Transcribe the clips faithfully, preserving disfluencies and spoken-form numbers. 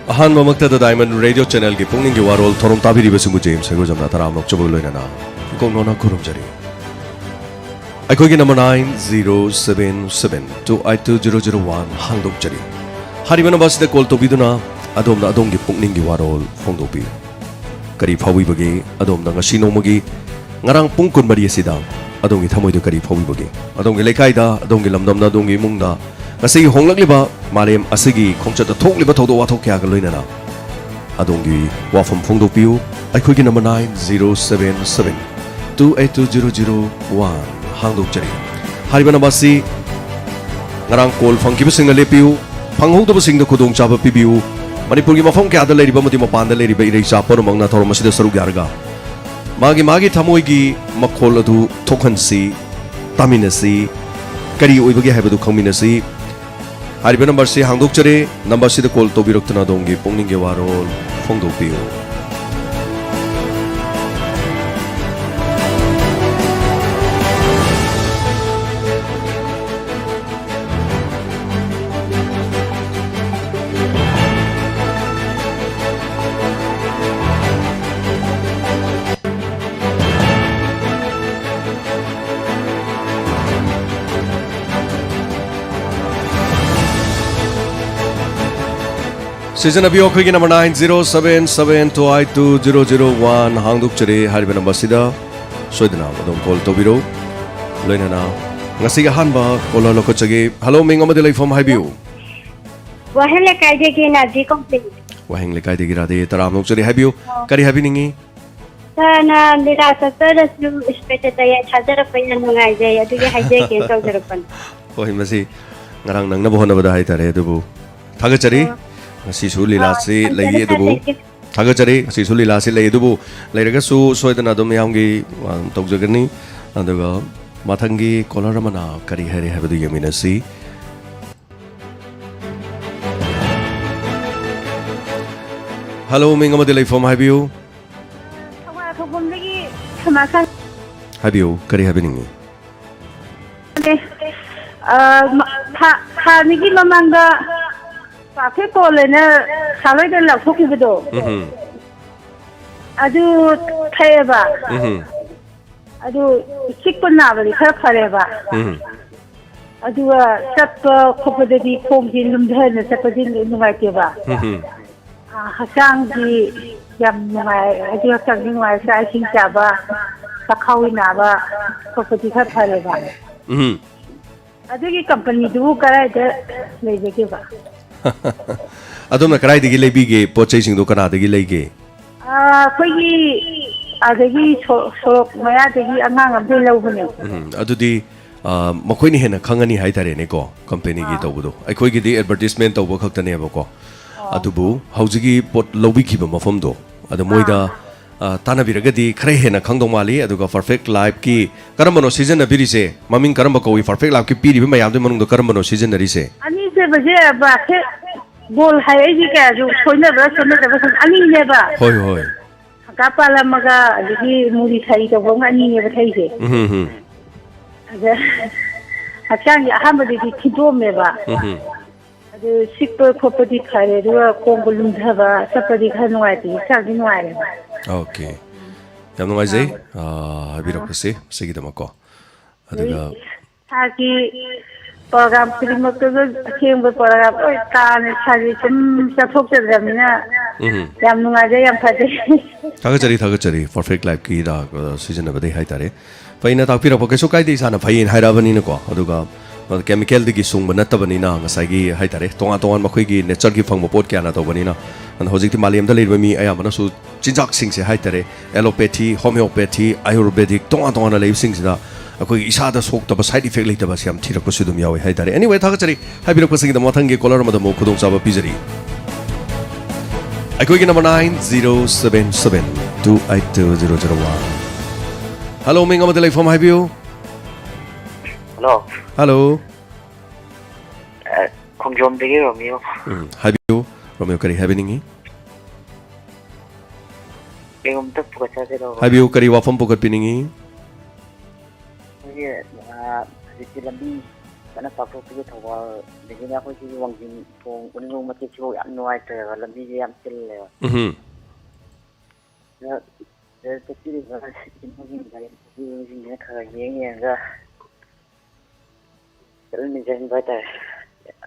ꯑꯍꯥꯟꯕꯃꯛꯇꯗ Diamond Radio Channelꯒꯤ ꯄꯨꯛꯅꯤꯡꯒꯤ ꯋꯥꯔꯣꯜ ꯊꯧꯔꯝ ꯇꯥꯕꯤꯔꯤꯕꯁꯤꯡꯕꯨ James ꯍꯩꯒ꯭ꯔꯨꯖꯝꯅ ꯇꯔꯥꯝꯅ ꯑꯣꯛꯆꯕꯒ ꯂꯣꯏꯅꯅ ꯏꯀꯣꯛ ꯅꯣꯟꯅ ꯈꯨꯔꯨꯝꯖꯔꯤ꯫ ꯑꯩꯈꯣꯏꯒꯤ number nine zero seven seven two eight two zero zero one ꯍꯥꯡꯗꯣꯛꯆꯔꯤ꯫ ꯍꯥꯏꯔꯤꯕ number ꯑꯁꯤꯗ call ꯇꯧꯕꯤꯗꯨꯅ ꯑꯗꯣꯝꯅ ꯑꯗꯣꯝꯒꯤ ꯄꯨꯛꯅꯤꯡꯒꯤ ꯋꯥꯔꯣꯜ ꯐꯣꯡꯗꯣꯛꯄꯤꯌꯨ꯫ ꯀꯔꯤ ꯐꯥꯎꯕꯤꯕꯒꯦ? ꯑꯗꯣꯝꯅ ꯉꯁꯤ ꯅꯣꯡꯃꯒꯤ, ꯉꯔꯥꯡ ꯄꯨꯡ ꯀꯨꯟꯃꯔꯤ ꯑꯁꯤꯗ ꯑꯗꯣꯝꯒꯤ ꯊꯃꯣꯏꯗ ꯀꯔꯤ ꯐꯥꯎꯕꯤꯕꯒꯦ? ꯑꯗꯣꯝꯒꯤ ꯂꯩꯀꯥꯏꯗ, ꯑꯗꯣꯝꯒꯤ ꯂꯝꯗꯝꯗ, ꯑꯗꯣꯝꯒꯤ ꯏꯃꯨꯡꯗ ꯉꯁꯤꯒꯤ ꯍꯣꯡꯂꯛꯂꯤꯕ ꯃꯥꯂꯦꯝ ꯑꯁꯤꯒꯤ ꯈꯣꯡꯆꯠꯇ ꯊꯣꯛꯂꯤꯕ ꯊꯧꯗꯣꯛ ꯋꯥꯊꯣꯛ ꯀꯌꯥꯒ ꯂꯣꯏꯅꯅ ꯑꯗꯣꯝꯒꯤ ꯋꯥꯐꯝ ꯐꯣꯡꯗꯣꯛꯄꯤꯌꯨ꯫ ꯑꯩꯈꯣꯏꯒꯤ number nine zero seven seven two eight two zero zero one ꯍꯥꯡꯗꯣꯛꯆꯔꯤ꯫ ꯍꯥꯏꯔꯤꯕ number ꯑꯁꯤ ꯉꯔꯥꯡ call ꯐꯪꯈꯤꯕꯁꯤꯡꯅ ꯂꯦꯞꯄꯤꯌꯨ, ꯐꯪꯍꯧꯗꯕꯁꯤꯡꯗ ꯈꯨꯗꯣꯡꯆꯥꯕ ꯄꯤꯕꯤꯌꯨ꯫ ꯃꯅꯤꯄꯨꯔꯒꯤ ꯃꯐꯝ ꯀꯌꯥꯗ ꯂꯩꯔꯤꯕ ꯑꯃꯗꯤ ꯃꯄꯥꯟꯗ ꯂꯩꯔꯤꯕ ꯏꯔꯩꯆꯥ ꯄꯨꯝꯅꯃꯛꯅ ꯊꯧꯔꯝ ꯑꯁꯤꯗ ꯁꯔꯨꯛ ꯌꯥꯔꯒ ꯃꯥꯒꯤ ꯃꯥꯒꯤ ꯊꯃꯣꯏꯒꯤ ꯃꯈꯣꯜ ꯑꯗꯨ ꯊꯣꯛꯍꯟꯁꯤ, ꯇꯥꯃꯤꯟꯅꯁꯤ, ꯀꯔꯤ ꯑꯣꯏꯕꯒꯦ ꯍꯥꯏꯕꯗꯨ ꯈꯪꯃꯤꯟꯅꯁꯤ꯫ ꯍꯥꯏꯔꯤꯕ number ꯑꯁꯤ ꯍꯥꯡꯗꯣꯛꯆꯔꯦ꯫ Number ꯑꯁꯤꯗ call ꯇꯧꯕꯤꯔꯛꯇꯨꯅ ꯑꯗꯣꯝꯒꯤ ꯄꯨꯛꯅꯤꯡꯒꯤ ꯋꯥꯔꯣꯜ ꯐꯣꯡꯗꯣꯛꯄꯤꯌꯨ꯫ ꯁꯤꯖꯤꯟꯅꯕꯤꯌꯨ ꯑꯩꯈꯣꯏꯒꯤ number nine zero seven seven two eight two zero zero one ꯍꯥꯡꯗꯣꯛꯆꯔꯤ꯫ ꯍꯥꯏꯔꯤꯕ number ꯑꯁꯤꯗ ꯁꯣꯏꯗꯅ ꯑꯗꯨꯝ call ꯇꯧꯕꯤꯔꯛꯎ꯫ ꯂꯣꯏꯅꯅ ꯉꯁꯤꯒꯤ ꯑꯍꯥꯟꯕ caller ꯂꯧꯈꯠꯆꯒꯦ꯫ Hello, ꯃꯤꯡ ꯑꯃꯗꯤ ꯂꯩꯐꯝ ꯍꯥꯏꯕꯤꯌꯨ꯫ ꯋꯥꯍꯦꯡ ꯂꯩꯀꯥꯏꯗꯒꯤ ꯅꯥꯖꯤ ꯀꯧꯖꯩ꯫ ꯋꯥꯍꯦꯡ ꯂꯩꯀꯥꯏꯗꯒꯤ ꯔꯥꯙꯦ, ꯇꯔꯥꯝꯅ ꯑꯣꯛꯆꯔꯤ꯫ ꯍꯥꯏꯕꯤꯌꯨ, ꯑꯣ꯫ ꯀꯔꯤ ꯍꯥꯏꯕꯤꯅꯤꯡꯉꯤ? ꯁꯥꯔꯅ ꯂꯤꯂꯥ ꯆꯠꯆꯔꯁꯨ spectator ꯌꯥꯏ ꯊꯥꯖꯔꯛꯄ ꯌꯥꯝ ꯅꯨꯡꯉꯥꯏꯖꯩ, ꯑꯗꯨꯒꯤ ꯍꯥꯏꯖꯒꯦꯅ ꯇꯧꯖꯔꯛꯄꯅꯤ꯫ ꯍꯣꯏ, ꯃꯁꯤ ꯉꯔꯥꯡ ꯅꯪꯅꯕ ꯍꯣꯠꯅꯕꯗ ꯍꯥꯏꯇꯥꯔꯦ, ꯑꯗꯨꯕꯨ ꯊꯥꯒꯠꯆꯔꯤ꯫ ꯑꯣ꯫ ꯉꯁꯤꯁꯨ ꯑꯥ, ꯂꯤꯂꯥꯁꯤ ꯂꯩꯌꯦ, ꯊꯥꯒꯠꯆꯔꯤ, ꯑꯗꯨꯕꯨ ꯊꯥꯒꯠꯆꯔꯤ꯫ ꯊꯥꯒꯠꯆꯔꯤ꯫ ꯉꯁꯤꯁꯨ ꯂꯤꯂꯥꯁꯤ ꯂꯩ, ꯑꯗꯨꯕꯨ ꯂꯩꯔꯒꯁꯨ ꯁꯣꯏꯗꯅ ꯑꯗꯨꯝ ꯃꯌꯥꯝꯒꯤ, ꯑ, ꯇꯧꯖꯒꯅꯤ꯫ ꯑꯗꯨꯒ ꯃꯊꯪꯒꯤ caller ꯑꯃꯅ ꯀꯔꯤ ꯍꯥꯏꯔꯤ ꯍꯥꯏꯕꯗꯨ ꯌꯦꯡꯃꯤꯟꯅꯁꯤ꯫ Hello, ꯃꯤꯡ ꯑꯃꯗꯤ ꯂꯩꯐꯝ ꯍꯥꯏꯕꯤꯌꯨ꯫ ꯊꯧꯕꯥꯜ ꯈꯧꯄꯨꯝꯗꯒꯤ ꯁꯃꯥꯁꯥꯟ꯫ ꯍꯥꯏꯕꯤꯌꯨ, ꯀꯔꯤ ꯍꯥꯏꯕꯤꯅꯤꯡꯉꯤ? ꯑ, ꯃ-, ꯊꯥ, ꯊꯥ ꯑꯅꯤꯒꯤ ꯃꯃꯥꯡꯗ ꯄꯥꯐꯦꯠ ꯀꯣꯜ ꯍꯥꯏꯅ ꯁꯥꯂꯣꯏꯗ ꯂꯥꯎꯊꯣꯛꯈꯤꯕꯗꯣ, ꯎꯝ꯫ ꯑꯗꯨ ꯊꯛꯑꯦꯕ꯫ ꯎꯝ꯫ ꯑꯗꯨ ꯆꯤꯛꯄ ꯅꯥꯕꯗꯤ ꯈꯔ ꯐꯔꯦꯕ꯫ ꯎꯝ꯫ ꯑꯗꯨꯒ ꯆꯠꯄ ꯈꯣꯠꯄꯗꯗꯤ ꯈꯣꯡꯁꯤ ꯂꯨꯝꯊꯅ ꯆꯠꯄꯗꯤ ꯅꯨꯡꯉꯥꯏꯇꯦꯕ꯫ ꯎꯝ꯫ ꯑ, ꯍꯛꯆꯥꯡꯗꯤ ꯌꯥꯝ ꯅꯨꯡꯉꯥꯏ, ꯍꯥꯏꯗꯤ ꯍꯛꯆꯥꯡꯗꯤ ꯅꯨꯡꯉꯥꯏ, ꯆꯥꯛ ꯏꯁꯤꯡ ꯆꯥꯕ, ꯆꯥꯛꯈꯥꯎ ꯅꯥꯕ ꯈꯣꯠꯄꯗꯤ ꯈꯔ ꯐꯔꯦꯕ꯫ ꯎꯝ꯫ ꯑꯗꯨꯒꯤ ꯀꯝꯄꯅꯤꯗꯨꯕꯨ ꯀꯗꯥꯏꯗ ꯂꯩꯖꯒꯦꯕ? ꯑꯗꯣꯝꯅ ꯀꯗꯥꯏꯗꯒꯤ ꯂꯩꯕꯤꯒꯦ? ꯄꯣꯠ ꯆꯩꯁꯤꯡꯗꯣ ꯀꯅꯥꯗꯒꯤ ꯂꯩꯒꯦ? ꯑ, ꯑꯩꯈꯣꯏꯒꯤ ꯑꯗꯒꯤ ꯁꯣ-, ꯁꯣꯔꯣꯛ ꯃꯌꯥꯗꯒꯤ ꯑꯉꯥꯡ ꯑꯃꯗꯒꯤ ꯂꯧꯕꯅꯦ꯫ ꯎꯝ, ꯑꯗꯨꯗꯤ, ꯑ, ꯃꯈꯣꯏꯅ ꯍꯦꯟꯅ ꯈꯪꯉꯅꯤ ꯍꯥꯏꯇꯥꯔꯦꯅꯦꯀꯣ, ꯀꯝꯄꯦꯅꯤꯒꯤ ꯑꯥ꯫ ꯇꯧꯕꯗꯣ꯫ ꯑꯩꯈꯣꯏꯒꯤꯗꯤ ꯑꯦꯗꯚꯔꯇꯤꯁꯃꯦꯟ ꯇꯧꯕ ꯈꯛꯇꯅꯦꯕꯀꯣ꯫ ꯑꯣ꯫ ꯑꯗꯨꯕꯨ ꯍꯧꯖꯤꯛꯀꯤ ꯄꯣꯠ ꯂꯧꯕꯤꯈꯤꯕ ꯃꯐꯝꯗꯣ, ꯑꯗꯣ ꯃꯣꯏꯗ, ꯑꯥ꯫ ꯑ, ꯇꯥꯟꯅꯕꯤꯔꯒꯗꯤ ꯈꯔ ꯍꯦꯟꯅ ꯈꯪꯗꯧ ꯃꯥꯜꯂꯤ꯫ ꯑꯗꯨꯒ ꯄꯔꯐꯦꯛ ꯂꯥꯏꯐꯀꯤ ꯀꯔꯝꯕꯅꯣ ꯁꯤꯖꯤꯟꯅꯕꯤꯔꯤꯁꯦ? ꯃꯃꯤꯡ ꯀꯔꯝꯕ ꯀꯧꯏ? ꯄꯔꯐꯦꯛ ꯂꯥꯏꯐꯀꯤ ꯄꯤꯔꯤꯕ ꯃꯌꯥꯝꯗꯨꯒꯤ ꯃꯅꯨꯡꯗ ꯀꯔꯝꯕꯅꯣ ꯁꯤꯖꯤꯟꯅꯔꯤꯁꯦ? ꯑꯅꯤꯁꯦꯕꯁꯦ ꯕꯥꯁꯀꯦꯠ ꯕꯣꯜ ꯍꯥꯏꯔꯛꯏꯁꯦ ꯀꯌꯥꯁꯨ ꯁꯣꯏꯅꯕ꯭ꯔꯥ ꯁꯣꯏꯅꯗꯕ꯭ꯔꯥ ꯁꯨꯝ ꯑꯅꯤꯅꯦꯕ꯫ ꯍꯣꯏ, ꯍꯣꯏ꯫ ꯍꯪꯒꯥꯝ ꯄꯥꯜ ꯑꯃꯒ ꯑꯗꯒꯤ ꯃꯨꯔꯤ ꯁꯥꯔꯤ ꯇꯧꯕ ꯑꯃꯒ ꯑꯅꯤꯅꯦꯕ ꯊꯛꯏꯁꯦ꯫ ꯎꯝ, ꯎꯝ꯫ ꯑꯗ ꯍꯛꯆꯥꯡꯁꯦ ꯑꯍꯥꯟꯕꯗꯗꯤ ꯊꯤꯟꯗꯣꯛꯑꯝꯃꯦꯕ꯫ ꯎꯝ, ꯎꯝ꯫ ꯑꯗꯨ ꯆꯤꯛꯄ ꯈꯣꯠꯄꯗꯤ ꯐꯔꯦ, ꯑꯗꯨꯒ ꯈꯣꯡꯕ ꯂꯨꯝꯊꯕ ꯆꯠꯄꯗꯤ ꯈꯔ ꯅꯨꯡꯉꯥꯏꯇꯦ, ꯍꯛꯆꯥꯡꯗꯤ ꯅꯨꯡꯉꯥꯏꯔꯦꯕ꯫ ꯑꯣꯀꯦ꯫ ꯌꯥꯝ ꯅꯨꯡꯉꯥꯏꯖꯩ, ꯑꯥ꯫ ꯑꯥ, ꯍꯥꯏꯕꯤꯔꯛꯄꯁꯦ, ꯁꯤꯒꯤꯗꯃꯛꯀꯣ꯫ ꯑꯗꯨꯒ ꯑꯗꯩ ꯏꯁꯥꯒꯤ ꯄ꯭ꯔꯣꯒ꯭ꯔꯥꯝ ꯈꯨꯗꯤꯡꯃꯛꯇꯁꯨ ꯑꯊꯦꯡꯕ ꯄ꯭ꯔꯣꯒ꯭ꯔꯥꯝ ꯂꯣꯏ ꯇꯥꯅ ꯏꯁꯥꯁꯦ ꯁꯨꯝ ꯆꯠꯊꯣꯛꯆꯗ꯭ꯔꯕꯅꯤꯅ ꯎꯝ꯫ ꯌꯥꯝ ꯅꯨꯡꯉꯥꯏꯖꯩ, ꯌꯥꯝ ꯐꯖꯩ꯫ ꯊꯥꯒꯠꯆꯔꯤ, ꯊꯥꯒꯠꯆꯔꯤ꯫ ꯄꯔꯐꯦꯛ ꯂꯥꯏꯐꯀꯤ ꯍꯤꯗꯥꯛ, ꯑ, ꯁꯤꯖꯤꯟꯅꯕꯗꯒꯤ ꯍꯥꯏꯇꯥꯔꯦ꯫ ꯐꯩꯅ ꯇꯥꯛꯄꯤꯔꯛꯄ, ꯀꯩꯁꯨ ꯀꯥꯏꯗꯦ, ꯏꯁꯥꯅ ꯐꯩꯌꯦꯅ ꯍꯥꯏꯔꯛꯑꯕꯅꯤꯅꯀꯣ꯫ ꯑꯗꯨꯒ, ꯑ, ꯀꯦꯃꯤꯀꯦꯜꯗꯒꯤ ꯁꯨꯡꯕ ꯅꯠꯇꯕꯅꯤꯅ, ꯉꯁꯥꯏꯒꯤ ꯍꯥꯏꯇꯥꯔꯦ, ꯇꯣꯉꯥꯟ ꯇꯣꯉꯥꯟꯕ ꯑꯩꯈꯣꯏꯒꯤ ꯅꯦꯆꯔꯒꯤ ꯐꯪꯕ ꯄꯣꯠ ꯀꯌꯥꯅ ꯇꯧꯕꯅꯤꯅ꯫ ꯑꯗꯨꯅ ꯍꯧꯖꯤꯛꯇꯤ ꯃꯥꯂꯦꯝꯗ ꯂꯩꯔꯤꯕ ꯃꯤ ꯑꯌꯥꯝꯕꯅꯁꯨ ꯆꯤꯟꯖꯥꯛꯁꯤꯡꯁꯦ ꯍꯥꯏꯇꯥꯔꯦ, ꯑꯦꯂꯣꯄꯦꯊꯤ, ꯍꯣꯃꯤꯑꯣꯄꯦꯊꯤ, ꯑꯥꯌꯨꯔꯕꯦꯗꯤꯛ, ꯇꯣꯉꯥꯟ ꯇꯣꯉꯥꯟꯅ ꯂꯩꯕꯁꯤꯡꯁꯤꯗ ꯑꯩꯈꯣꯏꯒꯤ ꯏꯁꯥꯗ ꯁꯣꯛꯇꯕ, ꯁꯥꯏꯠ ꯏꯐꯦꯛ ꯂꯩꯇꯕꯁꯦ ꯌꯥꯝ ꯊꯤꯔꯛꯄꯁꯨ ꯑꯗꯨꯝ ꯌꯥꯎꯋꯦ ꯍꯥꯏꯇꯥꯔꯦ꯫ Anyway, ꯊꯥꯒꯠꯆꯔꯤ꯫ ꯍꯥꯏꯕꯤꯔꯛꯄꯁꯤꯡꯒꯤꯗꯃꯛ ꯃꯊꯪꯒꯤ ꯀꯣꯂꯔ ꯑꯃꯗ ꯑꯃꯨꯛ ꯈꯨꯗꯣꯡꯆꯥꯕ ꯄꯤꯖꯔꯤ꯫ ꯑꯩꯈꯣꯏꯒꯤ number nine zero seven seven two eight two zero zero one꯫ Hello, ꯃꯤꯡ ꯑꯃꯗꯤ ꯂꯩꯐꯝ ꯍꯥꯏꯕꯤꯌꯨ꯫ Hello꯫ Hello꯫ ꯑ, ꯈꯣꯡꯖꯣꯝꯗꯒꯤ ꯔꯣꯃꯤꯌꯣ꯫ ꯎꯝ, ꯍꯥꯏꯕꯤꯌꯨ꯫ ꯔꯣꯃꯤꯌꯣ, ꯀꯔꯤ ꯍꯥꯏꯕꯤꯅꯤꯡꯉꯤ? ꯀꯩꯒꯨꯝꯕ ꯄꯨꯈꯠꯆꯁꯤꯔꯣ? ꯍꯥꯏꯕꯤꯌꯨ, ꯀꯔꯤ ꯋꯥꯐꯝ ꯄꯨꯈꯠꯄꯤꯅꯤꯡꯉꯤ? ꯑꯩꯈꯣꯏꯒꯤ, ꯑ, ꯍꯧꯖꯤꯛꯇꯤ ꯂꯝꯕꯤ ꯐꯖꯅ ꯄꯥꯛꯊꯣꯛꯄꯤꯒꯦ ꯊꯧꯕꯥꯜ꯫ ꯑꯗꯒꯤꯅꯦ ꯑꯩꯈꯣꯏ ꯁꯤꯒꯤ ꯋꯥꯡꯖꯤꯡ ꯊꯣꯡ ꯎꯔꯤꯄꯣꯛ ꯃꯇꯦꯛꯁꯤꯐꯥꯎ ꯌꯥꯝ ꯅꯨꯡꯉꯥꯏꯇ꯭ꯔꯦꯕ, ꯂꯝꯕꯤꯁꯦ ꯌꯥꯝ ꯆꯤꯜꯂꯦꯕ꯫ ꯎꯝ꯫ ꯑꯗ ꯁꯤꯗ ꯆꯠꯄꯤꯔꯤꯕ ꯏꯆꯤꯟ ꯏꯅꯥꯎꯁꯤꯡ ꯒꯥꯔꯤ ꯊꯧꯕꯤꯕꯁꯤꯡꯁꯤꯅ ꯈꯔ ꯈꯔ ꯌꯦꯡ ꯌꯦꯡꯉꯒ ꯆꯠꯍꯟꯕꯤꯖꯅꯤꯡꯕ ꯍꯥꯏꯇꯥꯔꯦ꯫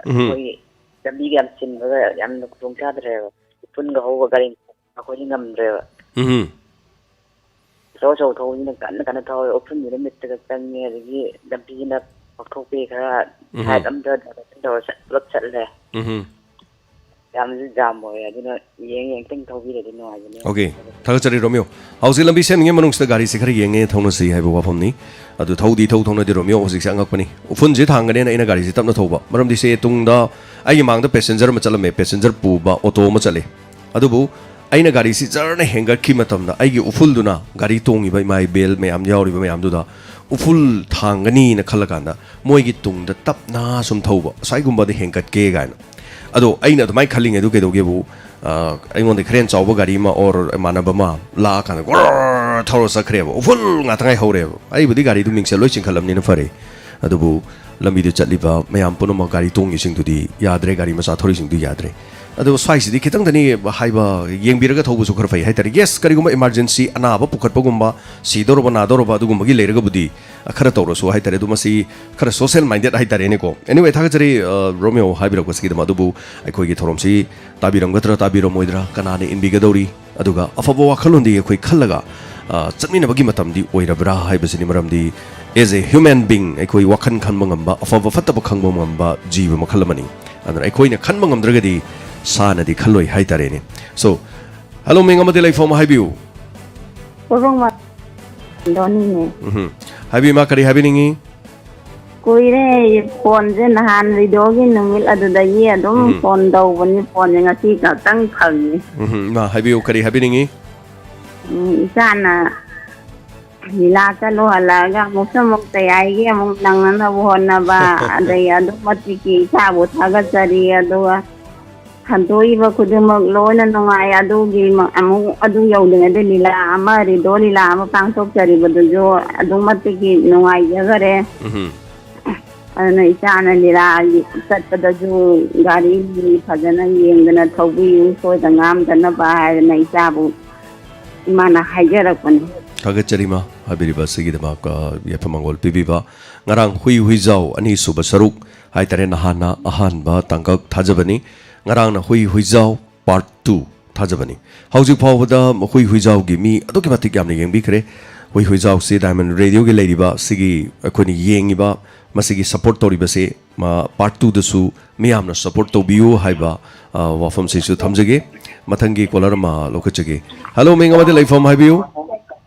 ꯎꯝ꯫ ꯑꯩꯈꯣꯏ ꯂꯝꯕꯤꯒ ꯌꯥꯝ ꯆꯤꯟꯕꯒ ꯌꯥꯝꯅ ꯈꯨꯗꯣꯡ ꯆꯥꯗ꯭ꯔꯦꯕ꯫ ꯎꯐꯨꯟꯒ ꯍꯧꯕ ꯒꯥꯔꯤ ꯑꯩꯈꯣꯏꯗꯤ ꯉꯝꯗ꯭ꯔꯦꯕ꯫ ꯎꯝ꯫ ꯑꯆꯧ ꯑꯆꯧꯕ ꯊꯧꯕꯁꯤꯅ ꯀꯟꯅ ꯀꯟꯅ ꯊꯧꯔꯦ, ꯎꯐꯨꯟꯁꯤꯅ ꯃꯤꯠꯇꯒ ꯆꯪꯉꯦ, ꯑꯗꯒꯤ ꯂꯝꯕꯤꯁꯤꯅ ꯄꯥꯛꯊꯣꯛꯄꯤ ꯈꯔ ꯎꯝ꯫ Side ꯑꯝꯗ divert ꯇꯧꯔ ꯆꯠ-, ꯄꯨꯂꯞ ꯆꯠꯂꯦ꯫ ꯎꯝ꯫ ꯌꯥꯝꯅꯁꯨ jam ꯑꯣꯏꯌꯦ, ꯑꯗꯨꯅ ꯌꯦꯡ ꯌꯦꯡ ꯈꯤꯇꯪ ꯊꯧꯕꯤꯔꯗꯤ ꯅꯨꯡꯉꯥꯏꯒꯅꯤ꯫ OK, ꯊꯥꯒꯠꯆꯔꯤ ꯔꯣꯃꯤꯌꯣ꯫ ꯍꯧꯖꯤꯛ ꯂꯝꯕꯤ ꯁꯦꯝꯃꯤꯉꯩ ꯃꯅꯨꯡꯁꯤꯗ ꯒꯥꯔꯤꯁꯤ ꯈꯔ ꯌꯦꯡꯉꯦ ꯊꯧꯅꯁꯤ ꯍꯥꯏꯕ ꯋꯥꯐꯝꯅꯤ꯫ ꯑꯗꯨ ꯊꯧꯗꯤ ꯊꯧ ꯊꯧꯅꯗꯦ ꯔꯣꯃꯤꯌꯣ, ꯍꯧꯖꯤꯛꯁꯦ ꯑꯉꯛꯄꯅꯤ꯫ ꯎꯐꯨꯟꯁꯤ ꯊꯥꯡꯒꯅꯦꯅ ꯑꯩꯅ ꯒꯥꯔꯤꯁꯤ ꯇꯞꯅ ꯊꯧꯕ, ꯃꯔꯝꯗꯤ ꯁꯦ ꯇꯨꯡꯗ ꯑꯩꯒꯤ ꯃꯥꯡꯗ passenger ꯑꯃ ꯆꯠꯂꯝꯃꯦ, passenger ꯄꯨꯕ auto ꯑꯃ ꯆꯠꯂꯦ꯫ ꯑꯗꯨꯕꯨ ꯑꯩꯅ ꯒꯥꯔꯤꯁꯤ ꯖꯔꯅ ꯍꯦꯟꯒꯠꯈꯤ ꯃꯇꯝꯗ ꯑꯩꯒꯤ ꯎꯐꯨꯜꯗꯨꯅ ꯒꯥꯔꯤ ꯇꯣꯡꯉꯤꯕ ꯏꯃꯥ ꯏꯕꯦꯜ ꯃꯌꯥꯝ ꯌꯥꯎꯔꯤꯕ ꯃꯌꯥꯝꯗꯨꯗ ꯎꯐꯨꯜ ꯊꯥꯡꯒꯅꯤꯅ ꯈꯜꯂꯀꯥꯟꯗ ꯃꯣꯏꯒꯤ ꯇꯨꯡꯗ ꯇꯞꯅ ꯁꯨꯝ ꯊꯧꯕ, "ꯑꯁ꯭ꯋꯥꯏꯒꯨꯝꯕꯗ ꯍꯦꯟꯒꯠꯀꯦ" ꯀꯥꯏꯅ꯫ ꯑꯗꯣ ꯑꯩꯅ ꯑꯗꯨꯃꯥꯏꯅ ꯈꯜꯂꯤꯉꯩꯗꯨ ꯀꯩꯗꯧꯒꯦꯕꯨ, ꯑ, ꯑꯩꯉꯣꯟꯗ ꯈꯔ ꯍꯦꯟꯅ ꯆꯥꯎꯕ ꯒꯥꯔꯤ ꯑꯃ or ꯏꯃꯥꯟꯅꯕ ꯑꯃ ꯂꯥꯛꯑꯀꯥꯟꯗ ꯒꯣꯔ ꯊꯧꯔ ꯆꯠꯈ꯭ꯔꯦꯕ, ꯎꯐꯨꯜ ꯉꯥꯛꯇ ꯉꯥꯏꯍꯧꯔꯦꯕ꯫ ꯑꯩꯕꯨꯗꯤ ꯒꯥꯔꯤꯗꯨ ꯃꯤꯡꯁꯦꯜ ꯂꯣꯏ ꯆꯤꯡꯈꯠꯂꯕꯅꯤꯅ ꯐꯔꯦ, ꯑꯗꯨꯕꯨ ꯂꯝꯕꯤꯗ ꯆꯠꯂꯤꯕ ꯃꯌꯥꯝ ꯄꯨꯝꯅꯃꯛ, ꯒꯥꯔꯤ ꯇꯣꯡꯉꯤꯁꯤꯡꯗꯨꯗꯤ ꯌꯥꯗ꯭ꯔꯦ, ꯒꯥꯔꯤ ꯃꯆꯥ ꯊꯧꯔꯤꯁꯤꯡꯗꯨ ꯌꯥꯗ꯭ꯔꯦ꯫ ꯑꯗꯣ ꯁ꯭ꯋꯥꯏꯁꯤꯗꯤ ꯈꯤꯇꯪꯗꯅꯤ ꯍꯥꯏꯕ, ꯌꯦꯡꯕꯤꯔꯒ ꯊꯧꯕꯁꯨ ꯈꯔ ꯐꯩ ꯍꯥꯏꯇꯥꯔꯦ꯫ Yes, ꯀꯔꯤꯒꯨꯝꯕ emergency, ꯑꯅꯥꯕ ꯄꯨꯈꯠꯄꯒꯨꯝꯕ, ꯁꯤꯗꯧꯔꯕ ꯅꯥꯗꯧꯔꯕ ꯑꯗꯨꯒꯨꯝꯕꯒꯤ ꯂꯩꯔꯒꯕꯨꯗꯤ, ꯑ, ꯈꯔ ꯇꯧꯔꯁꯨ ꯍꯥꯏꯇꯥꯔꯦ꯫ ꯑꯗꯨ ꯃꯁꯤ ꯈꯔ social minded ꯍꯥꯏꯇꯥꯔꯦꯅꯦꯀꯣ꯫ Anyway, ꯊꯥꯒꯠꯆꯔꯤ, ꯑ, ꯔꯣꯃꯤꯌꯣ ꯍꯥꯏꯕꯤꯔꯛꯄꯁꯤꯒꯤꯗꯃꯛ꯫ ꯑꯗꯨꯕꯨ ꯑꯩꯈꯣꯏꯒꯤ ꯊꯧꯔꯝꯁꯤ ꯇꯥꯕꯤꯔꯝꯒꯗ꯭ꯔꯥ ꯇꯥꯕꯤꯔꯝꯃꯣꯏꯗ꯭ꯔꯥ, ꯀꯅꯥꯅ ꯏꯟꯕꯤꯒꯗꯧꯔꯤ? ꯑꯗꯨꯒ ꯑꯐꯕ ꯋꯥꯈꯜꯂꯣꯟꯗꯤ ꯑꯩꯈꯣꯏ ꯈꯜꯂꯒ, ꯑ, ꯆꯠꯃꯤꯟꯅꯕꯒꯤ ꯃꯇꯝꯗꯤ ꯑꯣꯏꯔꯕ꯭ꯔꯥ ꯍꯥꯏꯕꯁꯤꯅꯤ꯫ ꯃꯔꯝꯗꯤ as a human being, ꯑꯩꯈꯣꯏ ꯋꯥꯈꯜ ꯈꯟꯕ ꯉꯝꯕ, ꯑꯐꯕ ꯐꯠꯇꯕ ꯈꯪꯕ ꯉꯝꯕ ꯖꯤꯕ ꯃꯈꯜ ꯑꯃꯅꯤ꯫ ꯑꯗꯨꯅ ꯑꯩꯈꯣꯏꯅ ꯈꯟꯕ ꯉꯝꯗ꯭ꯔꯒꯗꯤ ꯁꯥꯅꯗꯤ ꯈꯜꯂꯣꯏ ꯍꯥꯏꯇꯥꯔꯦꯅꯦ꯫ So, hello, ꯃꯤꯡ ꯑꯃꯗꯤ ꯂꯩꯐꯝ ꯑꯃ ꯍꯥꯏꯕꯤꯌꯨ꯫ ꯎꯔꯨꯡ ꯃ-, ꯗꯣꯅꯤꯅꯦ꯫ ꯎꯝꯍꯨꯝ꯫ ꯍꯥꯏꯕꯤꯌꯨ, ꯏꯃꯥ, ꯀꯔꯤ ꯍꯥꯏꯕꯤꯅꯤꯡꯉꯤ? ꯀꯨꯏꯔꯦ ꯐꯣꯟꯁꯦ, ꯅꯍꯥꯟ ꯔꯦꯗꯤꯑꯣꯒꯤ ꯅꯨꯃꯤꯠ ꯑꯗꯨꯗꯒꯤ ꯑꯗꯨꯝ ꯎꯝ꯫ ꯐꯣꯟ ꯇꯧꯕꯅꯤ, ꯐꯣꯟꯁꯦ ꯉꯁꯤ ꯈꯛꯇꯪ ꯐꯪꯉꯤ꯫ ꯎꯝ, ꯏꯃꯥ, ꯍꯥꯏꯕꯤꯌꯨ, ꯀꯔꯤ ꯍꯥꯏꯕꯤꯅꯤꯡꯉꯤ? ꯎꯝ, ꯏꯆꯥꯅ ꯂꯤꯂꯥ ꯆꯠꯂꯨ ꯍꯜꯂꯛꯑꯒ ꯑꯃꯨꯛꯁꯨ ꯑꯃꯨꯛ ꯇꯌꯥꯏꯒꯤ ꯑꯃꯨꯛ ꯅꯪꯅꯅꯕ ꯍꯣꯠꯅꯕ, ꯑꯗꯩ ꯑꯗꯨꯛ ꯃꯇꯤꯛꯀꯤ ꯏꯆꯥꯕꯨ ꯊꯥꯒꯠꯆꯔꯤ꯫ ꯑꯗꯨꯒ ꯍꯟꯗꯣꯛꯏꯕ ꯈꯨꯗꯤꯡꯃꯛ ꯂꯣꯏꯅ ꯅꯨꯡꯉꯥꯏ꯫ ꯑꯗꯨꯒꯤ ꯃ-, ꯑꯃꯨꯛ ꯑꯗꯨ ꯌꯧꯗ꯭ꯔꯤꯉꯩꯗ ꯂꯤꯂꯥ ꯑꯃ, ꯔꯦꯗꯤꯑꯣ ꯂꯤꯂꯥ ꯑꯃ ꯄꯥꯡꯊꯣꯛꯆꯔꯤꯕꯗꯨꯁꯨ ꯑꯗꯨꯛ ꯃꯇꯤꯛꯀꯤ ꯅꯨꯡꯉꯥꯏꯖꯈꯔꯦ꯫ ꯎꯝꯍꯨꯝ꯫ ꯑꯗꯨꯅ ꯏꯆꯥꯅ ꯂꯤꯂꯥꯒꯤ ꯆꯠꯄꯗꯁꯨ ꯒꯥꯔꯤ ꯐꯖꯅ ꯌꯦꯡꯗꯅ ꯊꯧꯕꯤꯌꯨ, ꯁꯣꯏꯗ ꯉꯥꯝꯗꯅꯕ ꯍꯥꯏꯗꯅ ꯏꯆꯥꯕꯨ ꯏꯃꯥꯅ ꯍꯥꯏꯖꯔꯛꯄꯅꯤ꯫ ꯊꯥꯒꯠꯆꯔꯤ ꯃꯥ, ꯍꯥꯏꯕꯤꯔꯤꯕ ꯑꯁꯤꯒꯤꯗꯃꯛ, ꯑ, ꯌꯥꯏꯐ ꯃꯪꯒꯣꯜ ꯄꯤꯕꯤꯕ꯫ ꯉꯔꯥꯡ ꯍꯨꯏ ꯍꯨꯏꯖꯥꯎ ꯑꯅꯤꯁꯨꯕ ꯁꯔꯨꯛ ꯍꯥꯏꯇꯥꯔꯦ, ꯅꯍꯥꯟꯅ ꯑꯍꯥꯟꯕ ꯇꯥꯡꯀꯛ ꯊꯥꯖꯕꯅꯤ꯫ ꯉꯔꯥꯡꯅ ꯍꯨꯏ ꯍꯨꯏꯖꯥꯎ part two ꯊꯥꯖꯕꯅꯤ꯫ ꯍꯧꯖꯤꯛ ꯐꯥꯎꯕꯗ ꯍꯨꯏ ꯍꯨꯏꯖꯥꯎꯒꯤ ꯃꯤ ꯑꯗꯨꯛꯀꯤ ꯃꯇꯤꯛ ꯌꯥꯝꯅ ꯌꯦꯡꯕꯤꯈ꯭ꯔꯦ꯫ ꯍꯨꯏ ꯍꯨꯏꯖꯥꯎꯁꯤ Diamond Radio ꯒꯤ ꯂꯩꯔꯤꯕ ꯁꯤꯒꯤ ꯑꯩꯈꯣꯏꯅ ꯌꯦꯡꯉꯤꯕ, ꯃꯁꯤꯒꯤ support ꯇꯧꯔꯤꯕꯁꯦ, ꯃ-, part two ꯗꯁꯨ ꯃꯤꯌꯥꯝꯅ support ꯇꯧꯕꯤꯌꯨ ꯍꯥꯏꯕ, ꯑ, ꯋꯥꯐꯝꯁꯤꯁꯨ ꯊꯝꯖꯒꯦ꯫ ꯃꯊꯪꯒꯤ caller ꯑꯃ ꯂꯧꯈꯠꯆꯒꯦ꯫ Hello, ꯃꯤꯡ ꯑꯃꯗꯤ ꯂꯩꯐꯝ ꯍꯥꯏꯕꯤꯌꯨ꯫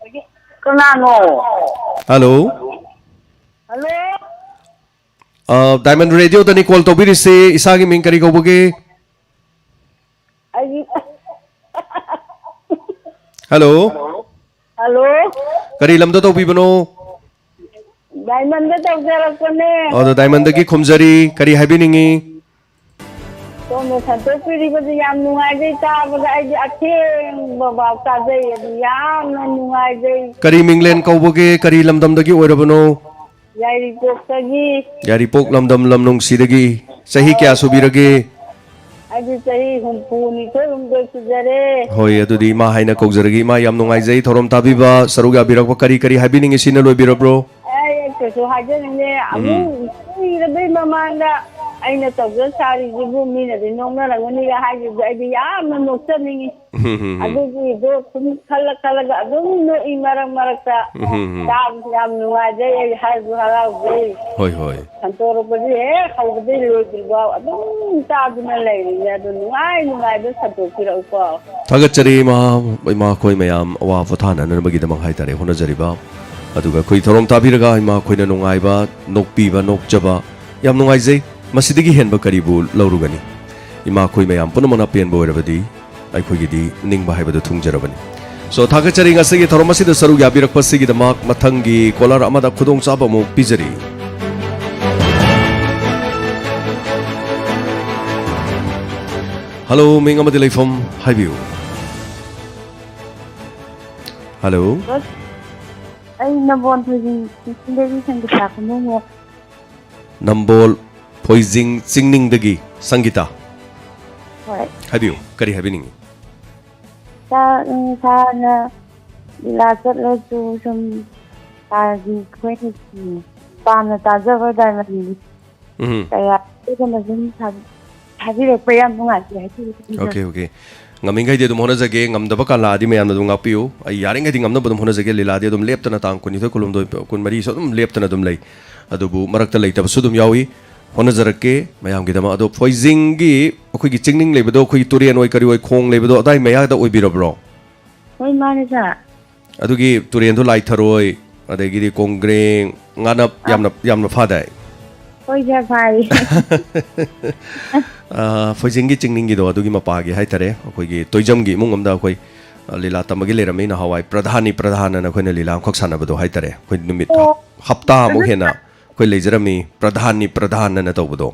ꯀꯅꯥꯅꯣ? Hello꯫ Hello꯫ ꯑ, Diamond Radio ꯗꯅꯤ call ꯇꯧꯕꯤꯔꯤꯁꯦ꯫ ꯏꯁꯥꯒꯤ ꯃꯤꯡ ꯀꯔꯤ ꯀꯧꯕꯒꯦ? ꯑꯩꯒꯤ Hello꯫ Hello꯫ ꯀꯔꯤ ꯂꯝꯗ ꯇꯧꯕꯤꯕꯅꯣ? Diamond ꯗ ꯇꯧꯖꯔꯛꯄꯅꯦ꯫ ꯑꯗꯣ Diamond ꯗꯒꯤ ꯈꯨꯝꯖꯔꯤ, ꯀꯔꯤ ꯍꯥꯏꯕꯤꯅꯤꯡꯉꯤ? ꯁꯣꯝꯅ ꯁꯟꯇꯣꯛꯄꯤꯔꯤꯕꯁꯤ ꯌꯥꯝ ꯅꯨꯡꯉꯥꯏꯖꯩ ꯇꯥꯕꯗ, ꯑꯩꯗꯤ ꯑꯊꯦꯡꯕ ꯐꯥꯎ ꯇꯥꯖꯩ, ꯑꯗꯨ ꯌꯥꯝꯅ ꯅꯨꯡꯉꯥꯏꯖꯩ꯫ ꯀꯔꯤ ꯃꯤꯡꯂꯦꯟ ꯀꯧꯕꯒꯦ? ꯀꯔꯤ ꯂꯝꯗꯝꯗꯒꯤ ꯑꯣꯏꯔꯕꯅꯣ? ꯌꯥꯏꯔꯤꯄꯣꯛꯇꯒꯤ꯫ ꯌꯥꯏꯔꯤꯄꯣꯛ ꯂꯝꯗꯝ ꯂꯝꯅꯨꯡꯁꯤꯗꯒꯤ꯫ ꯆꯍꯤ ꯀꯌꯥ ꯁꯨꯕꯤꯔꯒꯦ? ꯑꯩꯗꯤ ꯆꯍꯤ ꯍꯨꯝꯐꯨ ꯅꯤꯊꯣꯏ ꯍꯨꯝꯗꯣꯏ ꯁꯨꯖꯔꯦ꯫ ꯍꯣꯏ, ꯑꯗꯨꯗꯤ ꯏꯃꯥ ꯍꯥꯏꯅ ꯀꯧꯖꯔꯒꯦ꯫ ꯏꯃꯥ, ꯌꯥꯝ ꯅꯨꯡꯉꯥꯏꯖꯩ ꯊꯧꯔꯝ ꯇꯥꯕꯤꯕ, ꯁꯔꯨꯛ ꯌꯥꯕꯤꯔꯛꯄ꯫ ꯀꯔꯤ ꯀꯔꯤ ꯍꯥꯏꯕꯤꯅꯤꯡꯉꯤ? ꯁꯤꯅ ꯂꯣꯏꯕꯤꯔꯕ꯭ꯔꯣ? ꯑꯩ ꯀꯩꯁꯨ ꯍꯥꯏꯖꯅꯤꯡꯗꯦ꯫ ꯎꯝ꯫ ꯑꯃꯨꯛ ꯀꯨꯏꯔꯕꯩ ꯃꯃꯥꯡꯗ ꯑꯩꯅ ꯇꯧꯖ ꯁꯥꯔꯤꯁꯤꯕꯨ ꯃꯤꯅꯗꯤ ꯅꯣꯛꯅꯔꯝꯒꯅꯤꯒ ꯍꯥꯏꯈꯤꯕꯗꯣ ꯑꯩꯗꯤ ꯌꯥꯝꯅ ꯅꯣꯛꯆꯅꯤꯡꯉꯤ꯫ ꯎꯝ, ꯎꯝ, ꯎꯝ, ꯎꯝ꯫ ꯑꯗꯨꯒꯤꯗꯣ ꯁꯨꯝ ꯈꯜꯂ ꯈꯜꯂꯒ ꯑꯗꯨꯝ ꯅꯣꯛꯏ ꯃꯔꯛ ꯃꯔꯛꯇ꯫ ꯎꯝ, ꯎꯝ, ꯎꯝ꯫ ꯇꯥꯕꯁꯨ ꯌꯥꯝ ꯅꯨꯡꯉꯥꯏꯖꯩ, ꯑꯩ ꯍꯔꯥꯎꯁꯨ ꯍꯔꯥꯎꯖꯩ꯫ ꯍꯣꯏ, ꯍꯣꯏ꯫ ꯁꯟꯇꯣꯔꯛꯄꯁꯤ ꯍꯦꯛ ꯍꯧꯕꯗꯩ ꯂꯣꯏꯗ꯭ꯔꯤꯐꯥꯎ ꯑꯗꯨꯝ ꯇꯥꯗꯨꯅ ꯂꯩꯔꯤꯅꯦ꯫ ꯑꯗꯨ ꯅꯨꯡꯉꯥꯏ ꯅꯨꯡꯉꯥꯏꯕ ꯁꯟꯇꯣꯛꯄꯤꯔꯛꯎꯀꯣ꯫ ꯊꯥꯒꯠꯆꯔꯤ ꯏꯃꯥ, ꯏꯃꯥ ꯑꯩꯈꯣꯏ ꯃꯌꯥꯝ ꯑꯋꯥ ꯄꯣꯊꯥꯅꯅꯕꯒꯤꯗꯃꯛ ꯍꯥꯏꯇꯥꯔꯦ ꯍꯣꯠꯅꯖꯔꯤꯕ꯫ ꯑꯗꯨꯒ ꯑꯩꯈꯣꯏ ꯊꯧꯔꯝ ꯇꯥꯕꯤꯔꯒ ꯏꯃꯥ ꯑꯩꯈꯣꯏꯅ ꯅꯨꯡꯉꯥꯏꯕ, ꯅꯣꯛꯄꯤꯕ, ꯅꯣꯛꯆꯕ ꯌꯥꯝ ꯅꯨꯡꯉꯥꯏꯖꯩ꯫ ꯃꯁꯤꯗꯒꯤ ꯍꯦꯟꯕ ꯀꯔꯤꯕꯨ ꯂꯧꯔꯨꯒꯅꯤ? ꯏꯃꯥ ꯑꯩꯈꯣꯏ ꯃꯌꯥꯝ ꯄꯨꯝꯅꯃꯛꯅ ꯄꯦꯟꯕ ꯑꯣꯏꯔꯕꯗꯤ ꯑꯩꯈꯣꯏꯒꯤꯗꯤ ꯅꯤꯡꯕ ꯍꯥꯏꯕꯗꯨ ꯊꯨꯡꯖꯔꯕꯅꯤ꯫ So, ꯊꯥꯒꯠꯆꯔꯤ ꯉꯁꯤꯒꯤ ꯊꯧꯔꯝ ꯑꯁꯤꯗ ꯁꯔꯨꯛ ꯌꯥꯕꯤꯔꯛꯄꯁꯤꯒꯤꯗꯃꯛ꯫ ꯃꯊꯪꯒꯤ caller ꯑꯃꯗ ꯈꯨꯗꯣꯡꯆꯥꯕ ꯑꯃꯨꯛ ꯄꯤꯖꯔꯤ꯫ Hello, ꯃꯤꯡ ꯑꯃꯗꯤ ꯂꯩꯐꯝ ꯍꯥꯏꯕꯤꯌꯨ꯫ Hello꯫ ꯑꯩ ꯅꯝꯕꯣꯜ ꯊꯣꯏꯕꯤ ꯁꯤꯡꯗꯒꯤ ꯁꯪꯒꯤꯇꯥ ꯈꯨꯅꯨꯡꯉꯣ꯫ ꯅꯝꯕꯣꯜ ꯐꯣꯏꯖꯤꯡ ꯆꯤꯡꯅꯤꯡꯗꯒꯤ ꯁꯪꯒꯤꯇꯥ꯫ ꯍꯣꯏ꯫ ꯍꯥꯏꯕꯤꯌꯨ, ꯀꯔꯤ ꯍꯥꯏꯕꯤꯅꯤꯡꯉꯤ? ꯁꯥꯔ, ꯎꯝ, ꯁꯥꯔꯅ ꯂꯤꯂꯥ ꯆꯠꯂꯁꯨ ꯁꯨꯝ ꯁꯥꯔꯒꯤ ꯑꯩꯈꯣꯏꯅ, ꯎꯝ, ꯄꯥꯝꯅ ꯇꯥꯖꯕ ꯗꯥꯏꯃꯟꯒꯤ ꯎꯝ꯫ ꯀꯌꯥ ꯑꯗꯨꯒꯨꯝꯕ ꯁꯨꯝ ꯊꯥ-, ꯊꯥꯕꯤꯔꯛꯄ ꯌꯥꯝ ꯅꯨꯡꯉꯥꯏꯖꯩ ꯍꯥꯏꯖꯔꯤꯕ꯫ Okay, okay. ꯉꯝꯃꯤꯈꯩꯗꯤ ꯑꯗꯨꯝ ꯍꯣꯠꯅꯖꯒꯦ, ꯉꯝꯗꯕ ꯀꯥꯟ ꯂꯥꯛꯑꯗꯤ ꯃꯌꯥꯝꯅ ꯑꯗꯨꯝ ꯉꯥꯛꯄꯤꯌꯨ꯫ ꯑꯩ ꯌꯥꯔꯤꯉꯩꯗꯤ ꯉꯝꯅꯕ ꯑꯗꯨꯝ ꯍꯣꯠꯅꯖꯒꯦ꯫ ꯂꯤꯂꯥꯗꯤ ꯑꯗꯨꯝ ꯂꯦꯞꯇꯅ ꯇꯥꯡ ꯀꯨꯟꯅꯤꯊꯣꯏ, ꯀꯨꯟꯍꯨꯝꯗꯣꯏ, ꯀꯨꯟꯃꯔꯤꯁꯨ ꯑꯗꯨꯝ ꯂꯦꯞꯇꯅ ꯑꯗꯨꯝ ꯂꯩ꯫ ꯑꯗꯨꯕꯨ ꯃꯔꯛꯇ ꯂꯩꯇꯕꯁꯨ ꯑꯗꯨꯝ ꯌꯥꯎꯏ꯫ ꯍꯣꯠꯅꯖꯔꯛꯀꯦ ꯃꯌꯥꯝꯒꯤꯗꯃꯛ꯫ ꯑꯗꯣ ꯐꯣꯏꯖꯤꯡꯒꯤ ꯑꯩꯈꯣꯏꯒꯤ ꯆꯤꯡꯅꯤꯡ ꯂꯩꯕꯗꯣ, ꯑꯩꯈꯣꯏꯒꯤ ꯇꯨꯔꯦꯟ ꯑꯣꯏ ꯀꯔꯤ ꯑꯣꯏ ꯈꯣꯡ ꯂꯩꯕꯗꯣ ꯑꯗꯥꯏ ꯃꯌꯥꯗ ꯑꯣꯏꯕꯤꯔꯕ꯭ꯔꯣ? ꯍꯣꯏ, ꯃꯥꯅꯦ ꯁꯥꯔ꯫ ꯑꯗꯨꯒꯤ ꯇꯨꯔꯦꯟꯗꯣ ꯂꯥꯏꯊꯔꯣꯏ, ꯑꯗꯒꯤꯗꯤ ꯀꯣꯡꯒ꯭ꯔꯦꯡ, ꯉꯥꯅꯞ ꯌꯥꯝꯅ, ꯌꯥꯝꯅ ꯐꯥꯗꯥꯏ? ꯍꯣꯏ ꯁꯥꯔ, ꯐꯥꯏ꯫ ꯑ, ꯐꯣꯏꯖꯤꯡꯒꯤ ꯆꯤꯡꯅꯤꯡꯒꯤꯗꯣ ꯑꯗꯨꯒꯤ ꯃꯄꯥꯒꯤ ꯍꯥꯏꯇꯥꯔꯦ, ꯑꯩꯈꯣꯏꯒꯤ ꯇꯣꯏꯖꯝꯒꯤ ꯏꯃꯨꯡ ꯑꯃꯗ ꯑꯩꯈꯣꯏ, ꯑ, ꯂꯤꯂꯥ ꯇꯝꯕꯒꯤ ꯂꯩꯔꯝꯃꯤ ꯅꯍꯥꯟꯋꯥꯏ, ꯄ꯭ꯔꯙꯥꯟꯅꯤ ꯄ꯭ꯔꯙꯥꯟ ꯑꯅ ꯑꯩꯈꯣꯏꯅ ꯂꯤꯂꯥ ꯑꯃꯈꯛ ꯁꯥꯟꯅꯕꯗꯣ ꯍꯥꯏꯇꯥꯔꯦ꯫ ꯑꯩꯈꯣꯏ ꯅꯨꯃꯤꯠ ꯑꯣ, ꯍꯞꯇꯥꯃꯨꯛ ꯑꯗꯨ ꯍꯦꯟꯅ ꯑꯩꯈꯣꯏ ꯂꯩꯖꯔꯝꯃꯤ, ꯄ꯭ꯔꯙꯥꯟꯅꯤ ꯄ꯭ꯔꯙꯥꯟ ꯑꯅ ꯇꯧꯕꯗꯣ꯫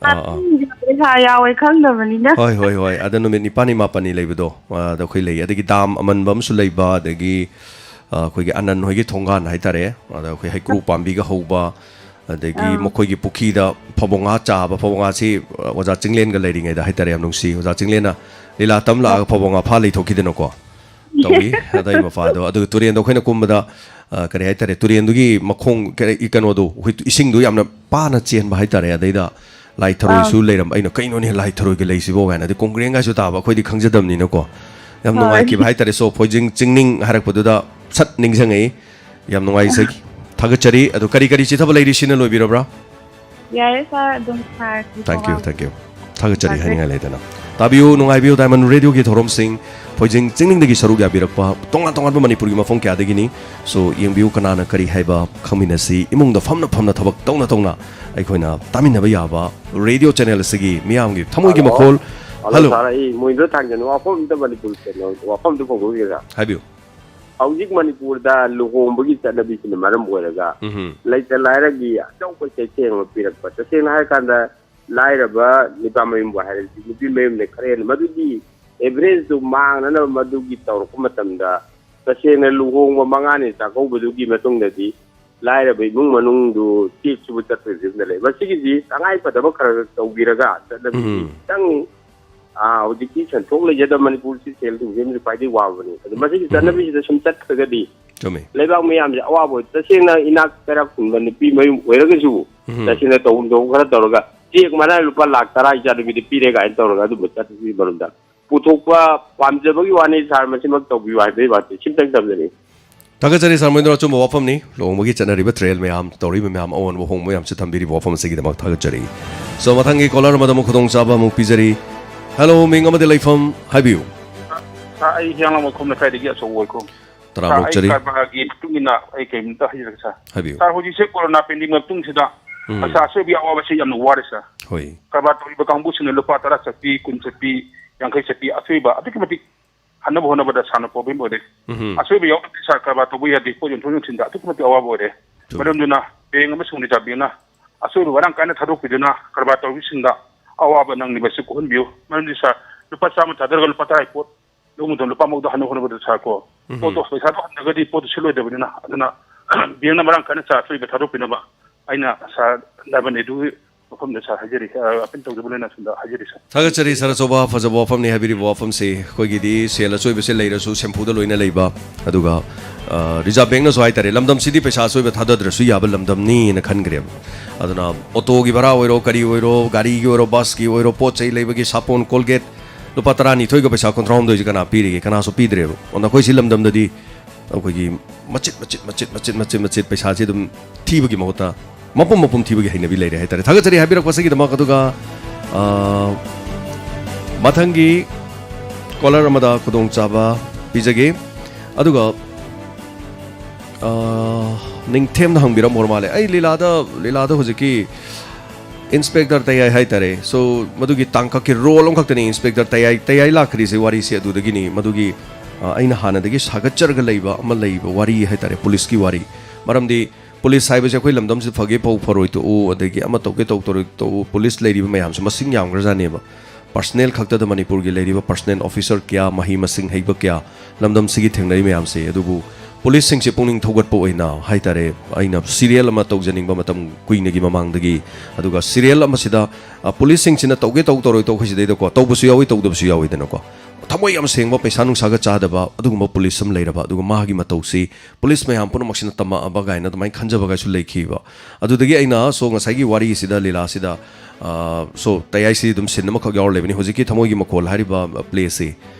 ꯑꯥ, ꯑꯥ꯫ ꯄꯩꯁꯥ ꯌꯥꯎꯋꯦ ꯈꯪꯗꯕꯅꯤꯅ꯫ ꯍꯣꯏ, ꯍꯣꯏ, ꯍꯣꯏ꯫ ꯑꯗ ꯅꯨꯃꯤꯠ ꯅꯤꯄꯥꯜꯅꯤ ꯃꯥꯄꯜꯅꯤ ꯂꯩꯕꯗꯣ, ꯑꯗ ꯑꯩꯈꯣꯏ ꯂꯩ꯫ ꯑꯗꯒꯤ ꯗꯥꯝ ꯑꯃꯟꯕ ꯑꯃꯁꯨ ꯂꯩꯕ, ꯑꯗꯒꯤ, ꯑ, ꯑꯩꯈꯣꯏꯒꯤ ꯑꯅꯟ ꯍꯣꯏꯒꯤ ꯊꯣꯡꯒꯥꯟ ꯍꯥꯏꯇꯥꯔꯦ, ꯑꯗ ꯑꯩꯈꯣꯏ ꯍꯩꯀ꯭ꯔꯨ ꯄꯥꯝꯕꯤꯒ ꯍꯧꯕ, ꯑꯗꯒꯤ ꯑꯥ꯫ ꯃꯈꯣꯏꯒꯤ ꯄꯨꯈ꯭ꯔꯤꯗ ꯐꯕꯣ ꯉꯥ ꯆꯥꯕ, ꯐꯕꯣ ꯉꯥꯁꯤ, ꯑ, ꯑꯣꯖꯥ ꯆꯤꯡꯂꯦꯟꯒ ꯂꯩꯔꯤꯉꯩꯗ ꯍꯥꯏꯇꯥꯔꯦ, ꯌꯥꯝ ꯅꯨꯡꯁꯤ꯫ ꯑꯣꯖꯥ ꯆꯤꯡꯂꯦꯟꯅ ꯂꯤꯂꯥ ꯇꯝ ꯂꯥꯛꯑꯒ ꯐꯕꯣ ꯉꯥ ꯐꯥ ꯂꯩꯊꯣꯛꯈꯤꯗꯅꯀꯣ꯫ ꯇꯧꯏ꯫ ꯑꯗꯩ ꯃꯄꯥꯗꯣ, ꯑꯗꯨꯒ ꯇꯨꯔꯦꯟꯗꯣ ꯑꯩꯈꯣꯏꯅ ꯀꯨꯝꯕꯗ, ꯑ, ꯀꯔꯤ ꯍꯥꯏꯇꯥꯔꯦ, ꯇꯨꯔꯦꯟꯗꯨꯒꯤ ꯃꯈꯣꯡ, ꯀꯔꯤ, ꯀꯩꯅꯣꯗꯣ, ꯑꯩꯈꯣꯏ ꯏꯁꯤꯡꯗꯣ ꯌꯥꯝꯅ ꯄꯥꯅ ꯆꯦꯟꯕ ꯍꯥꯏꯇꯥꯔꯦ꯫ ꯑꯗꯩꯗ ꯂꯥꯏ ꯊꯔꯣꯏꯁꯨ ꯑꯥ꯫ ꯂꯩꯔꯝꯕ꯫ ꯑꯩꯅ, "ꯀꯩꯅꯣꯅꯦ, ꯂꯥꯏ ꯊꯔꯣꯏꯒ ꯂꯩꯁꯤꯕꯣ?" ꯀꯥꯏꯅ꯫ ꯑꯗꯩ ꯀꯣꯡꯒ꯭ꯔꯦꯡꯒꯥꯏꯁꯨ ꯇꯥꯕ, ꯑꯩꯈꯣꯏꯗꯤ ꯈꯪꯖꯗꯕꯅꯤꯅꯀꯣ꯫ ꯌꯥꯝ ꯍꯣꯏ꯫ ꯅꯨꯡꯉꯥꯏꯈꯤꯕ ꯍꯥꯏꯇꯥꯔꯦ꯫ So, ꯐꯣꯏꯖꯤꯡ ꯆꯤꯡꯅꯤꯡ ꯍꯥꯏꯔꯛꯄꯗꯨꯗ ꯁꯠ ꯅꯤꯡꯁꯤꯡꯉꯛꯏ꯫ ꯌꯥꯝ ꯅꯨꯡꯉꯥꯏꯖꯩ꯫ ꯊꯥꯒꯠꯆꯔꯤ꯫ ꯑꯗꯣ ꯀꯔꯤ ꯀꯔꯤ ꯆꯤꯊꯕ ꯂꯩꯔꯤ, ꯁꯤꯅ ꯂꯣꯏꯕꯤꯔꯕ꯭ꯔꯥ? ꯌꯥꯔꯦ ꯁꯥꯔ, ꯑꯗꯨꯝ ꯁꯥꯔꯒꯤ Thank you, programme thank you. ꯊꯥꯒꯠꯆꯔꯤ ꯊꯥꯒꯠ- ꯍꯥꯏꯅꯤꯡꯉꯥꯏ ꯂꯩꯇꯅ꯫ ꯇꯥꯕꯤꯌꯨ, ꯅꯨꯡꯉꯥꯏꯕꯤꯌꯨ, ꯗꯥꯏꯃꯟ ꯔꯦꯗꯤꯑꯣꯒꯤ ꯊꯧꯔꯝꯁꯤꯡ, ꯐꯣꯏꯖꯤꯡ ꯆꯤꯡꯅꯤꯡꯗꯒꯤ ꯁꯔꯨꯛ ꯌꯥꯕꯤꯔꯛꯄ ꯇꯣꯉꯥꯟ ꯇꯣꯉꯥꯟꯕ ꯃꯅꯤꯄꯨꯔꯒꯤ ꯃꯐꯝ ꯀꯌꯥꯗꯒꯤꯅꯤ꯫ So, ꯌꯦꯡꯕꯤꯌꯨ, ꯀꯅꯥꯅ ꯀꯔꯤ ꯍꯥꯏꯕ ꯈꯪꯃꯤꯟꯅꯁꯤ꯫ ꯏꯃꯨꯡꯗ ꯐꯝꯅ ꯐꯝꯅ ꯊꯕꯛ ꯇꯧꯅ ꯇꯧꯅ ꯑꯩꯈꯣꯏꯅ ꯇꯥꯃꯤꯟꯅꯕ ꯌꯥꯕ ꯔꯦꯗꯤꯑꯣ ꯆꯦꯅꯦꯜ ꯑꯁꯤꯒꯤ ꯃꯤꯌꯥꯝꯒꯤ ꯊꯃꯣꯏꯒꯤ ꯍꯜꯂꯣ꯫ ꯃꯈꯣꯜ꯫ Hello, hello. ꯁꯥꯔ, ꯑꯩ ꯃꯣꯏꯗꯣ ꯊꯥꯡꯖꯅꯨ ꯋꯥꯐꯝ ꯑꯝꯇ ꯃꯅꯤꯄꯨꯔ ꯀꯩꯅꯣ ꯋꯥꯐꯝꯗꯨ ꯐꯣꯡꯗꯣꯛꯈꯤꯒꯦ, ꯁꯥꯔ꯫ ꯍꯥꯏꯕꯤꯌꯨ꯫ ꯍꯧꯖꯤꯛ ꯃꯅꯤꯄꯨꯔꯗ ꯂꯨꯍꯣꯡꯕꯒꯤ ꯆꯠꯅꯕꯤꯁꯤꯅ ꯃꯔꯝ ꯑꯣꯏꯔꯒ ꯎꯝꯍꯨꯝ꯫ ꯂꯩꯇ ꯂꯥꯏꯔꯒꯤ ꯑꯆꯧꯕ ꯆꯩꯊꯦꯡ ꯑꯃ ꯄꯤꯔꯛꯄ꯫ ꯇꯁꯦꯡꯅ ꯍꯥꯏꯔꯀꯥꯟꯗ, ꯂꯥꯏꯔꯕ ꯅꯨꯄꯥ ꯃꯌꯨꯝꯕꯨ ꯍꯥꯏꯔꯁꯤ, ꯅꯨꯄꯤ ꯃꯌꯨꯝꯅ ꯈꯔ ꯍꯦꯟꯅ ꯃꯗꯨꯒꯤ ꯑꯦꯚꯔꯦꯖꯇꯨ ꯃꯥꯡꯅꯅꯕ ꯃꯗꯨꯒꯤ ꯇꯧꯔꯛꯄ ꯃꯇꯝꯗ, ꯇꯁꯦꯡꯅ ꯂꯨꯍꯣꯡꯕ ꯃꯉꯥꯅꯤ ꯆꯥꯛꯀꯧꯕꯗꯨꯒꯤ ꯃꯇꯨꯡꯗꯗꯤ ꯂꯥꯏꯔꯕ ꯏꯃꯨꯡ ꯃꯅꯨꯡꯗꯨ ꯆꯦꯛ ꯁꯨꯕ ꯆꯠꯄꯒꯤ ꯐꯤꯕꯝꯗ ꯂꯩ꯫ ꯃꯁꯤꯒꯤꯁꯤ ꯇꯉꯥꯏ ꯐꯗꯕ ꯈꯔ ꯈꯔ ꯇꯧꯕꯤꯔꯒ ꯆꯠꯅꯕꯤꯁꯤ ꯎꯝ꯫ ꯈꯤꯇꯪ, ꯑꯥ, ꯍꯧꯖꯤꯛꯇꯤ ꯁꯦꯟꯊꯣꯛ ꯂꯩꯖꯗꯕ ꯃꯅꯤꯄꯨꯔꯁꯤ ꯁꯦꯜ ꯊꯨꯝꯁꯤꯅ ꯈ꯭ꯋꯥꯏꯗꯒꯤ ꯋꯥꯕꯅꯤ꯫ ꯑꯗꯨ ꯃꯁꯤꯒꯤ ꯎꯝ꯫ ꯆꯠꯅꯕꯤꯁꯤꯗ ꯁꯨꯝ ꯆꯠꯈ꯭ꯔꯒꯗꯤ ꯆꯨꯝꯃꯤ꯫ ꯂꯩꯕꯥꯛ ꯃꯌꯥꯝꯁꯦ ꯑꯋꯥꯕ ꯑꯣꯏ-, ꯇꯁꯦꯡꯅ ꯏꯅꯥꯛ ꯀꯩꯔꯥꯛ ꯈꯨꯟꯕ ꯅꯨꯄꯤ ꯃꯌꯨꯝ ꯑꯣꯏꯔꯒꯁꯨ ꯎꯝ꯫ ꯇꯁꯦꯡꯅ ꯇꯧꯐꯝ ꯊꯣꯛꯄ ꯈꯔ ꯇꯧꯔꯒ ꯆꯦꯛ ꯃꯅꯥ ꯂꯨꯄꯥ ꯂꯥꯛ ꯇꯔꯥ ꯏꯆꯥꯅꯨꯄꯤꯗ ꯄꯤꯔꯦ ꯀꯥꯏꯅ ꯇꯧꯔꯒ ꯑꯗꯨꯝꯕ ꯆꯠꯄꯒꯤ ꯃꯔꯝꯗ ꯄꯨꯊꯣꯛꯄ ꯄꯥꯝꯖꯕꯒꯤ ꯋꯥꯅꯤ, ꯁꯥꯔ, ꯃꯁꯤꯃꯛ ꯇꯧꯕꯤꯌꯨ ꯍꯥꯏꯕꯒꯤ ꯋꯥꯗꯤ ꯁꯤꯝꯇꯪ ꯊꯝꯖꯅꯤꯡꯏ꯫ ꯊꯥꯒꯠꯆꯔꯤ ꯁꯥꯔ ꯃꯣꯏꯅ ꯑꯆꯨꯝꯕ ꯋꯥꯐꯝꯅꯤ꯫ ꯂꯨꯍꯣꯡꯕꯒꯤ ꯆꯠꯅꯔꯤꯕ ꯇ꯭ꯔꯦꯟ ꯃꯌꯥꯝ, ꯇꯧꯔꯤꯕ ꯃꯌꯥꯝ, ꯑꯑꯣꯟꯕ ꯍꯣꯡꯕ ꯃꯌꯥꯝꯁꯨ ꯊꯝꯕꯤꯔꯤꯕ ꯋꯥꯐꯝ ꯑꯁꯤꯒꯤꯗꯃꯛ ꯊꯥꯒꯠꯆꯔꯤ꯫ ꯁꯣ, ꯃꯊꯪꯒꯤ ꯀꯣꯂꯔ ꯑꯃꯗ ꯑꯃꯨꯛ ꯈꯨꯗꯣꯡꯆꯥꯕ ꯑꯃꯨꯛ ꯄꯤꯖꯔꯤ꯫ ꯍꯦꯂꯣ, ꯃꯤꯡ ꯑꯃꯗꯤ ꯂꯩꯐꯝ ꯍꯥꯏꯕꯤꯌꯨ꯫ ꯁꯥꯔ, ꯑꯩ ꯍꯤꯌꯥꯡꯂꯥꯡ ꯃꯈꯣꯡ ꯂꯩꯀꯥꯏꯗꯒꯤ ꯑꯆꯧꯕ ꯑꯣꯏꯈꯣ꯫ ꯇꯔꯥꯝꯅ ꯁꯥꯔ, ꯑꯩ ꯑꯣꯛꯆꯔꯤ꯫ ꯀꯔꯕꯥꯔꯒꯤ ꯃꯇꯨꯡ ꯏꯟꯅ ꯑꯩ ꯀꯩꯝꯇ ꯍꯥꯏꯖꯔꯛꯀꯦ, ꯁꯥꯔ꯫ ꯍꯥꯏꯕꯤꯌꯨ꯫ ꯁꯥꯔ, ꯍꯧꯖꯤꯛꯁꯦ ꯀꯣꯔꯣꯅꯥ ꯄꯦꯟꯗꯦꯃꯤꯛ ꯃꯇꯨꯡꯁꯤꯗ ꯎꯝ꯫ ꯄꯩꯁꯥ ꯑꯆꯣꯏꯕ ꯑꯋꯥꯕꯁꯦ ꯌꯥꯝꯅ ꯋꯥꯔꯦ, ꯁꯥꯔ꯫ ꯍꯣꯏ꯫ ꯀꯔꯕꯥꯔ ꯇꯧꯔꯤꯕ ꯀꯥꯡꯕꯨꯁꯤꯡꯅ ꯂꯨꯄꯥ ꯇꯔꯥ ꯆꯠꯄꯤ, ꯀꯨꯟ ꯆꯠꯄꯤ, ꯌꯥꯡꯈꯩ ꯆꯠꯄꯤ ꯑꯆꯣꯏꯕ ꯑꯗꯨꯛꯀꯤ ꯃꯇꯤꯛ ꯍꯟꯅꯕ ꯍꯣꯠꯅꯕꯗ ꯁꯥꯟꯅ ꯄ꯭ꯔꯣꯕ꯭ꯂꯦꯝ ꯑꯣꯏꯔꯦ꯫ ꯎꯝ꯫ ꯑꯆꯣꯏꯕ ꯌꯥꯎꯗ꯭ꯔꯗꯤ, ꯁꯥꯔ, ꯀꯔꯕꯥꯔ ꯇꯧꯕ ꯌꯥꯗꯦ, ꯄꯣꯠ ꯌꯣꯟꯊꯣꯛ ꯌꯣꯟꯁꯤꯟꯗ ꯑꯗꯨꯛꯀꯤ ꯃꯇꯤꯛ ꯑꯋꯥꯕ ꯑꯣꯏꯔꯦ꯫ ꯆꯨꯝꯃꯤ꯫ ꯃꯔꯝꯗꯨꯅ ꯕꯦꯡ ꯑꯃꯁꯨꯡ ꯔꯤꯖꯥꯕ ꯕꯦꯡꯅ ꯑꯆꯣꯏꯕ ꯃꯔꯥꯡ ꯀꯥꯏꯅ ꯊꯥꯗꯣꯛꯄꯤꯗꯨꯅ ꯀꯔꯕꯥꯔ ꯇꯧꯔꯤꯕꯁꯤꯡꯗ ꯑꯋꯥꯕ ꯅꯪꯂꯤꯕꯁꯤ ꯀꯣꯛꯍꯟꯕꯤꯌꯨ꯫ ꯃꯔꯝꯗꯤ, ꯁꯥꯔ, ꯂꯨꯄꯥ ꯆꯥꯝꯃ ꯊꯥꯗꯔꯒ ꯂꯨꯄꯥ ꯇꯔꯥꯒꯤ ꯄꯣꯠ ꯂꯧꯕꯗ ꯂꯨꯄꯥ ꯃꯧꯗ ꯍꯟꯅ ꯍꯣꯠꯅꯕꯗ, ꯁꯥꯔ, ꯀꯣ, ꯎꯝ꯫ ꯄꯣꯠꯇꯣ, ꯄꯩꯁꯥꯗꯣ ꯍꯟꯗ꯭ꯔꯒꯗꯤ ꯄꯣꯠꯇꯣ ꯁꯤꯠꯂꯣꯏꯗꯕꯅꯤꯅ, ꯑꯗꯨꯅ ꯕꯦꯡꯅ ꯃꯔꯥꯡ ꯀꯥꯏꯅ ꯆꯥꯔꯖ ꯑꯆꯣꯏꯕ ꯊꯥꯗꯣꯛꯄꯤꯅꯕ ꯑꯩꯅ ꯁꯥꯔ ꯗꯥꯏꯃꯟ ꯑꯦꯗꯨꯒꯤ ꯃꯐꯝꯗ, ꯁꯥꯔ, ꯍꯥꯏꯖꯔꯤ, ꯑ, ꯑꯄꯤꯜ ꯇꯧꯖꯕ ꯂꯣꯏꯅ ꯑꯁꯣꯝꯗ ꯍꯥꯏꯖꯔꯤ, ꯁꯥꯔ꯫ ꯊꯥꯒꯠꯆꯔꯤ, ꯁꯥꯔ ꯑꯆꯧꯕ, ꯐꯖꯕ ꯋꯥꯐꯝꯅꯤ ꯍꯥꯏꯕꯤꯔꯤꯕ ꯋꯥꯐꯝꯁꯦ꯫ ꯑꯩꯈꯣꯏꯒꯤꯗꯤ ꯁꯦꯜ ꯑꯆꯣꯏꯕꯁꯦ ꯂꯩꯔꯁꯨ ꯁꯦꯝꯐꯨꯗ ꯂꯣꯏꯅ ꯂꯩꯕ, ꯑꯗꯨꯒ, ꯑ, ꯔꯤꯖꯥꯕ ꯕꯦꯡꯅꯁꯨ ꯍꯥꯏꯇꯥꯔꯦ, ꯂꯝꯗꯝꯁꯤꯗꯤ ꯄꯩꯁꯥ ꯑꯆꯣꯏꯕ ꯊꯥꯗꯗ꯭ꯔꯁꯨ ꯌꯥꯕ ꯂꯝꯗꯝꯅꯤꯅ ꯈꯟꯈ꯭ꯔꯦꯕ꯫ ꯑꯗꯨꯅ ꯑꯣꯇꯣꯒꯤ ꯚꯔꯥ ꯑꯣꯏꯔꯣ, ꯀꯔꯤ ꯑꯣꯏꯔꯣ, ꯒꯥꯔꯤꯒꯤ ꯑꯣꯏꯔꯣ, ꯕꯁꯀꯤ ꯑꯣꯏꯔꯣ, ꯄꯣꯠ ꯆꯩ ꯂꯩꯕꯒꯤ ꯁꯥꯄꯣꯟ, ꯀꯣꯜꯒꯦꯠ, ꯂꯨꯄꯥ ꯇꯔꯥꯅꯤꯊꯣꯏꯒ ꯄꯩꯁꯥ ꯀꯨꯟꯊ꯭ꯔꯥꯍꯨꯝꯗꯣꯏꯁꯦ ꯀꯅꯥ ꯄꯤꯔꯤꯒꯦ? ꯀꯅꯥꯁꯨ ꯄꯤꯗ꯭ꯔꯦꯕ꯫ ꯑꯣ, ꯅꯈꯣꯏ ꯁꯤ ꯂꯝꯗꯝꯗꯗꯤ ꯑꯩꯈꯣꯏꯒꯤ ꯃꯆꯤꯠ, ꯃꯆꯤꯠ, ꯃꯆꯤꯠ, ꯃꯆꯤꯠ, ꯃꯆꯤꯠ, ꯃꯆꯤꯠ ꯄꯩꯁꯥꯁꯦ ꯑꯗꯨꯝ ꯊꯤꯕꯒꯤ ꯃꯍꯨꯠꯇ ꯃꯄꯨꯝ ꯃꯄꯨꯝ ꯊꯤꯕꯒꯤ ꯍꯩꯅꯕꯤ ꯂꯩꯔꯦ ꯍꯥꯏꯇꯥꯔꯦ꯫ ꯊꯥꯒꯠꯆꯔꯤ ꯍꯥꯏꯕꯤꯔꯛꯄꯁꯤꯒꯤꯗꯃꯛ꯫ ꯑꯗꯨꯒ, ꯑ, ꯃꯊꯪꯒꯤ ꯀꯣꯂꯔ ꯑꯃꯗ ꯈꯨꯗꯣꯡꯆꯥꯕ ꯄꯤꯖꯒꯦ꯫ ꯑꯗꯨꯒ, ꯑ, ꯅꯤꯡꯊꯦꯝꯅ ꯍꯪꯕꯤꯔꯝꯕ ꯑꯣꯏꯔ ꯃꯥꯜꯂꯦ꯫ ꯑꯩ ꯂꯤꯂꯥꯗ, ꯂꯤꯂꯥꯗ ꯍꯧꯖꯤꯛꯀꯤ ꯏꯟꯁꯄꯦꯛꯇꯔ ꯇꯌꯥꯏ ꯍꯥꯏꯇꯥꯔꯦ꯫ So, ꯃꯗꯨꯒꯤ ꯇꯥꯡꯀꯛꯀꯤ ꯔꯣꯜ ꯑꯃꯈꯛꯇꯅꯤ ꯏꯟꯁꯄꯦꯛꯇꯔ ꯇꯌꯥꯏ, ꯇꯌꯥꯏ ꯂꯥꯛꯈ꯭ꯔꯤꯁꯦ, ꯋꯥꯔꯤꯁꯦ ꯑꯗꯨꯗꯒꯤꯅꯤ꯫ ꯃꯗꯨꯒꯤ, ꯑ, ꯑꯩꯅ ꯍꯥꯟꯅꯗꯒꯤ ꯁꯥꯒꯠꯆꯔꯒ ꯂꯩꯕ ꯑꯃ ꯂꯩꯕ ꯋꯥꯔꯤ ꯍꯥꯏꯇꯥꯔꯦ, ꯄꯨꯂꯤꯁꯀꯤ ꯋꯥꯔꯤ꯫ ꯃꯔꯝꯗꯤ ꯄꯨꯂꯤꯁ ꯍꯥꯏꯕꯁꯦ ꯑꯩꯈꯣꯏ ꯂꯝꯗꯝꯁꯤꯗ ꯐꯒꯦ ꯐꯧ ꯐꯔꯣꯏ ꯇꯣꯛꯎ, ꯑꯗꯒꯤ ꯑꯃ ꯇꯧꯒꯦ ꯇꯧ ꯇꯧꯔꯣꯏ ꯇꯣꯛꯎ, ꯄꯨꯂꯤꯁ ꯂꯩꯔꯤꯕ ꯃꯌꯥꯝꯁꯦ ꯃꯁꯤꯡ ꯌꯥꯝꯈ꯭ꯔꯖꯥꯠꯅꯦꯕ꯫ ꯄꯔꯁꯅꯦꯜ ꯈꯛꯇꯗ ꯃꯅꯤꯄꯨꯔꯒꯤ ꯂꯩꯔꯤꯕ ꯄꯔꯁꯅꯦꯜ ꯑꯣꯐꯤꯁꯔ ꯀꯌꯥ, ꯃꯍꯩ ꯃꯁꯤꯡ ꯍꯩꯕ ꯀꯌꯥ ꯂꯝꯗꯝꯁꯤꯒꯤ ꯊꯦꯡꯅꯔꯤ ꯃꯌꯥꯝꯁꯦ꯫ ꯑꯗꯨꯕꯨ ꯄꯨꯂꯤꯁꯁꯤꯡꯁꯦ ꯄꯨꯛꯅꯤꯡ ꯊꯧꯒꯠꯄ ꯑꯣꯏꯅ ꯍꯥꯏꯇꯥꯔꯦ, ꯑꯩꯅ ꯁꯤꯔꯤꯌꯦꯜ ꯑꯃ ꯇꯧꯖꯅꯤꯡꯕ ꯃꯇꯝ ꯀꯨꯏꯅꯒꯤ ꯃꯃꯥꯡꯗꯒꯤ꯫ ꯑꯗꯨꯒ ꯁꯤꯔꯤꯌꯦꯜ ꯑꯃꯁꯤꯗ, ꯑ, ꯄꯨꯂꯤꯁꯁꯤꯡꯁꯤꯅ ꯇꯧꯒꯦ ꯇꯧ ꯇꯧꯔꯣꯏ ꯇꯧ ꯑꯩꯈꯣꯏ ꯁꯤꯗꯩꯗꯀꯣ, ꯇꯧꯕꯁꯨ ꯌꯥꯎꯏ, ꯇꯧꯗꯕꯁꯨ ꯌꯥꯎꯏꯗꯅꯀꯣ꯫ ꯊꯃꯣꯏ ꯌꯥꯝ ꯁꯦꯡꯕ, ꯄꯩꯁꯥ ꯅꯨꯡꯁꯥꯒ ꯆꯥꯗꯕ ꯑꯗꯨꯒꯨꯝꯕ ꯄꯨꯂꯤꯁ ꯑꯃ ꯂꯩꯔꯕ, ꯑꯗꯨꯒ ꯃꯥꯒꯤ ꯃꯇꯧꯁꯤ ꯄꯨꯂꯤꯁ ꯃꯌꯥꯝ ꯄꯨꯝꯅꯃꯛꯁꯤꯅ ꯇꯝꯃꯛꯑꯕ ꯀꯥꯏꯅ ꯑꯗꯨꯃꯥꯏꯅ ꯈꯟꯖꯕꯒꯥꯏꯁꯨ ꯂꯩꯈꯤꯕ꯫ ꯑꯗꯨꯗꯒꯤ ꯑꯩꯅ so ꯉꯁꯥꯏꯒꯤ ꯋꯥꯔꯤꯁꯤꯗ, ꯂꯤꯂꯥꯁꯤꯗ, ꯑ, so ꯇꯌꯥꯏꯁꯤ ꯑꯗꯨꯝ ꯁꯤꯟ ꯑꯃꯈꯛ ꯌꯥꯎꯔ ꯂꯩꯕꯅꯤ꯫ ꯍꯧꯖꯤꯛꯀꯤ ꯊꯃꯣꯏꯒꯤ ꯃꯈꯣꯜ ꯍꯥꯏꯔꯤꯕ, ꯑ, ꯄ꯭ꯂꯦꯁꯤ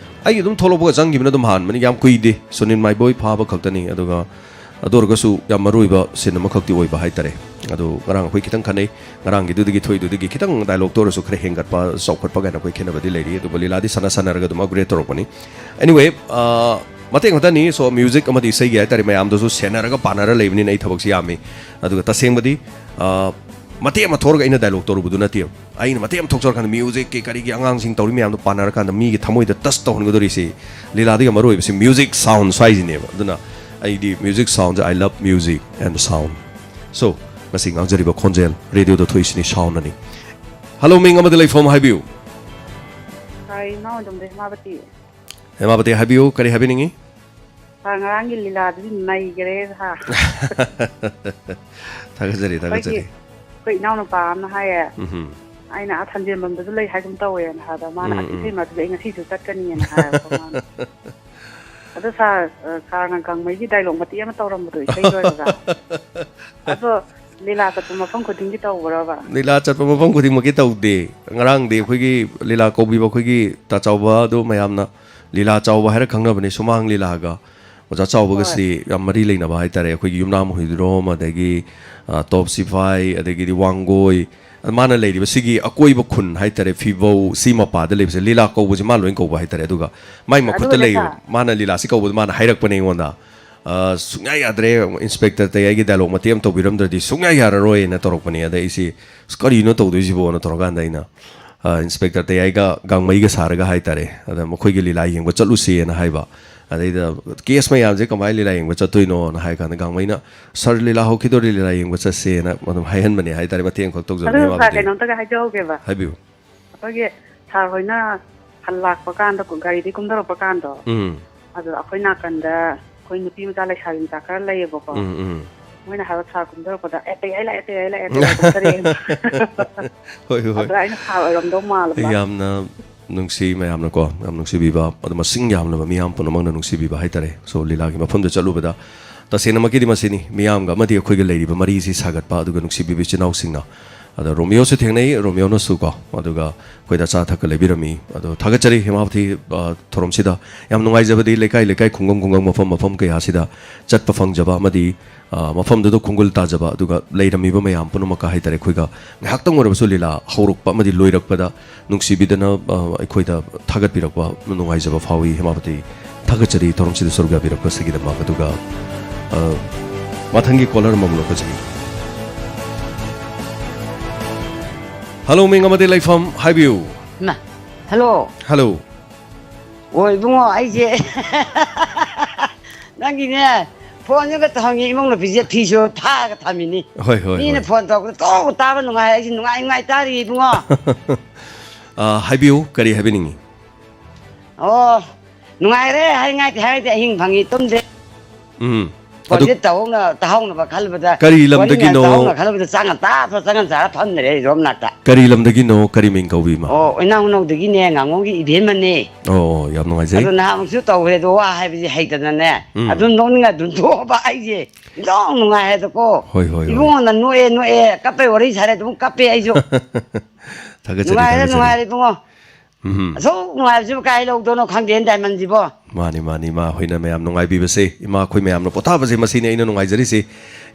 ꯑꯩ ꯑꯗꯨꯝ ꯊꯣꯛꯂꯛꯄꯒ ꯆꯪꯈꯤꯕꯅ ꯑꯗꯨꯝ ꯍꯥꯟꯕꯅꯤ, ꯌꯥꯝ ꯀꯨꯏꯗꯦ, ꯁꯨꯅꯤꯜ ꯃꯥꯏꯕꯣꯏ ꯐꯥꯕ ꯈꯛꯇꯅꯤ꯫ ꯑꯗꯨꯒ ꯑꯗꯨ ꯑꯣꯏꯔꯒꯁꯨ ꯌꯥꯝ ꯃꯔꯨ ꯑꯣꯏꯕ ꯁꯤꯟ ꯑꯃꯈꯛꯇꯤ ꯑꯣꯏꯕ ꯍꯥꯏꯇꯥꯔꯦ꯫ ꯑꯗꯣ ꯉꯔꯥꯡ ꯑꯩꯈꯣꯏ ꯈꯤꯇꯪ ꯈꯟꯅꯩ, ꯉꯔꯥꯡꯒꯤꯗꯨꯗꯒꯤ ꯊꯣꯛꯏꯗꯨꯗꯒꯤ ꯈꯤꯇꯪ ꯗꯥꯏꯂꯣꯛꯇ ꯑꯣꯏꯔꯁꯨ ꯈꯔ ꯍꯦꯟꯒꯠꯄ, ꯆꯥꯎꯈꯠꯄ ꯀꯥꯏꯅ ꯑꯩꯈꯣꯏ ꯈꯦꯠꯅꯕꯗꯤ ꯂꯩꯔꯤ꯫ ꯑꯗꯨꯕꯨ ꯂꯤꯂꯥꯗꯤ ꯁꯥꯟꯅ ꯁꯥꯟꯅꯔꯒ ꯑꯗꯨꯝ ꯑꯞꯒ꯭ꯔꯦꯗ ꯇꯧꯔꯛꯄꯅꯤ꯫ Anyway, ꯑ, ꯃꯇꯦꯛ ꯈꯛꯇꯅꯤ꯫ So ꯃ꯭ꯌꯨꯖꯤꯛ ꯑꯃꯗꯤ ꯏꯁꯩꯒꯤ ꯍꯥꯏꯇꯥꯔꯦ, ꯃꯌꯥꯝꯗꯁꯨ ꯁꯦꯟꯅꯔꯒ ꯄꯥꯟꯅꯔ ꯂꯩꯕꯅꯤꯅ ꯑꯩ ꯊꯕꯛꯁꯤ ꯌꯥꯝꯃꯤ꯫ ꯑꯗꯨꯒ ꯇꯁꯦꯡꯕꯗꯤ, ꯑ, ꯃꯇꯦꯛ ꯑꯃ ꯊꯣꯛꯑꯒ ꯑꯩꯅ ꯗꯥꯏꯂꯣꯛ ꯇꯧꯔꯨꯕꯗꯨ ꯅꯠꯇꯦꯕ꯫ ꯑꯩꯅ ꯃꯇꯦꯛ ꯑꯃ ꯊꯣꯛꯆꯔꯀꯥꯟꯗ ꯃ꯭ꯌꯨꯖꯤꯛꯀꯤ ꯀꯔꯤꯒꯤ ꯑꯉꯥꯡꯁꯤꯡ ꯇꯧꯔꯤ ꯃꯌꯥꯝꯗꯣ ꯄꯥꯟꯅꯔꯀꯥꯟꯗ ꯃꯤꯒꯤ ꯊꯃꯣꯏꯗ ꯇꯁ ꯇꯧꯍꯟꯒꯗꯧꯔꯤꯁꯤ, ꯂꯤꯂꯥꯗꯒꯤ ꯃꯔꯨ ꯑꯣꯏꯕꯁꯤ ꯃ꯭ꯌꯨꯖꯤꯛ ꯁꯥꯎꯟ ꯁ꯭ꯋꯥꯏꯁꯤꯅꯦꯕ꯫ ꯑꯗꯨꯅ ꯑꯩꯗꯤ music ꯁꯥꯎꯟꯁꯦ, I love music and sound꯫ So ꯉꯁꯤ ꯉꯥꯡꯖꯔꯤꯕ ꯈꯣꯟꯖꯦꯜ, ꯔꯦꯗꯤꯑꯣꯗ ꯊꯣꯛꯏꯁꯤꯅꯤ ꯁꯥꯎꯟ ꯑꯅꯤ꯫ ꯍꯜꯂꯣ, ꯃꯤꯡ ꯑꯃꯗꯤ ꯂꯩꯐꯝ ꯍꯥꯏꯕꯤꯌꯨ꯫ ꯁꯥꯔ, ꯏꯃꯥ ꯑꯣꯏꯗꯣꯝꯗ ꯍꯦꯃꯥꯕꯇꯤ꯫ ꯍꯦꯃꯥꯕꯇꯤ ꯍꯥꯏꯕꯤꯌꯨ, ꯀꯔꯤ ꯍꯥꯏꯕꯤꯅꯤꯡꯉꯤ? ꯁꯥꯔ, ꯉꯔꯥꯡꯒꯤ ꯂꯤꯂꯥꯗꯨꯗꯤ ꯅꯩꯒꯔꯦ, ꯁꯥꯔ꯫ ꯊꯥꯒꯠꯆꯔꯤ, ꯑꯩꯈꯣꯏꯒꯤ, ꯊꯥꯒꯠꯆꯔꯤ꯫ ꯑꯩꯈꯣꯏ ꯏꯅꯥꯎꯅꯨꯄꯥ ꯑꯃꯅ ꯍꯥꯏꯌꯦ, ꯎꯝꯍꯨꯝ꯫ ꯑꯩꯅ ꯑꯥ ꯊꯟꯖꯦꯟꯕꯝꯗꯁꯨ ꯂꯩ ꯍꯥꯏꯒꯨꯝ ꯇꯧꯋꯦꯅ ꯍꯥꯏꯕꯗ, ꯃꯥꯅ, ꯎꯝ, ꯎꯝ, ꯏꯁꯩ ꯎꯝ꯫ ꯃꯔꯛꯇꯨꯗ ꯑꯩ ꯉꯁꯤꯁꯨ ꯆꯠꯀꯅꯤꯅ ꯍꯥꯏꯌꯦꯕꯀꯣ ꯃꯥꯅ꯫ ꯑꯗꯣ ꯁꯥꯔ, ꯑ, ꯁꯥꯔꯅ ꯒꯥꯡꯃꯩꯒꯤ ꯗꯥꯏꯂꯣꯛ ꯃꯇꯦꯛ ꯑꯃ ꯇꯧꯔꯝꯕꯗꯣ ꯏꯁꯩ ꯂꯣꯏꯔꯒ꯫ ꯑꯗꯣ ꯂꯤꯂꯥ ꯆꯠꯄ ꯃꯐꯝ ꯈꯨꯗꯤꯡꯒꯤ ꯇꯧꯕ꯭ꯔꯕ? ꯂꯤꯂꯥ ꯆꯠꯄ ꯃꯐꯝ ꯈꯨꯗꯤꯡꯃꯛꯀꯤ ꯇꯧꯗꯦ꯫ ꯉꯔꯥꯡꯗꯤ ꯑꯩꯈꯣꯏꯒꯤ ꯂꯤꯂꯥ ꯀꯧꯕꯤꯕ ꯑꯩꯈꯣꯏꯒꯤ ꯇꯥ ꯆꯥꯎꯕ ꯑꯗꯨ ꯃꯌꯥꯝꯅ, ꯂꯤꯂꯥ ꯆꯥꯎꯕ ꯍꯥꯏꯔ ꯈꯪꯅꯕꯅꯤ, ꯁꯨꯃꯥꯡ ꯂꯤꯂꯥꯒ꯫ ꯑꯣꯖꯥ ꯆꯥꯎꯕꯒꯁꯤ ꯍꯣꯏ꯫ ꯌꯥꯝ ꯃꯔꯤ ꯂꯩꯅꯕ ꯍꯥꯏꯇꯥꯔꯦ꯫ ꯑꯩꯈꯣꯏꯒꯤ ꯌꯨꯝꯅꯥꯝ ꯍꯨꯏꯗ꯭ꯔꯣꯝ, ꯑꯗꯒꯤ, ꯑ, ꯇꯣꯞ ꯁꯤꯐꯥꯏ, ꯑꯗꯒꯤꯗꯤ ꯋꯥꯡꯒꯣꯏ, ꯃꯥꯅ ꯂꯩꯔꯤꯕ ꯁꯤꯒꯤ ꯑꯀꯣꯏꯕ ꯈꯨꯟ ꯍꯥꯏꯇꯥꯔꯦ, ꯐꯤꯕꯧ, ꯁꯤ ꯃꯄꯥꯗ ꯂꯩꯕꯁꯦ ꯂꯤꯂꯥ ꯀꯧꯕꯁꯦ ꯃꯥ ꯂꯣꯏ ꯀꯧꯕ ꯍꯥꯏꯇꯥꯔꯦ꯫ ꯑꯗꯨꯒ ꯃꯥꯏ ꯃꯈꯨꯠꯇ ꯑꯗꯨꯒꯅꯦ ꯂꯩ, ꯁꯥꯔ꯫ ꯃꯥꯅ ꯂꯤꯂꯥꯁꯤ ꯀꯧꯕꯗ ꯃꯥꯅ ꯍꯥꯏꯔꯛꯄꯅꯦ ꯑꯩꯉꯣꯟꯗ꯫ "ꯑ, ꯁꯨꯡꯌꯥ ꯌꯥꯗ꯭ꯔꯦ, ꯏꯟꯁꯄꯦꯛꯇꯔ ꯇꯌꯥꯏꯒꯤ ꯗꯥꯏꯂꯣꯛ ꯃꯇꯦꯛ ꯑꯃ ꯇꯧꯕꯤꯔꯝꯗ꯭ꯔꯗꯤ ꯁꯨꯡꯌꯥ ꯌꯥꯔꯔꯣꯏꯅ" ꯇꯧꯔꯛꯄꯅꯦ꯫ ꯑꯗ ꯑꯩꯁꯤ, "ꯑꯁ, ꯀꯔꯤꯅꯣ ꯇꯧꯗꯣꯏꯁꯤꯕꯣꯅ?" ꯇꯧꯔꯀꯥꯟꯗ ꯑꯩꯅ, ꯑ, ꯏꯟꯁꯄꯦꯛꯇꯔ ꯇꯌꯥꯏꯒ ꯒꯥꯡꯃꯩꯒ ꯁꯥꯔꯒ ꯍꯥꯏꯇꯥꯔꯦ, ꯑꯗ ꯃꯈꯣꯏꯒꯤ ꯂꯤꯂꯥ ꯌꯦꯡꯕ ꯆꯠꯂꯨꯁꯦꯅ ꯍꯥꯏꯕ꯫ ꯑꯗꯩꯗ, "ꯀꯦꯁ ꯃꯌꯥꯝꯁꯦ ꯀꯃꯥꯏꯅ ꯂꯤꯂꯥ ꯌꯦꯡꯕ ꯆꯠꯇꯣꯏꯅꯣꯅ?" ꯍꯥꯏ ꯀꯥꯟꯗ ꯒꯥꯡꯃꯩꯅ, "ꯁꯥꯔ, ꯂꯤꯂꯥ ꯍꯧꯈꯤꯗꯣꯔꯦ, ꯂꯤꯂꯥ ꯌꯦꯡꯕ ꯆꯠꯁꯦꯅ" ꯑꯗꯨꯝ ꯍꯥꯏꯍꯟꯕꯅꯦ ꯍꯥꯏꯇꯥꯔꯦ, ꯃꯇꯦꯡ ꯑꯃꯈꯛ ꯇꯧꯖꯕꯅꯦ ꯑꯗꯨ ꯁꯥꯔ, ꯃꯥꯕꯨꯗꯤ꯫ ꯀꯩꯅꯣꯝꯇꯒ ꯍꯥꯏꯖꯍꯧꯒꯦꯕ꯫ ꯍꯥꯏꯕꯤꯌꯨ꯫ ꯑꯩꯈꯣꯏꯒꯤ ꯁꯥꯔ ꯍꯣꯏꯅ ꯍꯜꯂꯛꯄ ꯀꯥꯟꯗ, ꯒꯥꯔꯤꯗꯒꯤ ꯀꯨꯝꯊꯔꯛꯄ ꯀꯥꯟꯗꯣ, ꯎꯝ꯫ ꯑꯗꯨꯗ ꯑꯩꯈꯣꯏ ꯅꯥꯀꯟꯗ ꯑꯩꯈꯣꯏ ꯅꯨꯄꯤ ꯃꯆꯥ, ꯂꯩꯁꯥꯕꯤ ꯃꯆꯥ ꯈꯔ ꯂꯩꯌꯦꯕꯀꯣ꯫ ꯎꯝ, ꯎꯝ꯫ ꯃꯣꯏꯅ ꯍꯥꯏꯕ ꯁꯥꯔ ꯀꯨꯝꯊꯔꯛꯄꯗ, "ꯑꯦ, ꯇꯌꯥꯏ ꯂꯥꯛꯑꯦ, ꯇꯌꯥꯏ ꯂꯥꯛꯑꯦ, ꯇꯌꯥꯏ ꯀꯨꯝꯊꯔꯛꯑꯦ"꯫ ꯍꯣꯏ, ꯍꯣꯏ, ꯍꯣꯏ꯫ ꯑꯗ ꯑꯩꯅ ꯁꯥꯔ ꯑꯣꯏꯔꯝꯗꯧ ꯃꯥꯜꯂꯕ꯫ ꯌꯥꯝꯅ ꯅꯨꯡꯁꯤ ꯃꯌꯥꯝꯅꯀꯣ, ꯌꯥꯝ ꯅꯨꯡꯁꯤꯕꯤꯕ, ꯑꯗꯨ ꯃꯁꯤꯡ ꯌꯥꯝꯂꯕ ꯃꯤꯌꯥꯝ ꯄꯨꯝꯅꯃꯛꯅ ꯅꯨꯡꯁꯤꯕꯤꯕ ꯍꯥꯏꯇꯥꯔꯦ꯫ So, ꯂꯤꯂꯥꯒꯤ ꯃꯐꯝꯗ ꯆꯠꯂꯨꯕꯗ ꯇꯁꯦꯡꯅꯃꯛꯀꯤꯗꯤ ꯃꯁꯤꯅꯤ, ꯃꯤꯌꯥꯝꯒ ꯑꯃꯗꯤ ꯑꯩꯈꯣꯏꯒ ꯂꯩꯔꯤꯕ ꯃꯔꯤꯁꯤ ꯁꯥꯒꯠꯄ, ꯑꯗꯨꯒ ꯅꯨꯡꯁꯤꯕꯤꯕ ꯏꯆꯤꯟ ꯏꯅꯥꯎꯁꯤꯡꯅ꯫ ꯑꯗ ꯔꯣꯃꯤꯌꯣꯁꯨ ꯊꯦꯡꯅꯩ, ꯔꯣꯃꯤꯌꯣꯅꯁꯨ ꯀꯣ, ꯑꯗꯨꯒ ꯑꯩꯈꯣꯏꯗ ꯑꯆꯥ ꯑꯊꯛꯀ ꯂꯩꯕꯤꯔꯝꯃꯤ꯫ ꯑꯗꯣ ꯊꯥꯒꯠꯆꯔꯤ ꯍꯦꯃꯥꯕꯇꯤ, ꯑ, ꯊꯧꯔꯝꯁꯤꯗ꯫ ꯌꯥꯝ ꯅꯨꯡꯉꯥꯏꯖꯕꯗꯤ ꯂꯩꯀꯥꯏ ꯂꯩꯀꯥꯏ, ꯈꯨꯡꯒꯪ ꯈꯨꯡꯒꯪ, ꯃꯐꯝ ꯃꯐꯝ ꯀꯌꯥꯁꯤꯗ ꯆꯠꯄ ꯐꯪꯖꯕ ꯑꯃꯗꯤ, ꯑ, ꯃꯐꯝꯗꯨꯗ ꯈꯣꯡꯒꯨꯜ ꯇꯥꯖꯕ, ꯑꯗꯨꯒ ꯂꯩꯔꯝꯃꯤꯕ ꯃꯌꯥꯝ ꯄꯨꯝꯅꯃꯛꯀ ꯍꯥꯏꯇꯥꯔꯦ, ꯑꯩꯈꯣꯏꯒ ꯉꯥꯏꯍꯥꯛꯇꯪ ꯑꯣꯏꯔꯕꯁꯨ ꯂꯤꯂꯥ ꯍꯧꯔꯛꯄ ꯑꯃꯗꯤ ꯂꯣꯏꯔꯛꯄꯗ ꯅꯨꯡꯁꯤꯕꯤꯗꯅ, ꯑ, ꯑꯩꯈꯣꯏꯗ ꯊꯥꯒꯠꯄꯤꯔꯛꯄ ꯅꯨꯡꯉꯥꯏꯖꯕ ꯐꯥꯎꯏ꯫ ꯍꯦꯃꯥꯕꯇꯤ, ꯊꯥꯒꯠꯆꯔꯤ ꯊꯧꯔꯝꯁꯤꯗ ꯁꯔꯨꯛ ꯌꯥꯕꯤꯔꯛꯄꯁꯤꯒꯤꯗꯃꯛ꯫ ꯑꯗꯨꯒ, ꯑ, ꯃꯊꯪꯒꯤ ꯀꯣꯂꯔ ꯑꯃꯃꯨꯛ ꯂꯧꯈꯠꯆꯒꯦ꯫ ꯍꯜꯂꯣ, ꯃꯤꯡ ꯑꯃꯗꯤ ꯂꯩꯐꯝ ꯍꯥꯏꯕꯤꯌꯨ꯫ ꯃꯥ, ꯍꯜꯂꯣ꯫ ꯍꯜꯂꯣ꯫ ꯑꯣ, ꯏꯕꯨꯡꯉꯣ, ꯑꯩꯁꯦ ꯅꯪꯒꯤꯅꯦ, ꯐꯣꯟꯁꯨ ꯈꯛꯇ ꯍꯪꯉꯤ, ꯏꯃꯧ ꯅꯨꯄꯤꯁꯦ ꯐꯤꯁꯨ ꯊꯥꯔꯒ ꯊꯝꯃꯤꯅꯤ꯫ ꯍꯣꯏ, ꯍꯣꯏ, ꯃꯤꯅ ꯍꯣꯏ꯫ ꯐꯣꯟ ꯇꯧꯔꯛꯄꯗ ꯇꯣꯛ ꯇꯥꯕ ꯅꯨꯡꯉꯥꯏ, ꯑꯩꯁꯦ ꯅꯨꯡꯉꯥꯏ ꯅꯨꯡꯉꯥꯏ ꯇꯥꯔꯤ, ꯏꯕꯨꯡꯉꯣ꯫ ꯑ, ꯍꯥꯏꯕꯤꯌꯨ, ꯀꯔꯤ ꯍꯥꯏꯕꯤꯅꯤꯡꯉꯤ? ꯑꯣ, ꯅꯨꯡꯉꯥꯏꯔꯦ ꯍꯥꯏꯉꯥꯏꯗꯤ ꯍꯥꯏꯗꯤ ꯑꯍꯤꯡ ꯐꯪꯉꯤ ꯇꯨꯝꯗꯦ꯫ ꯎꯝ꯫ ꯑꯗꯨ ꯐꯣꯟꯁꯦ ꯇꯧꯍꯧꯅ-, ꯇꯥꯍꯧꯅꯕ ꯈꯜꯂꯨꯕꯗ, ꯀꯔꯤ ꯋꯥꯔꯤ ꯃꯌꯥꯝ ꯂꯝꯗꯒꯤꯅꯣ? ꯇꯥꯍꯧꯅ ꯈꯜꯂꯨꯕꯗ ꯆꯪꯉ ꯇꯥ ꯊꯣ-, ꯆꯪꯉ ꯆꯥꯔ ꯐꯝꯗ꯭ꯔꯦ ꯑꯩ ꯔꯣꯝ ꯅꯥꯛꯇ꯫ ꯀꯔꯤ ꯂꯝꯗꯒꯤꯅꯣ? ꯀꯔꯤ ꯃꯤꯡ ꯀꯧꯕꯤ, ꯏꯃꯥ? ꯑꯣ, ꯑꯣꯏꯅꯥꯎ ꯅꯧꯗꯒꯤꯅꯦ, ꯉꯥꯉꯣꯝꯒꯤ ꯏꯕꯦꯝꯃꯅꯦ꯫ ꯑꯣ, ꯑꯣ, ꯌꯥꯝ ꯅꯨꯡꯉꯥꯏꯖꯩ꯫ ꯑꯗꯣ ꯅꯍꯥꯟꯃꯨꯛꯁꯨ ꯇꯧꯈ꯭ꯔꯦ, ꯑꯗꯣ ꯋꯥ ꯍꯥꯏꯕꯁꯦ ꯍꯩꯇꯗꯅꯅꯦ, ꯎꯝ꯫ ꯑꯗꯨꯝ ꯅꯣꯛꯅꯤꯡꯉ ꯑꯗꯨꯝ ꯊꯣꯛꯑꯕ ꯑꯩꯁꯦ꯫ ꯏꯅꯨꯡ ꯅꯨꯡꯉꯥꯏ ꯍꯥꯏꯗꯀꯣ꯫ ꯍꯣꯏ, ꯍꯣꯏ, ꯍꯣꯏ꯫ ꯏꯕꯨꯡꯉꯣꯅ ꯅꯣꯛꯑꯦ, ꯅꯣꯛꯑꯦ, ꯀꯞꯄꯩ ꯋꯥꯔꯤ ꯁꯥꯔꯦ, ꯑꯗꯨꯝ ꯀꯞꯄꯦ ꯑꯩꯁꯨ꯫ ꯊꯥꯒꯠꯆꯔꯤ, ꯅꯨꯡꯉꯥꯏꯔꯦ, ꯊꯥꯒꯠꯆꯔꯤ꯫ ꯅꯨꯡꯉꯥꯏꯔꯦ, ꯏꯕꯨꯡꯉꯣ꯫ ꯎꯝ꯫ ꯑꯁꯨꯛ ꯅꯨꯡꯉꯥꯏꯕꯁꯤꯕꯨ ꯀꯥꯏ ꯂꯧꯗꯣꯏꯅꯣ ꯈꯪꯗꯦꯅꯦ, ꯗꯥꯏꯃꯟꯁꯤꯕꯣ꯫ ꯃꯥꯅꯤ, ꯃꯥꯅꯤ, ꯏꯃꯥ ꯍꯣꯏꯅ ꯃꯌꯥꯝ ꯅꯨꯡꯉꯥꯏꯕꯤꯕꯁꯦ, ꯏꯃꯥ ꯑꯩꯈꯣꯏ ꯃꯌꯥꯝꯅ ꯄꯣꯊꯥꯕꯁꯦ, ꯃꯁꯤꯅꯤ ꯑꯩꯅ ꯅꯨꯡꯉꯥꯏꯖꯔꯤꯁꯦ꯫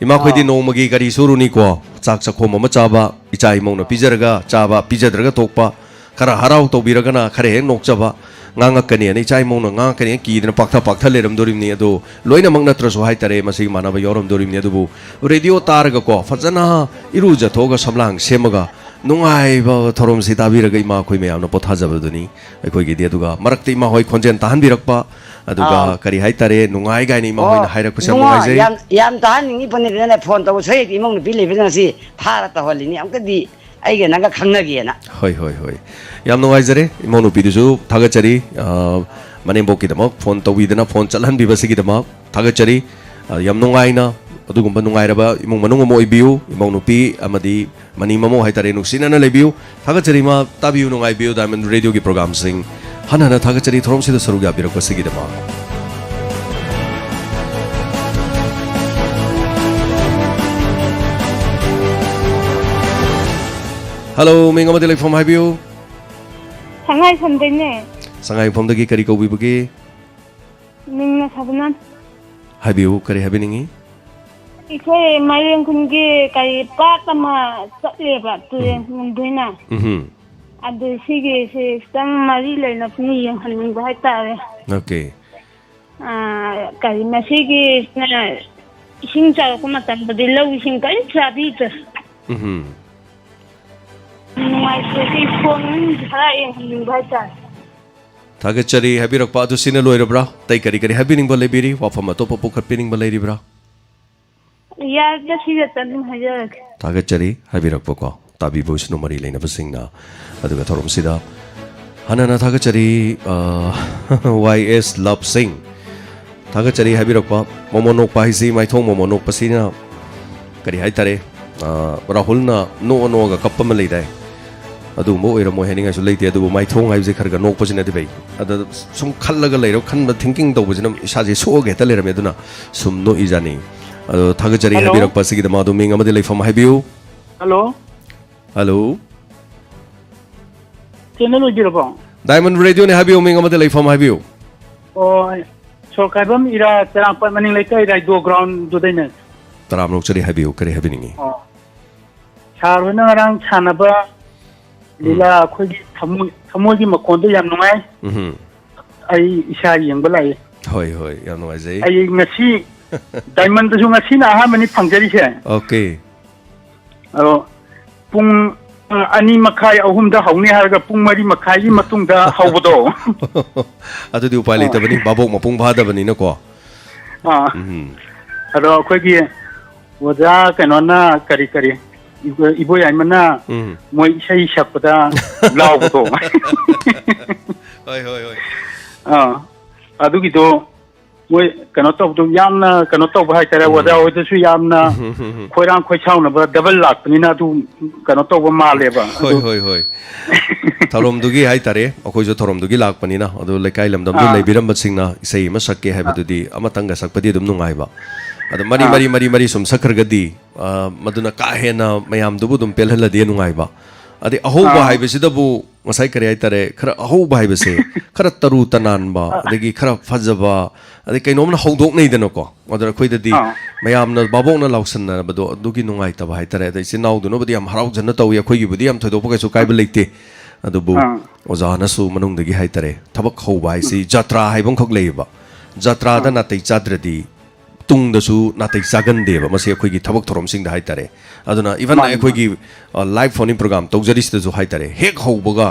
ꯏꯃꯥ ꯑꯩꯈꯣꯏꯗꯤ ꯑꯥꯎ꯫ ꯅꯣꯡꯃꯒꯤ ꯀꯔꯤ ꯁꯨꯔꯨꯅꯤꯀꯣ? ꯆꯥꯛ ꯆꯥꯛꯈꯣꯝ ꯑꯃ ꯆꯥꯕ, ꯏꯆꯥ ꯏꯃꯧꯅ ꯄꯤꯖꯔꯒ ꯆꯥꯕ, ꯄꯤꯖꯗ꯭ꯔꯒ ꯇꯣꯛꯄ, ꯈꯔ ꯍꯔꯥꯎ ꯇꯧꯕꯤꯔꯒꯅ ꯈꯔ ꯍꯦꯛ ꯅꯣꯛꯆꯕ, ꯉꯥꯡꯉꯛꯀꯅꯤꯅ ꯏꯆꯥ ꯏꯃꯧꯅ ꯉꯥꯡꯉꯛꯀꯅꯤꯅ ꯀꯤꯗꯅ ꯄꯥꯛꯊ ꯄꯥꯛꯊ ꯂꯩꯔꯝꯗꯣꯔꯤꯕꯅꯤ꯫ ꯑꯗꯣ ꯂꯣꯏꯅꯃꯛ ꯅꯠꯇ꯭ꯔꯁꯨ ꯍꯥꯏꯇꯥꯔꯦ, ꯃꯁꯤꯒꯤ ꯃꯥꯟꯅꯕ ꯌꯥꯎꯔꯝꯗꯣꯔꯤꯕꯅꯤ꯫ ꯑꯗꯨꯕꯨ ꯔꯦꯗꯤꯑꯣ ꯇꯥꯔꯒꯀꯣ, ꯐꯖꯅ ꯏꯔꯨꯖꯊꯣꯛꯑꯒ ꯁꯝꯂꯥꯡ ꯁꯦꯝꯃꯒ ꯅꯨꯡꯉꯥꯏꯕ ꯊꯧꯔꯝꯁꯤ ꯇꯥꯕꯤꯔꯒ ꯏꯃꯥ ꯑꯩꯈꯣꯏ ꯃꯌꯥꯝꯅ ꯄꯣꯊꯥꯖꯕꯗꯨꯅꯤ ꯑꯩꯈꯣꯏꯒꯤꯗꯤ꯫ ꯑꯗꯨꯒ ꯃꯔꯛꯇ ꯏꯃꯥ ꯍꯣꯏ ꯈꯣꯟꯖꯦꯜ ꯇꯥꯍꯟꯕꯤꯔꯛꯄ, ꯑꯗꯨꯒ ꯑꯥ꯫ ꯀꯔꯤ ꯍꯥꯏꯇꯥꯔꯦ, ꯅꯨꯡꯉꯥꯏ ꯀꯥꯏꯅ ꯏꯃꯥ ꯑꯣ, ꯍꯣꯏꯅ ꯍꯥꯏꯔꯛꯄꯁꯦ ꯌꯥꯝ ꯏꯕꯨꯡꯉꯣ, ꯅꯨꯡꯉꯥꯏꯖꯩ꯫ ꯌꯥꯝ, ꯌꯥꯝ ꯇꯥꯍꯟꯅꯤꯡꯉꯤ ꯄꯣꯠꯅꯤꯗꯅ, ꯐꯣꯟ ꯇꯧꯕ ꯁꯣꯏꯗꯤ ꯏꯃꯧ ꯅꯨꯄꯤ ꯂꯩꯕꯗ ꯉꯁꯤ ꯐꯥꯔ ꯇꯧꯍꯜꯂꯤꯅꯤ, ꯑꯃꯨꯛꯇꯗꯤ ꯑꯩꯒ ꯅꯪꯒ ꯈꯪꯅꯒꯦꯅ꯫ ꯍꯣꯏ, ꯍꯣꯏ, ꯍꯣꯏ꯫ ꯌꯥꯝ ꯅꯨꯡꯉꯥꯏꯖꯔꯦ꯫ ꯏꯃꯧ ꯅꯨꯄꯤꯗꯨꯁꯨ ꯊꯥꯒꯠꯆꯔꯤ꯫ ꯑ, ꯃꯅꯦꯝꯕꯣꯛꯀꯤꯗꯃꯛ ꯐꯣꯟ ꯇꯧꯕꯤꯗꯅ ꯐꯣꯟ ꯆꯠꯍꯟꯕꯤꯕꯁꯤꯒꯤꯗꯃꯛ ꯊꯥꯒꯠꯆꯔꯤ꯫ ꯑ, ꯌꯥꯝ ꯅꯨꯡꯉꯥꯏꯅ ꯑꯗꯨꯒꯨꯝꯕ ꯅꯨꯡꯉꯥꯏꯔꯕ ꯏꯃꯨꯡ ꯃꯅꯨꯡ ꯑꯃ ꯑꯣꯏꯕꯤꯌꯨ꯫ ꯏꯃꯧ ꯅꯨꯄꯤ ꯑꯃꯗꯤ ꯃꯅꯤ ꯃꯃꯧ ꯍꯥꯏꯇꯥꯔꯦ, ꯅꯨꯡꯁꯤꯅꯅ ꯂꯩꯕꯤꯌꯨ꯫ ꯊꯥꯒꯠꯆꯔꯤ ꯏꯃꯥ, ꯇꯥꯕꯤꯌꯨ, ꯅꯨꯡꯉꯥꯏꯕꯤꯌꯨ Diamond Radio ꯒꯤ programꯁꯤꯡ꯫ ꯍꯟꯅ ꯍꯟꯅ ꯊꯥꯒꯠꯆꯔꯤ ꯊꯧꯔꯝꯁꯤꯗ ꯁꯔꯨꯛ ꯌꯥꯕꯤꯔꯛꯄꯁꯤꯒꯤꯗꯃꯛ꯫ Hello, ꯃꯤꯡ ꯑꯃꯗꯤ ꯂꯩꯐꯝ ꯍꯥꯏꯕꯤꯌꯨ꯫ ꯁꯉꯥꯏꯌꯨꯝꯐꯝꯗꯩꯅꯦ꯫ ꯁꯉꯥꯏꯌꯨꯝꯐꯝꯗꯒꯤ ꯀꯔꯤ ꯀꯧꯕꯤꯕꯒꯦ? ꯃꯤꯡꯅ ꯁꯕꯅꯝ꯫ ꯍꯥꯏꯕꯤꯌꯨ, ꯀꯔꯤ ꯍꯥꯏꯕꯤꯅꯤꯡꯉꯤ? ꯑꯩꯈꯣꯏ ꯃꯥꯏꯔꯦꯟ ꯈꯨꯟꯒꯤ ꯀꯔꯤ ꯄꯥꯠ ꯑꯃ ꯆꯠꯂꯦꯕ, ꯇꯨꯔꯦꯟ ꯎꯝ꯫ ꯉꯝꯗꯣꯏꯅ꯫ ꯎꯝꯍꯨꯝ꯫ ꯑꯗꯨ ꯁꯤꯒꯤꯁꯤ ꯈꯤꯇꯪ ꯃꯔꯤ ꯂꯩꯅꯕꯅꯤ ꯌꯦꯡꯍꯟꯅꯤꯡꯕ ꯍꯥꯏꯇꯥꯔꯦ꯫ Okay꯫ ꯑꯥ, ꯀꯔꯤ ꯃꯁꯤꯒꯤꯁꯤꯅ ꯏꯁꯤꯡ ꯆꯥꯎꯔꯛꯄ ꯃꯇꯝꯗꯗꯤ ꯂꯧ ꯏꯁꯤꯡ ꯀꯔꯤꯝ ꯆꯥꯕꯤꯗ꯭ꯔꯦ꯫ ꯎꯝꯍꯨꯝ꯫ ꯅꯨꯡꯉꯥꯏꯇꯦ, ꯁꯤ ꯈꯣꯡ ꯈꯔ ꯌꯦꯡꯍꯟꯅꯤꯡꯕ ꯍꯥꯏꯇꯥꯔꯦ꯫ ꯊꯥꯒꯠꯆꯔꯤ ꯍꯥꯏꯕꯤꯔꯛꯄ ꯑꯗꯨ ꯁꯤꯅ ꯂꯣꯏꯔꯕ꯭ꯔꯥ? ꯑꯇꯩ ꯀꯔꯤ ꯀꯔꯤ ꯍꯥꯏꯕꯤꯅꯤꯡꯕ ꯂꯩꯕꯤꯔꯤ? ꯋꯥꯐꯝ ꯑꯇꯣꯞꯄ ꯄꯨꯈꯠꯄꯤꯅꯤꯡꯕ ꯂꯩꯔꯤꯕ꯭ꯔꯥ? ꯌꯥꯔꯗ ꯁꯤꯒ ꯆꯠꯂꯨ ꯍꯥꯏꯖꯔꯒꯦ꯫ ꯊꯥꯒꯠꯆꯔꯤ ꯍꯥꯏꯕꯤꯔꯛꯄꯀꯣ꯫ ꯇꯥꯕꯤꯕ ꯑꯣꯏꯁꯅꯨ ꯃꯔꯤ ꯂꯩꯅꯕꯁꯤꯡꯅ꯫ ꯑꯗꯨꯒ ꯊꯧꯔꯝꯁꯤꯗ ꯍꯟꯅ ꯍꯟꯅ ꯊꯥꯒꯠꯆꯔꯤ, ꯑ, ꯋꯥꯏ ꯑꯦꯁ ꯂꯞ ꯁꯤꯡ꯫ ꯊꯥꯒꯠꯆꯔꯤ ꯍꯥꯏꯕꯤꯔꯛꯄ꯫ ꯃꯣꯃꯣꯟ ꯅꯣꯛꯄ ꯍꯥꯏꯁꯤ ꯃꯥꯏꯊꯣꯡ ꯃꯣꯃꯣꯟ ꯅꯣꯛꯄꯁꯤꯅ ꯀꯔꯤ ꯍꯥꯏꯇꯥꯔꯦ? ꯑ, ꯔꯥꯍꯨꯜꯅ ꯅꯣꯛꯑ ꯅꯣꯛꯑꯒ ꯀꯞꯄ ꯑꯃ ꯂꯩꯗꯥꯏ? ꯑꯗꯨꯒꯨꯝꯕ ꯑꯣꯏꯔꯝꯃꯣꯏ ꯍꯥꯏꯅꯤꯡꯉꯥꯏꯁꯨ ꯂꯩꯇꯦ, ꯑꯗꯨꯕꯨ ꯃꯥꯏꯊꯣꯡ ꯍꯥꯏꯕꯁꯦ ꯈꯔ ꯈꯔ ꯅꯣꯛꯄꯁꯤꯅꯗꯤ ꯐꯩ꯫ ꯑꯗ ꯁꯨꯝ ꯈꯜꯂꯒ ꯂꯩꯔ, ꯈꯟꯕ, thinking ꯇꯧꯕꯁꯤꯅ ꯏꯁꯥꯁꯦ ꯁꯣꯛꯑꯒ ꯍꯦꯛꯇ ꯂꯩꯔꯝꯃꯦ, ꯑꯗꯨꯅ ꯁꯨꯝ ꯅꯣꯛꯏꯖꯥꯠꯅꯤ꯫ ꯑꯗꯣ ꯊꯥꯒꯠꯆꯔꯤ Hello꯫ ꯍꯥꯏꯕꯤꯔꯛꯄ ꯑꯁꯤꯒꯤꯗꯃꯛ꯫ ꯑꯗꯣ ꯃꯤꯡ ꯑꯃꯗꯤ ꯂꯩꯐꯝ ꯍꯥꯏꯕꯤꯌꯨ꯫ Hello꯫ Hello꯫ Channel ꯑꯣꯏꯕꯤꯔꯕꯣ? Diamond Radio ꯅꯦ, ꯍꯥꯏꯕꯤꯌꯨ, ꯃꯤꯡ ꯑꯃꯗꯤ ꯂꯩꯐꯝ ꯍꯥꯏꯕꯤꯌꯨ꯫ ꯑꯣ, ꯁꯣꯔꯣꯛ ꯀꯥꯏꯕꯝ ꯏꯔꯥ ꯆꯔꯥꯡꯄꯥꯠ ꯃꯅꯤꯡ ꯂꯩꯀꯥꯏ ꯔꯥꯏꯗꯣ ground ꯗꯨꯗꯩꯅꯦ꯫ ꯇꯔꯥꯝꯅ ꯑꯣꯛꯆꯔꯤ, ꯍꯥꯏꯕꯤꯌꯨ, ꯀꯔꯤ ꯍꯥꯏꯕꯤꯅꯤꯡꯉꯤ? ꯑꯣ꯫ Sir ꯍꯣꯏꯅ ꯉꯔꯥꯡ ꯁꯥꯟꯅꯕ ꯎꯝ꯫ ꯂꯤꯂꯥ ꯑꯩꯈꯣꯏꯒꯤ ꯊꯃꯣꯏ, ꯊꯃꯣꯏꯒꯤ ꯃꯈꯣꯟꯗꯣ ꯌꯥꯝ ꯅꯨꯡꯉꯥꯏ꯫ ꯎꯝꯍꯨꯝ꯫ ꯑꯩ ꯏꯁꯥ ꯌꯦꯡꯕ ꯂꯥꯛꯏ꯫ ꯍꯣꯏ, ꯍꯣꯏ, ꯌꯥꯝ ꯅꯨꯡꯉꯥꯏꯖꯩ꯫ ꯑꯩ ꯉꯁꯤ Diamond ꯗꯁꯨ ꯉꯁꯤꯅ ꯑꯍꯥꯟꯕꯅꯤ ꯐꯪꯖꯔꯤꯁꯦ꯫ Okay꯫ ꯑꯗꯣ ꯄꯨꯡ, ꯑ, ꯑꯅꯤ ꯃꯈꯥꯏ, ꯑꯍꯨꯝꯗ ꯍꯧꯅꯤ ꯍꯥꯏꯔꯒ ꯄꯨꯡ ꯃꯔꯤ ꯃꯈꯥꯏꯒꯤ ꯃꯇꯨꯡꯗ ꯍꯧꯕꯗꯣ꯫ ꯑꯗꯨꯗꯤ ꯎꯄꯥꯏ ꯑꯥ꯫ ꯂꯩꯇꯕꯅꯤ, ꯚꯥꯕꯣꯛ ꯃꯄꯨꯡ ꯐꯥꯗꯕꯅꯤꯅꯀꯣ꯫ ꯑꯥ꯫ ꯎꯝ꯫ ꯑꯗꯣ ꯑꯩꯈꯣꯏꯒꯤ ꯑꯣꯖꯥ ꯀꯩꯅꯣꯅ ꯀꯔꯤ ꯀꯔꯤ, ꯏꯕꯣ-, ꯏꯕꯣꯌꯥꯏꯃꯅ ꯎꯝ꯫ ꯃꯣꯏ ꯏꯁꯩ ꯁꯛꯄꯗ ꯂꯥꯎꯕꯗꯣ꯫ ꯍꯣꯏ, ꯍꯣꯏ, ꯍꯣꯏ꯫ ꯑꯥ, ꯑꯗꯨꯒꯤꯗꯣ ꯃꯣꯏ ꯀꯩꯅꯣ ꯇꯧꯕꯗꯣ ꯌꯥꯝꯅ ꯀꯩꯅꯣ ꯇꯧꯕ ꯍꯥꯏꯇꯥꯔꯦ, ꯎꯝ꯫ ꯑꯣꯖꯥ ꯍꯣꯏꯗꯁꯨ ꯌꯥꯝꯅ ꯎꯝ, ꯍꯝ, ꯍꯝ, ꯍꯝ꯫ ꯈꯣꯏꯔꯥꯡ ꯈꯣꯏꯁꯥꯎꯅꯕ ꯗꯕꯜ ꯂꯥꯛꯄꯅꯤꯅ ꯑꯗꯨ ꯀꯩꯅꯣ ꯇꯧꯕ ꯃꯥꯜꯂꯦꯕ꯫ ꯍꯣꯏ, ꯑꯗꯨ ꯍꯣꯏ, ꯍꯣꯏ꯫ ꯊꯧꯔꯝꯗꯨꯒꯤ ꯍꯥꯏꯇꯥꯔꯦ, ꯑꯩꯈꯣꯏꯁꯨ ꯊꯧꯔꯝꯗꯨꯒꯤ ꯂꯥꯛꯄꯅꯤꯅ, ꯑꯗꯨ ꯂꯩꯀꯥꯏ ꯂꯝꯗꯝꯗꯨ ꯑꯥ꯫ ꯂꯩꯕꯤꯔꯝꯕꯁꯤꯡꯅ ꯏꯁꯩ ꯑꯃ ꯁꯛꯀꯦ ꯑꯥ꯫ ꯍꯥꯏꯕꯗꯨꯗꯤ ꯑꯃꯇꯪꯒ ꯁꯛꯄꯗꯤ ꯑꯗꯨꯝ ꯅꯨꯡꯉꯥꯏꯕ꯫ ꯑꯗꯣ ꯃꯔꯤ, ꯑꯥ꯫ ꯃꯔꯤ, ꯃꯔꯤ, ꯃꯔꯤ ꯁꯨꯝ ꯁꯛꯈ꯭ꯔꯒꯗꯤ, ꯑ, ꯃꯗꯨꯅ ꯀꯥ ꯍꯦꯟꯅ ꯃꯌꯥꯝꯗꯨꯕꯨ ꯑꯗꯨꯝ ꯄꯦꯜꯍꯜꯂꯗꯤ ꯅꯨꯡꯉꯥꯏꯕ꯫ ꯑꯗꯩ ꯑꯍꯧꯕ ꯑꯥ꯫ ꯍꯥꯏꯕꯁꯤꯗꯕꯨ ꯉꯁꯥꯏ ꯀꯔꯤ ꯍꯥꯏꯇꯥꯔꯦ, ꯈꯔ ꯑꯍꯧꯕ ꯍꯥꯏꯕꯁꯦ ꯈꯔ ꯇꯔꯨ ꯇꯅꯥꯟꯕ, ꯑꯥ꯫ ꯑꯗꯒꯤ ꯈꯔ ꯐꯖꯕ, ꯑꯗꯩ ꯀꯩꯅꯣꯝꯅ ꯍꯧꯗꯣꯛꯅꯩꯗꯅꯀꯣ꯫ ꯑꯗꯨꯅ ꯑꯩꯈꯣꯏꯗꯗꯤ ꯑꯥ꯫ ꯃꯌꯥꯝꯅ ꯚꯥꯕꯣꯛꯅ ꯂꯥꯎꯁꯟꯅꯕꯗꯣ ꯑꯗꯨꯒꯤ ꯅꯨꯡꯉꯥꯏꯇꯕ ꯍꯥꯏꯇꯥꯔꯦ꯫ ꯑꯗꯩ ꯏꯆꯤꯟ ꯏꯅꯥꯎꯗꯨꯅꯕꯨꯗꯤ ꯌꯥꯝ ꯍꯔꯥꯎꯖꯅ ꯇꯧꯏ, ꯑꯩꯈꯣꯏꯒꯤꯕꯨꯗꯤ ꯌꯥꯝ ꯊꯣꯏꯗꯣꯛꯄ ꯀꯩꯁꯨ ꯀꯥꯏꯕ ꯂꯩꯇꯦ꯫ ꯑꯗꯨꯕꯨ ꯑꯥ꯫ ꯑꯣꯖꯥꯅꯁꯨ ꯃꯅꯨꯡꯗꯒꯤ ꯍꯥꯏꯇꯥꯔꯦ, ꯊꯕꯛ ꯍꯧꯕ ꯍꯥꯏꯁꯤ ꯎꯝ꯫ ꯖꯇ꯭ꯔꯥ ꯍꯥꯏꯕ ꯑꯃꯈꯛ ꯂꯩꯌꯦꯕ꯫ ꯖꯇ꯭ꯔꯥꯗ ꯑꯥ꯫ ꯅꯥꯇꯩ ꯆꯥꯗ꯭ꯔꯗꯤ ꯇꯨꯡꯗꯁꯨ ꯅꯥꯇꯩ ꯆꯥꯒꯟꯗꯦꯕ, ꯃꯁꯤ ꯑꯩꯈꯣꯏꯒꯤ ꯊꯕꯛ ꯊꯧꯔꯝꯁꯤꯡꯗ ꯍꯥꯏꯇꯥꯔꯦ꯫ ꯑꯗꯨꯅ even ꯃꯥꯅꯤ, ꯑꯩꯈꯣꯏꯒꯤ, ꯃꯥꯅꯤ꯫ ꯑ, live phone-in program ꯇꯧꯖꯔꯤꯁꯤꯗꯁꯨ ꯍꯥꯏꯇꯥꯔꯦ, ꯍꯦꯛ ꯍꯧꯕꯒ,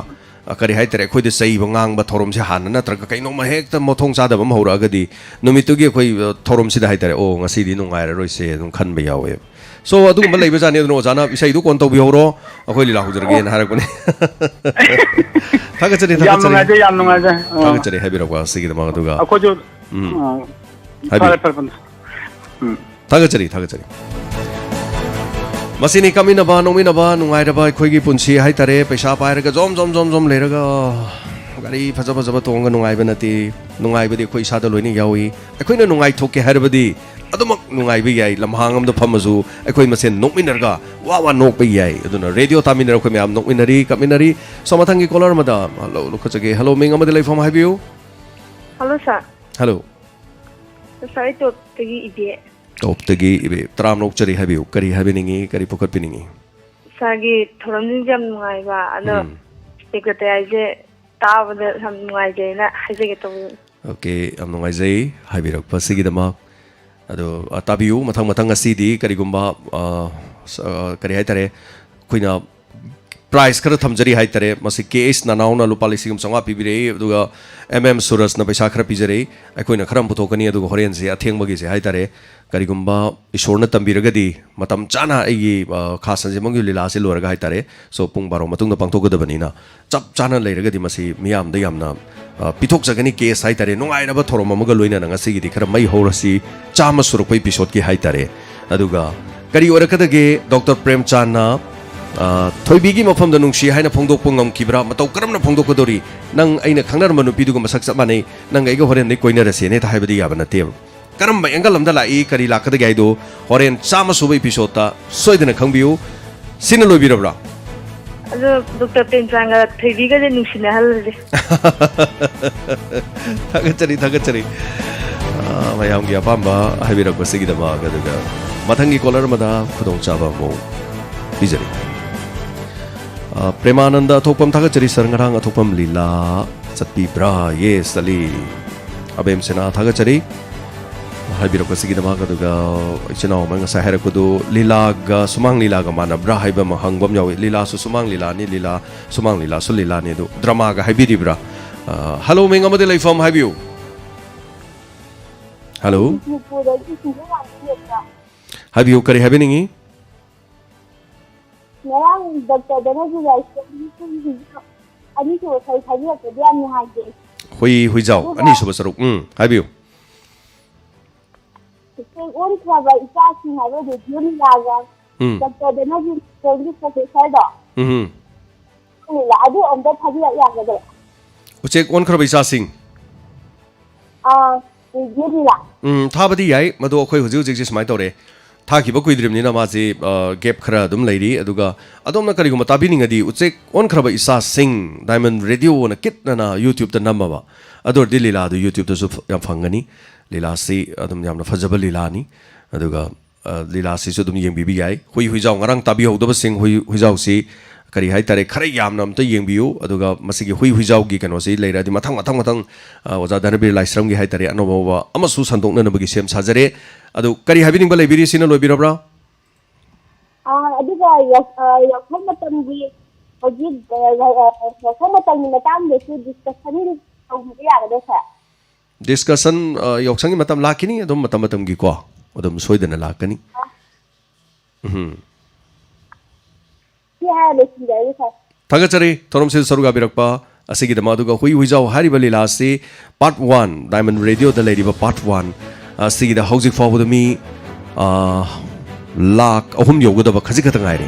ꯑ, ꯀꯔꯤ ꯍꯥꯏꯇꯥꯔꯦ, ꯑꯩꯈꯣꯏꯗ ꯆꯩꯕ ꯉꯥꯡꯕ ꯊꯧꯔꯝꯁꯦ ꯍꯥꯟꯅ ꯅꯠꯇ꯭ꯔꯒ ꯀꯩꯅꯣꯝꯃ ꯍꯦꯛꯇ ꯃꯊꯣꯡ ꯆꯥꯗꯕ ꯑꯃ ꯍꯧꯔꯛꯑꯒꯗꯤ ꯅꯨꯃꯤꯠꯇꯨꯒꯤ ꯑꯩꯈꯣꯏ, ꯑ, ꯊꯧꯔꯝꯁꯤꯗ ꯍꯥꯏꯇꯥꯔꯦ, "ꯑꯣ, ꯉꯁꯤꯗꯤ ꯅꯨꯡꯉꯥꯏꯔꯔꯣꯏꯁꯦ" ꯑꯗꯨꯝ ꯈꯟꯕ ꯌꯥꯎꯋꯦꯕ꯫ So, ꯑꯗꯨꯒꯨꯝꯕ ꯂꯩꯕꯖꯥꯠꯅꯤ꯫ ꯑꯗꯨꯅ ꯑꯣꯖꯥꯅ ꯏꯁꯩꯗꯨ ꯀꯣꯟ ꯇꯧꯕꯤꯍꯧꯔꯣ, ꯑꯩꯈꯣꯏ ꯂꯤꯂꯥ ꯍꯧꯖꯔꯒꯦꯅ ꯍꯥꯏꯔꯛꯄꯅꯦ꯫ ꯊꯥꯒꯠꯆꯔꯤ, ꯌꯥꯝ ꯊꯥꯒꯠꯆꯔꯤ꯫ ꯅꯨꯡꯉꯥꯏꯖꯩ, ꯌꯥꯝ ꯅꯨꯡꯉꯥꯏꯖꯩ꯫ ꯑꯥ꯫ ꯊꯥꯒꯠꯆꯔꯤ ꯍꯥꯏꯕꯤꯔꯛꯄ ꯑꯁꯤꯒꯤꯗꯃꯛ꯫ ꯑꯗꯨꯒ, ꯑꯩꯈꯣꯏꯁꯨ, ꯎꯝ꯫ ꯑꯥ, ꯍꯥꯏꯕꯤꯌꯨ꯫ ꯐꯔꯦ, ꯐꯔꯦ, ꯐꯔꯦ꯫ ꯎꯝ꯫ ꯊꯥꯒꯠꯆꯔꯤ, ꯊꯥꯒꯠꯆꯔꯤ꯫ ꯃꯁꯤꯅꯤ ꯀꯥꯃꯤꯟꯅꯕ, ꯅꯣꯛꯃꯤꯟꯅꯕ, ꯅꯨꯡꯉꯥꯏꯔꯕ ꯑꯩꯈꯣꯏꯒꯤ ꯄꯨꯟꯁꯤ ꯍꯥꯏꯇꯥꯔꯦ꯫ ꯄꯩꯁꯥ ꯄꯥꯏꯔꯒ ꯖꯣꯝ, ꯖꯣꯝ, ꯖꯣꯝ, ꯖꯣꯝ ꯂꯩꯔꯒ ꯒꯥꯔꯤ ꯐꯖ ꯐꯖꯕ ꯇꯣꯡꯉꯒ ꯅꯨꯡꯉꯥꯏꯕ ꯅꯠꯇꯦ꯫ ꯅꯨꯡꯉꯥꯏꯕꯗꯤ ꯑꯩꯈꯣꯏ ꯏꯁꯥꯗ ꯂꯣꯏꯅ ꯌꯥꯎꯏ꯫ ꯑꯩꯈꯣꯏꯅ ꯅꯨꯡꯉꯥꯏꯊꯣꯛꯀꯦ ꯍꯥꯏꯔꯕꯗꯤ ꯑꯗꯨꯃꯛ ꯅꯨꯡꯉꯥꯏꯕ ꯌꯥꯏ꯫ ꯂꯝꯍꯥꯡ ꯑꯃꯗ ꯐꯝꯃꯁꯨ ꯑꯩꯈꯣꯏ ꯃꯁꯦꯟ ꯅꯣꯛꯃꯤꯟꯅꯔꯒ ꯋꯥ ꯋꯥ ꯅꯣꯛꯄ ꯌꯥꯏ꯫ ꯑꯗꯨꯅ ꯔꯦꯗꯤꯑꯣ ꯇꯥꯃꯤꯟꯅꯔ ꯑꯩꯈꯣꯏ ꯃꯌꯥꯝ ꯅꯣꯛꯃꯤꯟꯅꯔꯤ, ꯀꯥꯃꯤꯟꯅꯔꯤ꯫ So, ꯃꯊꯪꯒꯤ caller ꯑꯃꯗ, ꯍꯜꯂꯣ, ꯂꯧꯈꯠꯆꯒꯦ꯫ ꯍꯦꯜꯂꯣ, ꯃꯤꯡ ꯑꯃꯗꯤ ꯂꯩꯐꯝ ꯍꯥꯏꯕꯤꯌꯨ꯫ ꯍꯜꯂꯣ, ꯁꯥꯔ꯫ ꯍꯜꯂꯣ꯫ ꯁꯥꯔ, ꯑꯩ ꯇꯣꯞꯇꯒꯤ ꯏꯕꯦ꯫ ꯇꯣꯞꯇꯒꯤ ꯏꯕꯦ꯫ ꯇꯔꯥꯝꯅ ꯑꯣꯛꯆꯔꯤ, ꯍꯥꯏꯕꯤꯌꯨ꯫ ꯀꯔꯤ ꯍꯥꯏꯕꯤꯅꯤꯡꯉꯤ? ꯀꯔꯤ ꯐꯨꯀꯠꯄꯤꯅꯤꯡꯉꯤ? ꯁꯥꯔꯒꯤ ꯊꯧꯔꯝꯁꯤꯡꯁꯦ ꯌꯥꯝ ꯅꯨꯡꯉꯥꯏꯕ꯫ ꯑꯗꯣ ꯎꯝ꯫ ꯁꯦꯀ꯭ꯔꯦꯇꯔꯤꯁꯦ ꯇꯥꯕꯗ ꯌꯥꯝ ꯅꯨꯡꯉꯥꯏꯖꯩꯅ ꯍꯥꯏꯖꯒꯦ ꯇꯧꯕꯅꯤ꯫ ꯑꯣꯀꯦ, ꯌꯥꯝ ꯅꯨꯡꯉꯥꯏꯖꯩ ꯍꯥꯏꯕꯤꯔꯛꯄꯁꯤꯒꯤꯗꯃꯛ꯫ ꯑꯗꯣ, ꯑ, ꯇꯥꯕꯤꯌꯨ, ꯃꯊꯪ ꯃꯊꯪ ꯉꯁꯤꯗꯤ ꯀꯔꯤꯒꯨꯝꯕ, ꯑ, ꯁ-, ꯑ, ꯀꯔꯤ ꯍꯥꯏꯇꯥꯔꯦ, ꯑꯩꯈꯣꯏꯅ ꯄ꯭ꯔꯥꯏꯖ ꯈꯔ ꯊꯝꯖꯔꯤ ꯍꯥꯏꯇꯥꯔꯦ꯫ ꯃꯁꯤ ꯀꯦ ꯑꯦꯁ ꯅꯅꯥꯎꯅ ꯂꯨꯄꯥ ꯂꯤꯁꯤꯡ ꯑꯃ ꯆꯥꯝꯃꯉꯥ ꯄꯤꯕꯤꯔꯛꯏ, ꯑꯗꯨꯒ ꯑꯦꯝ ꯑꯦꯝ ꯁꯨꯔꯖꯅ ꯄꯩꯁꯥ ꯈꯔ ꯄꯤꯖꯔꯛꯏ꯫ ꯑꯩꯈꯣꯏꯅ ꯈꯔ ꯑꯃ ꯄꯨꯊꯣꯛꯀꯅꯤ, ꯑꯗꯨꯒ ꯍꯣꯔꯦꯟꯁꯦ ꯑꯊꯦꯡꯕꯒꯤꯁꯦ ꯍꯥꯏꯇꯥꯔꯦ, ꯀꯔꯤꯒꯨꯝꯕ ꯏꯁꯣꯔꯅ ꯇꯝꯕꯤꯔꯒꯗꯤ, ꯃꯇꯝ ꯆꯥꯅ ꯑꯩꯒꯤ, ꯑ, ꯈꯥ ꯁꯟꯖꯦꯟꯕꯝꯒꯤ ꯂꯤꯂꯥꯁꯦ ꯂꯣꯏꯔꯒ ꯍꯥꯏꯇꯥꯔꯦ, ꯁꯣ ꯄꯨꯡ ꯕꯥꯔꯣ ꯃꯇꯨꯡꯗ ꯄꯥꯡꯊꯣꯛꯀꯗꯕꯅꯤꯅ, ꯆꯞ ꯆꯥꯅ ꯂꯩꯔꯒꯗꯤ ꯃꯁꯤ ꯃꯤꯌꯥꯝꯗ ꯌꯥꯝꯅ, ꯑ, ꯄꯤꯊꯣꯛꯆꯒꯅꯤ꯫ ꯀꯦ ꯑꯦꯁ ꯍꯥꯏꯇꯥꯔꯦ, ꯅꯨꯡꯉꯥꯏꯔꯕ ꯊꯧꯔꯝ ꯑꯃꯒ ꯂꯣꯏꯅꯅ ꯉꯁꯤꯒꯤꯗꯤ ꯈꯔ ꯃꯩ ꯍꯧꯔꯁꯤ꯫ ꯆꯥꯝꯃ ꯁꯨꯔꯛꯄ ꯏꯄꯤꯁꯣꯠꯀꯤ ꯍꯥꯏꯇꯥꯔꯦ꯫ ꯑꯗꯨꯒ ꯀꯔꯤ ꯑꯣꯏꯔꯛꯀꯗꯒꯦ, ꯗꯣꯛꯇꯔ ꯄ꯭ꯔꯦꯝꯆꯥꯟꯅ, ꯑ, ꯊꯣꯏꯕꯤꯒꯤ ꯃꯐꯝꯗ ꯅꯨꯡꯁꯤ ꯍꯥꯏꯅ ꯐꯣꯡꯗꯣꯛꯄ ꯉꯝꯈꯤꯕ꯭ꯔꯥ? ꯃꯇꯧ ꯀꯔꯝꯅ ꯐꯣꯡꯗꯣꯛꯀꯗꯧꯔꯤ? "ꯅꯪ ꯑꯩꯅ ꯈꯪꯅꯔꯝꯕ ꯅꯨꯄꯤꯗꯨꯒ ꯃꯁꯛ ꯆꯞ ꯃꯥꯟꯅꯩ, ꯅꯪꯒ ꯑꯩꯒ ꯍꯣꯔꯦꯟꯗꯩ ꯀꯣꯏꯅꯔꯁꯦꯅ" ꯍꯦꯛꯇ ꯍꯥꯏꯕꯗꯤ ꯌꯥꯕ ꯅꯠꯇꯦꯕ꯫ ꯀꯔꯝꯕ ꯑꯦꯡꯒꯜ ꯑꯝꯗ ꯂꯥꯛꯏ, ꯀꯔꯤ ꯂꯥꯛꯀꯗꯒꯦ ꯍꯥꯏꯗꯣ ꯍꯣꯔꯦꯟ ꯆꯥꯝꯃ ꯁꯨꯕ ꯏꯄꯤꯁꯣꯠꯇ ꯁꯣꯏꯗꯅ ꯈꯪꯕꯤꯌꯨ꯫ ꯁꯤꯅ ꯂꯣꯏꯕꯤꯔꯕ꯭ꯔꯥ? ꯑꯗꯣ ꯗꯣꯛꯇꯔ ꯄ꯭ꯔꯦꯝꯆꯥꯟꯒ ꯊꯣꯏꯕꯤꯒꯁꯦ ꯅꯨꯡꯁꯤꯅꯍꯜꯂꯁꯦ꯫ ꯊꯥꯒꯠꯆꯔꯤ, ꯊꯥꯒꯠꯆꯔꯤ꯫ ꯑꯥ, ꯃꯌꯥꯝꯒꯤ ꯑꯄꯥꯝꯕ ꯍꯥꯏꯕꯤꯔꯛꯄꯁꯤꯒꯤꯗꯃꯛ꯫ ꯑꯗꯨꯒ ꯃꯊꯪꯒꯤ ꯀꯣꯂꯔ ꯑꯃꯗ ꯈꯨꯗꯣꯡꯆꯥꯕ ꯑꯃꯨꯛ ꯄꯤꯖꯔꯤ꯫ ꯑꯥ, ꯄ꯭ꯔꯦꯃꯥꯅꯟꯗ ꯑꯊꯣꯛꯄꯝ ꯊꯥꯒꯠꯆꯔꯤ ꯁꯥꯔ, ꯉꯔꯥꯡ ꯑꯊꯣꯛꯄꯝ ꯂꯤꯂꯥ ꯆꯠꯄꯤꯕ꯭ꯔꯥ? ꯌꯦꯁ, ꯆꯠꯂꯤ꯫ ꯑꯕꯦꯝ ꯁꯦꯅꯥ ꯊꯥꯒꯠꯆꯔꯤ ꯍꯥꯏꯕꯤꯔꯛꯄꯁꯤꯒꯤꯗꯃꯛ꯫ ꯑꯗꯨꯒ ꯏꯆꯤꯟ ꯏꯅꯥꯎ ꯑꯃ ꯉꯁꯥꯏ ꯍꯥꯏꯔꯛꯄꯗꯨ, ꯂꯤꯂꯥꯒ ꯁꯨꯃꯥꯡ ꯂꯤꯂꯥꯒ ꯃꯥꯟꯅꯕ꯭ꯔꯥ ꯍꯥꯏꯕ ꯑꯃ ꯍꯪꯕ ꯑꯃ ꯌꯥꯎꯏ꯫ ꯂꯤꯂꯥꯁꯨ ꯁꯨꯃꯥꯡ ꯂꯤꯂꯥꯅꯤ, ꯂꯤꯂꯥ ꯁꯨꯃꯥꯡ ꯂꯤꯂꯥꯁꯨ ꯂꯤꯂꯥꯅꯤ꯫ ꯑꯗꯨ ꯗ꯭ꯔꯃꯥꯒ ꯍꯥꯏꯕꯤꯔꯤꯕ꯭ꯔꯥ? ꯑ, ꯍꯜꯂꯣ, ꯃꯤꯡ ꯑꯃꯗꯤ ꯂꯩꯐꯝ ꯍꯥꯏꯕꯤꯌꯨ꯫ ꯍꯜꯂꯣ꯫ ꯕꯤꯁꯅꯨꯄꯨꯔꯗꯒꯤ ꯁꯤꯡꯖꯃꯩ ꯂꯥꯛꯄ ꯅꯠꯇ꯭ꯔꯥ? ꯍꯥꯏꯕꯤꯌꯨ, ꯀꯔꯤ ꯍꯥꯏꯕꯤꯅꯤꯡꯉꯤ? ꯉꯔꯥꯡ ꯗꯣꯛꯇꯔ ꯙꯅꯟꯖꯌ ꯂꯥꯏꯁ꯭ꯔꯝꯒꯤ ꯍꯨꯏ ꯍꯨꯏꯖꯥꯎ ꯑꯅꯤꯁꯨꯕ ꯁꯔꯨꯛ ꯊꯥꯕꯤꯔꯛꯄꯗꯤ ꯌꯥꯝ ꯅꯨꯡꯉꯥꯏꯖꯩ꯫ ꯍꯨꯏ ꯍꯨꯏꯖꯥꯎ ꯑꯗꯨꯒ ꯑꯅꯤꯁꯨꯕ ꯁꯔꯨꯛ꯫ ꯎꯝ, ꯍꯥꯏꯕꯤꯌꯨ꯫ ꯎꯆꯦꯛ ꯑꯣꯟꯈ꯭ꯔꯕ ꯏꯆꯥꯁꯤꯡ ꯍꯥꯏꯕ ꯔꯦꯗꯤꯑꯣ ꯂꯤꯂꯥꯒ ꯎꯝ꯫ ꯗꯣꯛꯇꯔ ꯙꯅꯟꯖꯌ ꯂꯥꯏꯁ꯭ꯔꯝꯒꯤ ꯄ꯭ꯔꯣꯐꯦꯁꯔꯗꯣ꯫ ꯎꯝ꯫ ꯂꯤꯂꯥ ꯑꯗꯨ ꯑꯝꯇ ꯊꯥꯕꯤꯔꯛ ꯌꯥꯒꯗ꯭ꯔꯥ? ꯎꯆꯦꯛ ꯑꯣꯟꯈ꯭ꯔꯕ ꯏꯆꯥꯁꯤꯡ꯫ ꯑꯥ, ꯔꯦꯗꯤꯑꯣ ꯂꯤꯂꯥ꯫ ꯎꯝ, ꯊꯥꯕꯗꯤ ꯌꯥꯏ꯫ ꯃꯗꯣ ꯑꯩꯈꯣꯏ ꯍꯧꯖꯤꯛ ꯍꯧꯖꯤꯛꯁꯦ ꯁꯨꯃꯥꯏꯅ ꯇꯧꯔꯦ꯫ ꯊꯥꯈꯤꯕ ꯀꯨꯏꯗ꯭ꯔꯤꯕꯅꯤꯅ ꯃꯥꯁꯤ, ꯑ, ꯒꯦꯞ ꯈꯔ ꯑꯗꯨꯝ ꯂꯩꯔꯤ꯫ ꯑꯗꯨꯒ ꯑꯗꯣꯝꯅ ꯀꯔꯤꯒꯨꯝꯕ ꯇꯥꯕꯤꯅꯤꯡꯉꯗꯤ, ꯎꯆꯦꯛ ꯑꯣꯟꯈ꯭ꯔꯕ ꯏꯆꯥꯁꯤꯡ, ꯗꯥꯏꯃꯟ ꯔꯦꯗꯤꯑꯣꯅ ꯀꯤꯠ ꯑꯅ YouTube-ꯇ ꯅꯝꯃꯕ, ꯑꯗꯨ ꯑꯣꯏꯔꯗꯤ ꯂꯤꯂꯥꯗꯨ YouTube-ꯇꯁꯨ ꯐ-, ꯌꯥꯝ ꯐꯪꯒꯅꯤ꯫ ꯂꯤꯂꯥꯁꯤ ꯑꯗꯨꯝ ꯌꯥꯝꯅ ꯐꯖꯕ ꯂꯤꯂꯥꯅꯤ꯫ ꯑꯗꯨꯒ ꯑ, ꯂꯤꯂꯥꯁꯤꯁꯨ ꯑꯗꯨꯝ ꯌꯦꯡꯕꯤꯕ ꯌꯥꯏ꯫ ꯍꯨꯏ ꯍꯨꯏꯖꯥꯎ ꯉꯔꯥꯡ ꯇꯥꯕꯤꯍꯧꯗꯕꯁꯤꯡ, ꯍꯨꯏ ꯍꯨꯏꯖꯥꯎꯁꯤ ꯀꯔꯤ ꯍꯥꯏꯇꯥꯔꯦ, ꯈꯔ ꯌꯥꯝꯅ ꯑꯝꯇ ꯌꯦꯡꯕꯤꯌꯨ꯫ ꯑꯗꯨꯒ ꯃꯁꯤꯒꯤ ꯍꯨꯏ ꯍꯨꯏꯖꯥꯎꯒꯤ ꯀꯩꯅꯣꯁꯤ ꯂꯩꯔꯗꯤ ꯃꯊꯪ, ꯃꯊꯪ, ꯃꯊꯪ, ꯑ, ꯑꯣꯖꯥ ꯙꯅꯕꯤꯔ ꯂꯥꯏꯁ꯭ꯔꯝꯒꯤ ꯍꯥꯏꯇꯥꯔꯦ, ꯑꯅꯧ ꯑꯅꯧꯕ ꯑꯃꯁꯨ ꯁꯟꯗꯣꯛꯅꯅꯕꯒꯤ ꯁꯦꯝ ꯁꯥꯖꯔꯦ꯫ ꯑꯗꯨ ꯀꯔꯤ ꯍꯥꯏꯕꯤꯅꯤꯡꯕ ꯂꯩꯕꯤꯔꯤ? ꯁꯤꯅ ꯂꯣꯏꯕꯤꯔꯕ꯭ꯔꯥ? ꯑꯥ, ꯑꯗꯨꯒ ꯌꯥꯎ-, ꯑ, ꯌꯥꯎꯁꯪ ꯃꯇꯝꯒꯤ ꯍꯧꯖꯤꯛ, ꯑ, ꯑ, ꯌꯥꯎꯁꯪ ꯃꯇꯝꯒꯤ ꯃꯇꯥꯡꯗꯁꯨ ꯗꯤꯁꯀꯁꯟ ꯇꯧꯕꯤꯕ ꯌꯥꯒꯗ꯭ꯔꯥ, ꯁꯥꯔ? ꯗꯤꯁꯀꯁꯟ, ꯑ, ꯌꯥꯎꯁꯪꯒꯤ ꯃꯇꯝ ꯂꯥꯛꯈꯤꯅꯤ, ꯑꯗꯨꯝ ꯃꯇꯝ ꯃꯇꯝꯒꯤꯀꯣ, ꯑꯗꯨꯝ ꯁꯣꯏꯗꯅ ꯂꯥꯛꯀꯅꯤ꯫ ꯎꯝ꯫ ꯁꯤ ꯍꯥꯏꯔ ꯂꯣꯏꯁꯤꯟꯖꯔꯒꯦ, ꯁꯥꯔ꯫ ꯊꯥꯒꯠꯆꯔꯤ ꯊꯧꯔꯝꯁꯤꯗ ꯁꯔꯨꯛ ꯌꯥꯕꯤꯔꯛꯄ ꯑꯁꯤꯒꯤꯗꯃꯛ꯫ ꯑꯗꯨꯒ ꯍꯨꯏ ꯍꯨꯏꯖꯥꯎ ꯍꯥꯏꯔꯤꯕ ꯂꯤꯂꯥ ꯑꯁꯤ ꯄꯥꯔꯠ ꯋꯥꯟ, ꯗꯥꯏꯃꯟ ꯔꯦꯗꯤꯑꯣꯗ ꯂꯩꯔꯤꯕ ꯄꯥꯔꯠ ꯋꯥꯟ ꯑꯁꯤꯒꯤꯗ ꯍꯧꯖꯤꯛ ꯐꯥꯎꯕꯗ ꯃꯤ, ꯑ, ꯂꯥꯈ ꯑꯍꯨꯝ ꯌꯧꯒꯗꯕ ꯈꯖꯤꯛ ꯈꯛꯇ ꯉꯥꯏꯔꯦ꯫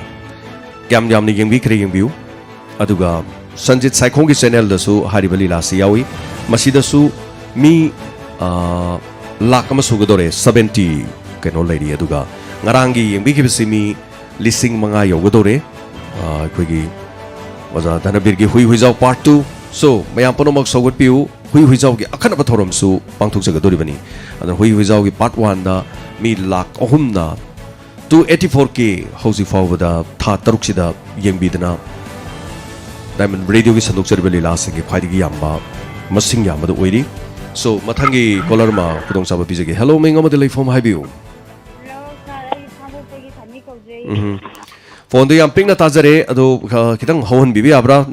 ꯀꯌꯥꯝ ꯌꯥꯝꯅ ꯌꯦꯡꯕꯤꯈ꯭ꯔꯦ ꯌꯦꯡꯕꯤꯌꯨ꯫ ꯑꯗꯨꯒ ꯁꯟꯖꯤꯠ ꯁꯥꯏꯈꯣꯝꯒꯤ ꯆꯦꯅꯦꯜꯗꯁꯨ ꯍꯥꯏꯔꯤꯕ ꯂꯤꯂꯥꯁꯤ ꯌꯥꯎꯏ꯫ ꯃꯁꯤꯗꯁꯨ ꯃꯤ, ꯑ, ꯂꯥꯈ ꯑꯃ ꯁꯨꯒꯗꯧꯔꯦ, ꯁꯕꯦꯟꯇꯤ ꯀꯩꯅꯣ ꯂꯩꯔꯤ꯫ ꯑꯗꯨꯒ ꯉꯔꯥꯡꯒꯤ ꯌꯦꯡꯕꯤꯈꯤꯕꯁꯤ ꯃꯤ ꯂꯤꯁꯤꯡ ꯃꯉꯥ ꯌꯧꯒꯗꯧꯔꯦ꯫ ꯑ, ꯑꯩꯈꯣꯏꯒꯤ ꯑꯣꯖꯥ ꯙꯅꯕꯤꯔꯒꯤ ꯍꯨꯏ ꯍꯨꯏꯖꯥꯎ ꯄꯥꯔꯠ ꯇꯨ꯫ So, ꯃꯌꯥꯝ ꯄꯨꯝꯅꯃꯛ ꯁꯧꯒꯠꯄꯤꯌꯨ꯫ ꯍꯨꯏ ꯍꯨꯏꯖꯥꯎꯒꯤ ꯑꯈꯟꯅꯕ ꯊꯧꯔꯝꯁꯨ ꯄꯥꯡꯊꯣꯛꯆꯒꯗꯧꯔꯤꯕꯅꯤ꯫ ꯑꯗꯨꯅ ꯍꯨꯏ ꯍꯨꯏꯖꯥꯎꯒꯤ ꯄꯥꯔꯠ ꯋꯥꯟꯗ ꯃꯤ ꯂꯥꯈ ꯑꯍꯨꯝꯅ ꯇꯨ ꯑꯩꯠꯇꯤ ꯐꯣꯔ ꯀꯦ ꯍꯧꯖꯤꯛ ꯐꯥꯎꯕꯗ ꯊꯥ ꯇꯔꯨꯛꯁꯤꯗ ꯌꯦꯡꯕꯤꯗꯅ ꯗꯥꯏꯃꯟ ꯔꯦꯗꯤꯑꯣꯒꯤ ꯁꯟꯗꯣꯛꯆꯔꯤꯕ ꯂꯤꯂꯥꯁꯤꯡꯒꯤ ꯈ꯭ꯋꯥꯏꯗꯒꯤ ꯌꯥꯝꯕ, ꯃꯁꯤꯡ ꯌꯥꯝꯕꯗ ꯑꯣꯏꯔꯤ꯫ So, ꯃꯊꯪꯒꯤ ꯀꯣꯂꯔ ꯑꯃ ꯈꯨꯗꯣꯡꯆꯥꯕ ꯄꯤꯖꯒꯦ꯫ ꯍꯦꯜꯂꯣ, ꯃꯤꯡ ꯑꯃꯗꯤ ꯂꯩꯐꯝ ꯍꯥꯏꯕꯤꯌꯨ꯫ ꯍꯜꯂꯣ, ꯁꯥꯔ, ꯑꯩ ꯁꯥꯡꯗꯣꯛꯇꯒꯤ ꯁꯅꯤ ꯀꯧꯖꯩ꯫ ꯎꯝ꯫ ꯐꯣꯟꯗꯨ ꯌꯥꯝ ꯄꯤꯛꯅ ꯇꯥꯖꯔꯦ, ꯑꯗꯣ, ꯑ, ꯈꯤꯇꯪ ꯍꯧꯍꯟꯕꯤꯕ ꯌꯥꯕ꯭ꯔꯥ?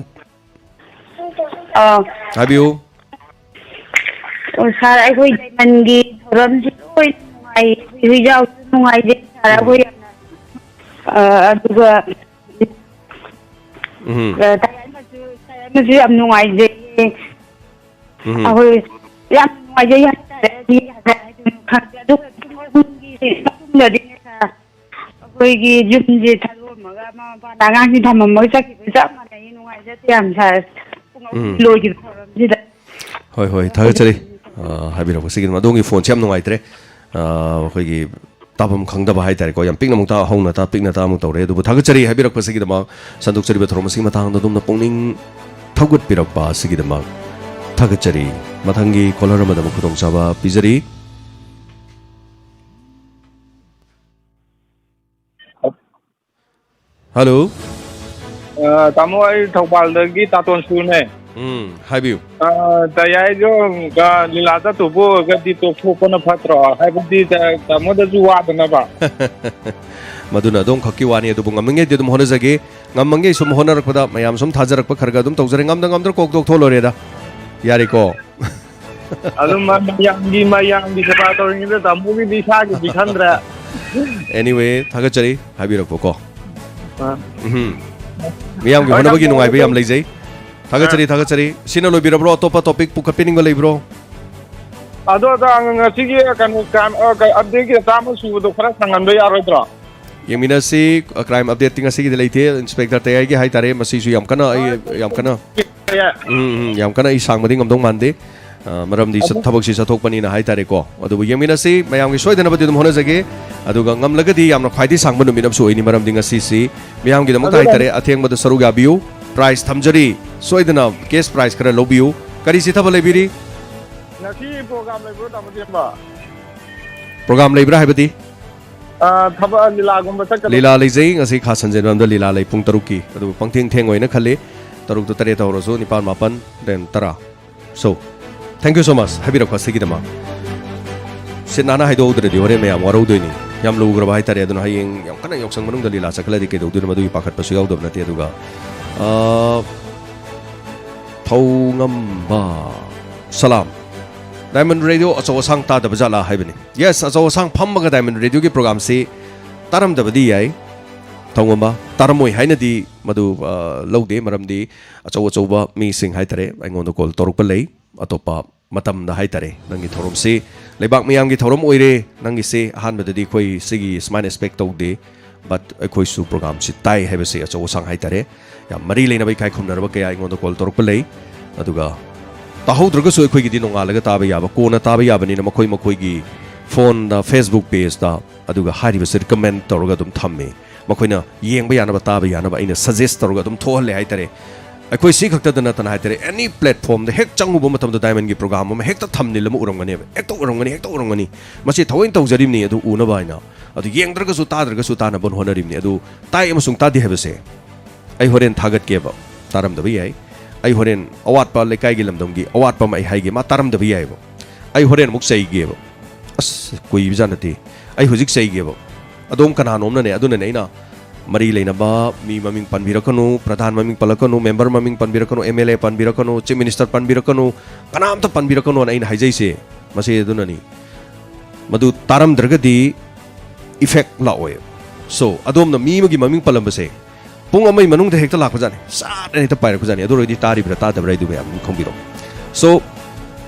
ꯑꯥ꯫ ꯍꯥꯏꯕꯤꯌꯨ꯫ ꯑꯣ, ꯁꯥꯔ, ꯑꯩꯈꯣꯏ ꯗꯥꯏꯃꯟꯒꯤ ꯊꯧꯔꯝꯁꯤ ꯂꯣꯏ ꯅꯨꯡꯉꯥꯏ, ꯍꯨꯏꯖꯥꯎꯁꯨ ꯅꯨꯡꯉꯥꯏꯖꯩ, ꯁꯥꯔ, ꯎꯝ꯫ ꯑꯩꯈꯣꯏ ꯌꯥꯝꯅ, ꯑ, ꯑꯗꯨꯒ ꯎꯝ꯫ ꯑ, ꯇꯥꯏꯌꯥꯟꯅꯁꯨ, ꯇꯥꯏꯌꯥꯟꯅꯁꯨ ꯌꯥꯝ ꯅꯨꯡꯉꯥꯏꯖꯩꯌꯦ꯫ ꯎꯝ꯫ ꯑꯩꯈꯣꯏ ꯌꯥꯝ ꯅꯨꯡꯉꯥꯏꯖꯩ ꯍꯥꯏꯇꯥꯔꯦ, ꯑꯩꯗꯤ ꯍꯥꯏꯗꯣꯏꯅꯣ ꯈꯪꯗꯦ꯫ ꯑꯗꯨꯒ ꯄꯨꯡ ꯑꯍꯨꯝꯒꯤ ꯃꯇꯨꯡꯗꯗꯤꯅꯦ, ꯁꯥꯔ, ꯑꯩꯈꯣꯏꯒꯤ ꯌꯨꯝꯁꯦ ꯊꯥꯗꯣꯛꯑꯝꯃꯒ ꯃꯃꯥ ꯃꯄꯥꯅ ꯑꯉꯥꯡꯁꯤꯡ ꯊꯝꯃꯝꯃꯒ ꯆꯠꯈꯤꯕ ꯆꯞ ꯃꯥꯟꯅꯩ꯫ ꯅꯨꯡꯉꯥꯏꯖꯗꯦ ꯌꯥꯝ, ꯁꯥꯔ꯫ ꯄꯨꯡ ꯑꯍꯨꯝ ꯎꯝ꯫ ꯂꯣꯏꯈꯤꯕ ꯊꯧꯔꯝꯁꯤꯗ꯫ ꯍꯣꯏ, ꯍꯣꯏ, ꯊꯥꯒꯠꯆꯔꯤ꯫ ꯑ, ꯍꯥꯏꯕꯤꯔꯛꯄꯁꯤꯒꯤꯗꯃꯛ꯫ ꯑꯗꯣꯝꯒꯤ ꯐꯣꯟꯁꯦ ꯌꯥꯝ ꯅꯨꯡꯉꯥꯏꯇ꯭ꯔꯦ꯫ ꯑ, ꯑꯩꯈꯣꯏꯒꯤ ꯇꯥꯐꯝ ꯈꯪꯗꯕ ꯍꯥꯏꯇꯥꯔꯦꯀꯣ, ꯌꯥꯝ ꯄꯤꯛꯅ ꯑꯃꯨꯛ ꯇꯥ, ꯍꯧꯅ ꯇꯥ, ꯄꯤꯛꯅ ꯇꯥ ꯑꯃꯨꯛ ꯇꯧꯔꯦ꯫ ꯑꯗꯨꯕꯨ ꯊꯥꯒꯠꯆꯔꯤ ꯍꯥꯏꯕꯤꯔꯛꯄꯁꯤꯒꯤꯗꯃꯛ꯫ ꯁꯟꯗꯣꯛꯆꯔꯤꯕ ꯊꯧꯔꯝ ꯑꯁꯤꯒꯤ ꯃꯇꯥꯡꯗ ꯑꯗꯣꯝꯅ ꯄꯨꯛꯅꯤꯡ ꯊꯧꯒꯠꯄꯤꯔꯛꯄ ꯑꯁꯤꯒꯤꯗꯃꯛ ꯊꯥꯒꯠꯆꯔꯤ꯫ ꯃꯊꯪꯒꯤ ꯀꯣꯂꯔ ꯑꯃꯗ ꯑꯃꯨꯛ ꯈꯨꯗꯣꯡꯆꯥꯕ ꯄꯤꯖꯔꯤ꯫ ꯍꯜꯂꯣ꯫ ꯑ, ꯇꯥꯃꯣ, ꯑꯩ ꯊꯧꯕꯥꯜꯗꯒꯤ ꯇꯥꯇꯣꯟ ꯁꯨꯅꯦ꯫ ꯎꯝ, ꯍꯥꯏꯕꯤꯌꯨ꯫ ꯑ, ꯇꯌꯥꯏꯗꯣ, ꯑ, ꯂꯤꯂꯥ ꯆꯠꯇꯧꯕ ꯑꯣꯏꯔꯒꯗꯤ ꯇꯣꯛꯊꯣꯛꯄꯅ ꯐꯠꯇ꯭ꯔꯣ? ꯍꯥꯏꯕꯗꯤ, ꯇ-, ꯇꯥꯃꯣꯗꯁꯨ ꯋꯥꯗꯅꯕ꯫ ꯃꯗꯨꯅ ꯑꯗꯣꯝꯈꯛꯀꯤ ꯋꯥꯅꯤ, ꯑꯗꯨꯕꯨ ꯉꯝꯃꯤꯉꯩꯗꯤ ꯑꯗꯨꯝ ꯍꯣꯠꯅꯖꯒꯦ꯫ ꯉꯝꯃꯉꯩ ꯁꯨꯝ ꯍꯣꯠꯅꯔꯛꯄꯗ, ꯃꯌꯥꯝ ꯁꯨꯝ ꯊꯥꯖꯔꯛꯄ ꯈꯔ ꯈꯔ ꯑꯗꯨꯝ ꯇꯧꯖꯔꯦ꯫ ꯉꯝꯗ ꯉꯝꯗ꯭ꯔ ꯀꯣꯛ ꯇꯣꯛꯊꯣꯛ ꯂꯣꯏꯔꯦꯗ꯫ ꯌꯥꯔꯦꯀꯣ? ꯑꯗꯨꯝ ꯃ- ꯃꯌꯥꯝꯒꯤ ꯃꯌꯥꯝꯒꯤ ꯁꯦꯕꯥ ꯇꯧꯔꯤꯉꯩꯗ ꯇꯥꯃꯣꯒꯤꯗꯤ ꯏꯁꯥꯒꯤꯗꯤ ꯈꯟꯗ꯭ꯔꯦ꯫ Anyway, ꯊꯥꯒꯠꯆꯔꯤ ꯍꯥꯏꯕꯤꯔꯛꯄꯀꯣ꯫ ꯑ, ꯎꯝ꯫ ꯃꯤꯌꯥꯝꯒꯤ ꯍꯣꯏ, ꯍꯣꯠꯅꯕꯒꯤ ꯇꯥꯃꯣ, ꯅꯨꯡꯉꯥꯏꯕ ꯌꯥꯝ ꯑꯗꯨꯝ ꯂꯩꯖꯩ꯫ ꯊꯥꯒꯠꯆꯔꯤ, ꯊꯥꯒꯠꯆꯔꯤ꯫ ꯁꯤꯅ ꯂꯣꯏꯕꯤꯔꯕ꯭ꯔꯣ? ꯑꯇꯣꯞꯄ topic ꯄꯨꯈꯠꯄꯤꯅꯤꯡꯕ ꯂꯩꯕ꯭ꯔꯣ? ꯑꯗꯣ ꯑꯗꯣ ꯉꯁꯤꯒꯤ ꯀꯩꯅꯣ ꯀ꯭ꯔꯥꯏꯝ ꯑꯞꯗꯦꯠꯀꯤ ꯆꯥꯝꯃ ꯁꯨꯕꯗꯣ ꯈꯔ ꯁꯪꯍꯟꯕ ꯌꯥꯔꯣꯏꯗ꯭ꯔꯣ? ꯌꯦꯡꯃꯤꯟꯅꯁꯤ꯫ ꯀ꯭ꯔꯥꯏꯝ ꯑꯞꯗꯦꯠꯇꯤ ꯉꯁꯤꯒꯤꯗꯤ ꯂꯩꯇꯦ꯫ ꯏꯟꯁꯄꯦꯛꯇꯔ ꯇꯌꯥꯏꯒꯤ ꯍꯥꯏꯇꯥꯔꯦ, ꯃꯁꯤꯁꯨ ꯌꯥꯝ ꯀꯟꯅ ꯑꯩ ꯌꯥꯝ ꯀꯟꯅ ꯎꯝ, ꯎꯝ, ꯌꯥꯝ ꯀꯟꯅ ꯑꯩ ꯁꯥꯡꯕꯗꯤ ꯉꯝꯗꯧ ꯃꯥꯟꯗꯦ꯫ ꯑ, ꯃꯔꯝꯗꯤ ꯆꯠ- ꯊꯕꯛꯁꯤ ꯆꯠꯊꯣꯛꯄꯅꯤꯅ ꯍꯥꯏꯇꯥꯔꯦꯀꯣ꯫ ꯑꯗꯨꯕꯨ ꯌꯦꯡꯃꯤꯟꯅꯁꯤ, ꯃꯌꯥꯝꯒꯤ ꯁꯣꯏꯗꯅꯕꯗꯤ ꯑꯗꯨꯝ ꯍꯣꯠꯅꯖꯒꯦ꯫ ꯑꯗꯨꯒ ꯉꯝꯂꯒꯗꯤ ꯌꯥꯝꯅ ꯈ꯭ꯋꯥꯏꯗꯒꯤ ꯁꯥꯡꯕ ꯅꯨꯃꯤꯠ ꯑꯃꯁꯨ ꯑꯣꯏꯅꯤ, ꯃꯔꯝꯗꯤ ꯉꯁꯤꯁꯤ ꯃꯤꯌꯥꯝꯒꯤꯗꯃꯛꯇ ꯑꯗꯨꯒ ꯍꯥꯏꯇꯥꯔꯦ, ꯑꯊꯦꯡꯕꯗ ꯁꯔꯨꯛ ꯌꯥꯕꯤꯌꯨ꯫ ꯄ꯭ꯔꯥꯏꯖ ꯊꯝꯖꯔꯤ, ꯁꯣꯏꯗꯅ ꯀꯦꯁ ꯄ꯭ꯔꯥꯏꯖ ꯈꯔ ꯂꯧꯕꯤꯌꯨ꯫ ꯀꯔꯤ ꯆꯤꯊꯕ ꯂꯩꯕꯤꯔꯤ? ꯉꯁꯤ ꯄ꯭ꯔꯣꯒ꯭ꯔꯥꯝ ꯂꯩꯕ꯭ꯔꯣ, ꯇꯥꯃꯣ ꯆꯦꯝꯕ? ꯄ꯭ꯔꯣꯒ꯭ꯔꯥꯝ ꯂꯩꯕ꯭ꯔꯥ ꯍꯥꯏꯕꯗꯤ? ꯑ, ꯊꯕꯛ ꯂꯤꯂꯥꯒꯨꯝꯕ ꯆꯠꯀꯗ꯭ꯔꯣ? ꯂꯤꯂꯥ ꯂꯩꯖꯩ꯫ ꯉꯁꯤ ꯈꯥ ꯁꯟꯖꯦꯟꯕꯝꯗ ꯂꯤꯂꯥ ꯂꯩ ꯄꯨꯡ ꯇꯔꯨꯛꯀꯤ꯫ ꯑꯗꯨꯕꯨ ꯄꯪꯊꯦꯡ ꯊꯦꯡ ꯑꯣꯏꯅ ꯈꯜꯂꯤ꯫ ꯇꯔꯨꯛꯇ ꯇꯔꯦꯠꯇ ꯍꯧꯔꯁꯨ, ꯅꯤꯄꯥꯟ, ꯃꯥꯄꯟ, then ꯇꯔꯥ꯫ So, thank you so much ꯍꯥꯏꯕꯤꯔꯛꯄ ꯑꯁꯤꯒꯤꯗꯃꯛ꯫ ꯁꯤꯠ ꯅꯥꯟꯅ ꯍꯥꯏꯗꯣꯛꯍꯧꯗ꯭ꯔꯗꯤ ꯍꯣꯔꯦꯟ ꯃꯌꯥꯝ ꯋꯥꯔꯧꯗꯣꯏꯅꯤ꯫ ꯌꯥꯝ ꯂꯨꯈ꯭ꯔꯕ ꯍꯥꯏꯇꯥꯔꯦ꯫ ꯑꯗꯨꯅ ꯍꯌꯦꯡ ꯌꯥꯝ ꯀꯟꯅ ꯌꯥꯎꯁꯪ ꯃꯅꯨꯡꯗ ꯂꯤꯂꯥ ꯆꯠꯈꯠꯂꯗꯤ ꯀꯩꯗꯧꯗꯣꯏꯅꯣ? ꯃꯗꯨꯒꯤ ꯄꯥꯈꯠꯄꯁꯨ ꯌꯥꯎꯗꯕ ꯅꯠꯇꯦ꯫ ꯑꯗꯨꯒ, ꯑ, ꯊꯧꯉꯝꯕ ꯁꯂꯥꯝ꯫ Diamond Radio ꯑꯆꯧ ꯑꯁꯥꯡ ꯇꯥꯗꯕ ꯖꯥꯠꯂꯥ ꯍꯥꯏꯕꯅꯤ꯫ Yes, ꯑꯆꯧ ꯑꯁꯥꯡ ꯐꯝꯃꯒ Diamond Radioꯒꯤ ꯄ꯭ꯔꯣꯒ꯭ꯔꯥꯝꯁꯤ ꯇꯥꯔꯝꯗꯕꯗꯤ ꯌꯥꯏ꯫ ꯊꯧꯉꯝꯕ ꯇꯥꯔꯝꯃꯣꯏ ꯍꯥꯏꯅꯗꯤ ꯃꯗꯨ, ꯑ, ꯂꯧꯗꯦ, ꯃꯔꯝꯗꯤ ꯑꯆꯧ ꯑꯆꯧꯕ ꯃꯤꯁꯤꯡ ꯍꯥꯏꯇꯥꯔꯦ ꯑꯩꯉꯣꯟꯗ ꯀꯣꯜ ꯇꯧꯔꯛꯄ ꯂꯩ꯫ ꯑꯇꯣꯞꯄ ꯃꯇꯝꯗ ꯍꯥꯏꯇꯥꯔꯦ, ꯅꯪꯒꯤ ꯊꯧꯔꯝꯁꯤ ꯂꯩꯕꯥꯛ ꯃꯤꯌꯥꯝꯒꯤ ꯊꯧꯔꯝ ꯑꯣꯏꯔꯦ, ꯅꯪꯒꯤꯁꯦ ꯑꯍꯥꯟꯕꯗꯗꯤ ꯑꯩꯈꯣꯏ ꯁꯤꯒꯤ ꯁꯨꯃꯥꯏꯅ ꯑꯦꯛꯁꯄꯦꯛ ꯇꯧꯗꯦ, but ꯑꯩꯈꯣꯏꯁꯨ ꯄ꯭ꯔꯣꯒ꯭ꯔꯥꯝꯁꯤ ꯇꯥꯏ ꯍꯥꯏꯕꯁꯤ ꯑꯆꯧ ꯑꯁꯥꯡ ꯍꯥꯏꯇꯥꯔꯦ, ꯌꯥꯝ ꯃꯔꯤ ꯂꯩꯅꯕ ꯏꯀꯥꯏ ꯈꯨꯝꯅꯔꯕ ꯀꯌꯥ ꯑꯩꯉꯣꯟꯗ ꯀꯣꯜ ꯇꯧꯔꯛꯄ ꯂꯩ꯫ ꯑꯗꯨꯒ ꯇꯥꯍꯧꯗ꯭ꯔꯒꯁꯨ ꯑꯩꯈꯣꯏꯒꯤꯗꯤ ꯅꯣꯡꯉꯥꯜꯂꯒ ꯇꯥꯕ ꯌꯥꯕ, ꯀꯣꯟꯅ ꯇꯥꯕ ꯌꯥꯕꯅꯤꯅ ꯃꯈꯣꯏ ꯃꯈꯣꯏꯒꯤ ꯐꯣꯟꯗ, Facebook pageꯇ, ꯑꯗꯨꯒ ꯍꯥꯏꯔꯤꯕꯁꯤ ꯔꯤꯀꯃꯦꯟ ꯇꯧꯔꯒ ꯑꯗꯨꯝ ꯊꯝꯃꯤ꯫ ꯃꯈꯣꯏꯅ ꯌꯦꯡꯕ ꯌꯥꯅꯕ, ꯇꯥꯕ ꯌꯥꯅꯕ ꯑꯩꯅ ꯁꯖꯦꯁ ꯇꯧꯔꯒ ꯑꯗꯨꯝ ꯊꯣꯛꯍꯜꯂꯦ ꯍꯥꯏꯇꯥꯔꯦ꯫ ꯑꯩꯈꯣꯏ ꯁꯤ ꯈꯛꯇꯗ ꯅꯠꯇꯅ ꯍꯥꯏꯇꯥꯔꯦ, ꯑꯦꯅꯤ ꯄ꯭ꯂꯦꯠꯐꯣꯝꯗ ꯍꯦꯛ ꯆꯪꯉꯨꯕ ꯃꯇꯝꯗ ꯗꯥꯏꯃꯟꯒꯤ ꯄ꯭ꯔꯣꯒ꯭ꯔꯥꯝ ꯑꯃ ꯍꯦꯛꯇ ꯊꯝꯅꯤꯜ ꯑꯃ ꯎꯔꯝꯒꯅꯦꯕ, ꯍꯦꯛꯇ ꯎꯔꯝꯒꯅꯤ, ꯍꯦꯛꯇ ꯎꯔꯝꯒꯅꯤ꯫ ꯃꯁꯤ ꯊꯑꯣꯏꯅ ꯇꯧꯖꯔꯤꯕꯅꯤ ꯑꯗꯨ ꯎꯅꯕ ꯍꯥꯏꯅ꯫ ꯑꯗꯨ ꯌꯦꯡꯗ꯭ꯔꯒꯁꯨ, ꯇꯥꯗ꯭ꯔꯒꯁꯨ ꯇꯥꯅꯕ ꯍꯣꯠꯅꯔꯤꯕꯅꯤ꯫ ꯑꯗꯨ ꯇꯥꯏ ꯑꯃꯁꯨꯡ ꯇꯥꯗꯦ ꯍꯥꯏꯕꯁꯦ ꯑꯩ ꯍꯣꯔꯦꯟ ꯊꯥꯒꯠꯀꯦꯕ, ꯇꯥꯔꯝꯗꯕ ꯌꯥꯏ꯫ ꯑꯩ ꯍꯣꯔꯦꯟ ꯑꯋꯥꯠꯄ ꯂꯩꯀꯥꯏꯒꯤ ꯂꯝꯗꯝꯒꯤ ꯑꯋꯥꯠꯄ ꯑꯃ ꯑꯩ ꯍꯥꯏꯒꯦ, ꯃꯥ ꯇꯥꯔꯝꯗꯕ ꯌꯥꯏꯑꯕ꯫ ꯑꯩ ꯍꯣꯔꯦꯟ ꯑꯃꯨꯛ ꯆꯩꯒꯦꯕ꯫ ꯑꯁ, ꯀꯨꯏꯕꯖꯥꯠ ꯅꯠꯇꯦ꯫ ꯑꯩ ꯍꯧꯖꯤꯛ ꯆꯩꯒꯦꯕ꯫ ꯑꯗꯣꯝ ꯀꯅꯥꯅꯣꯝꯅꯅꯦ, ꯑꯗꯨꯅꯅꯦ ꯑꯩꯅ ꯃꯔꯤ ꯂꯩꯅꯕ ꯃꯤ ꯃꯃꯤꯡ ꯄꯟꯕꯤꯔꯛꯀꯅꯨ, ꯄ꯭ꯔꯙꯥꯟ ꯃꯃꯤꯡ ꯄꯜꯂꯛꯀꯅꯨ, ꯃꯦꯝꯕꯔ ꯃꯃꯤꯡ ꯄꯟꯕꯤꯔꯛꯀꯅꯨ, ꯑꯦꯝ ꯑꯦꯜ ꯑꯦ ꯄꯟꯕꯤꯔꯛꯀꯅꯨ, ꯆꯤꯐ ꯃꯤꯅꯤꯁꯇꯔ ꯄꯟꯕꯤꯔꯛꯀꯅꯨ, ꯀꯅꯥꯝꯇ ꯄꯟꯕꯤꯔꯛꯀꯅꯣꯅ ꯑꯩꯅ ꯍꯥꯏꯖꯩꯁꯦ꯫ ꯃꯁꯤ ꯑꯗꯨꯅꯅꯤ꯫ ꯃꯗꯨ ꯇꯥꯔꯝꯗ꯭ꯔꯒꯗꯤ ꯏꯐꯦꯛ ꯂꯥꯛꯑꯣꯏ꯫ ꯁꯣ, ꯑꯗꯣꯝꯅ ꯃꯤ ꯑꯃꯒꯤ ꯃꯃꯤꯡ ꯄꯜꯂꯝꯕꯁꯦ ꯄꯨꯡ ꯑꯃꯒꯤ ꯃꯅꯨꯡꯗ ꯍꯦꯛꯇ ꯂꯥꯛꯄꯖꯥꯠꯅꯤ, ꯁꯥꯠ ꯍꯥꯏꯅ ꯍꯦꯛꯇ ꯄꯥꯏꯔꯛꯄꯖꯥꯠꯅꯤ꯫ ꯑꯗꯨ ꯑꯣꯏꯔꯗꯤ ꯇꯥꯔꯤꯕ꯭ꯔꯥ ꯇꯥꯗꯕ꯭ꯔꯥ ꯍꯥꯏꯗꯨ ꯃꯌꯥꯝ ꯑꯗꯨꯝ ꯈꯪꯕꯤꯔꯣ꯫ ꯁꯣ,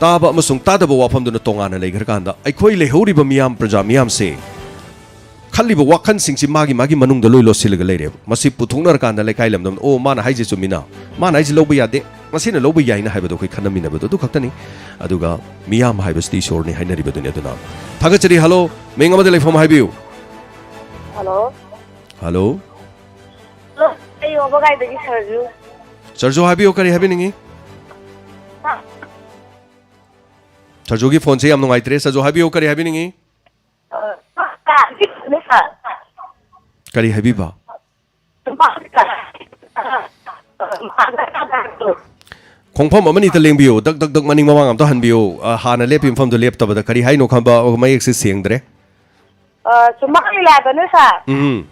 ꯇꯥꯕ ꯑꯃꯁꯨꯡ ꯇꯥꯗꯕ ꯋꯥꯐꯝꯗꯨꯅ ꯇꯣꯉꯥꯟꯅ ꯂꯩꯈ꯭ꯔꯀꯥꯟꯗ ꯑꯩꯈꯣꯏ ꯂꯩꯍꯧꯔꯤꯕ ꯃꯤꯌꯥꯝ, ꯄ꯭ꯔꯖꯥ ꯃꯤꯌꯥꯝꯁꯦ ꯈꯜꯂꯤꯕ ꯋꯥꯈꯜꯁꯤꯡꯁꯤ ꯃꯥꯒꯤ ꯃꯥꯒꯤ ꯃꯅꯨꯡꯗ ꯂꯣꯏ ꯂꯣꯠꯁꯤꯜꯂꯒ ꯂꯩꯔꯦꯕ꯫ ꯃꯁꯤ ꯄꯨꯊꯣꯛꯅꯔꯀꯥꯟꯗ ꯂꯩꯀꯥꯏ ꯂꯝꯗꯝꯗ, "ꯑꯣ, ꯃꯥꯅ ꯍꯥꯏꯁꯦ ꯆꯨꯝꯃꯤꯅ, ꯃꯥꯅ ꯍꯥꯏꯁꯦ ꯂꯧꯕ ꯌꯥꯗꯦ, ꯃꯁꯤꯅ ꯂꯧꯕ ꯌꯥꯏꯅ" ꯍꯥꯏꯕꯗꯣ ꯑꯩꯈꯣꯏ ꯈꯟꯅꯃꯤꯟꯅꯕꯗꯣ ꯑꯗꯨ ꯈꯛꯇꯅꯤ꯫ ꯑꯗꯨꯒ ꯃꯤꯌꯥꯝ ꯍꯥꯏꯕꯁꯤꯗꯤ ꯏꯁꯣꯔꯅꯤ ꯍꯥꯏꯅꯔꯤꯕꯗꯨꯅꯤ꯫ ꯑꯗꯨꯅ ꯊꯥꯒꯠꯆꯔꯤ꯫ ꯍꯜꯂꯣ, ꯃꯤꯡ ꯑꯃꯗ ꯂꯩꯐꯝ ꯍꯥꯏꯕꯤꯌꯨ꯫ ꯍꯜꯂꯣ꯫ ꯍꯜꯂꯣ꯫ ꯍꯜꯂꯣ, ꯑꯩ ꯋꯥꯕꯒꯥꯏꯗꯒꯤ ꯁꯔꯖꯨ꯫ ꯁꯔꯖꯨ, ꯍꯥꯏꯕꯤꯌꯨ, ꯀꯔꯤ ꯍꯥꯏꯕꯤꯅꯤꯡꯉꯤ? ꯍꯥ? ꯁꯔꯖꯨꯒꯤ ꯐꯣꯟꯁꯦ ꯌꯥꯝ ꯅꯨꯡꯉꯥꯏꯇ꯭ꯔꯦ꯫ ꯁꯔꯖꯨ, ꯍꯥꯏꯕꯤꯌꯨ, ꯀꯔꯤ ꯍꯥꯏꯕꯤꯅꯤꯡꯉꯤ? ꯑ, ꯀꯔꯤ ꯍꯥꯏꯕꯤꯕ? ꯈꯣꯡꯐꯝ ꯑꯃꯅꯤꯇ ꯂꯦꯡꯕꯤꯌꯨ, ꯗꯛ ꯗꯛ ꯗꯛ ꯃꯅꯤꯡ ꯃꯃꯥꯡ ꯑꯝꯇ ꯍꯟꯕꯤꯌꯨ꯫ ꯑ, ꯍꯥꯟꯅ ꯂꯦꯞꯄꯤ ꯃꯐꯝꯗꯨ ꯂꯦꯞꯇꯕꯗ ꯀꯔꯤ ꯍꯥꯏꯅꯣ ꯈꯪꯕ ꯃꯌꯦꯛꯁꯦ ꯁꯦꯡꯗ꯭ꯔꯦ꯫ ꯑ, ꯁꯨꯃꯥꯡ ꯂꯤꯂꯥꯗꯅꯦ, ꯁꯥꯔ꯫ ꯎꯝ꯫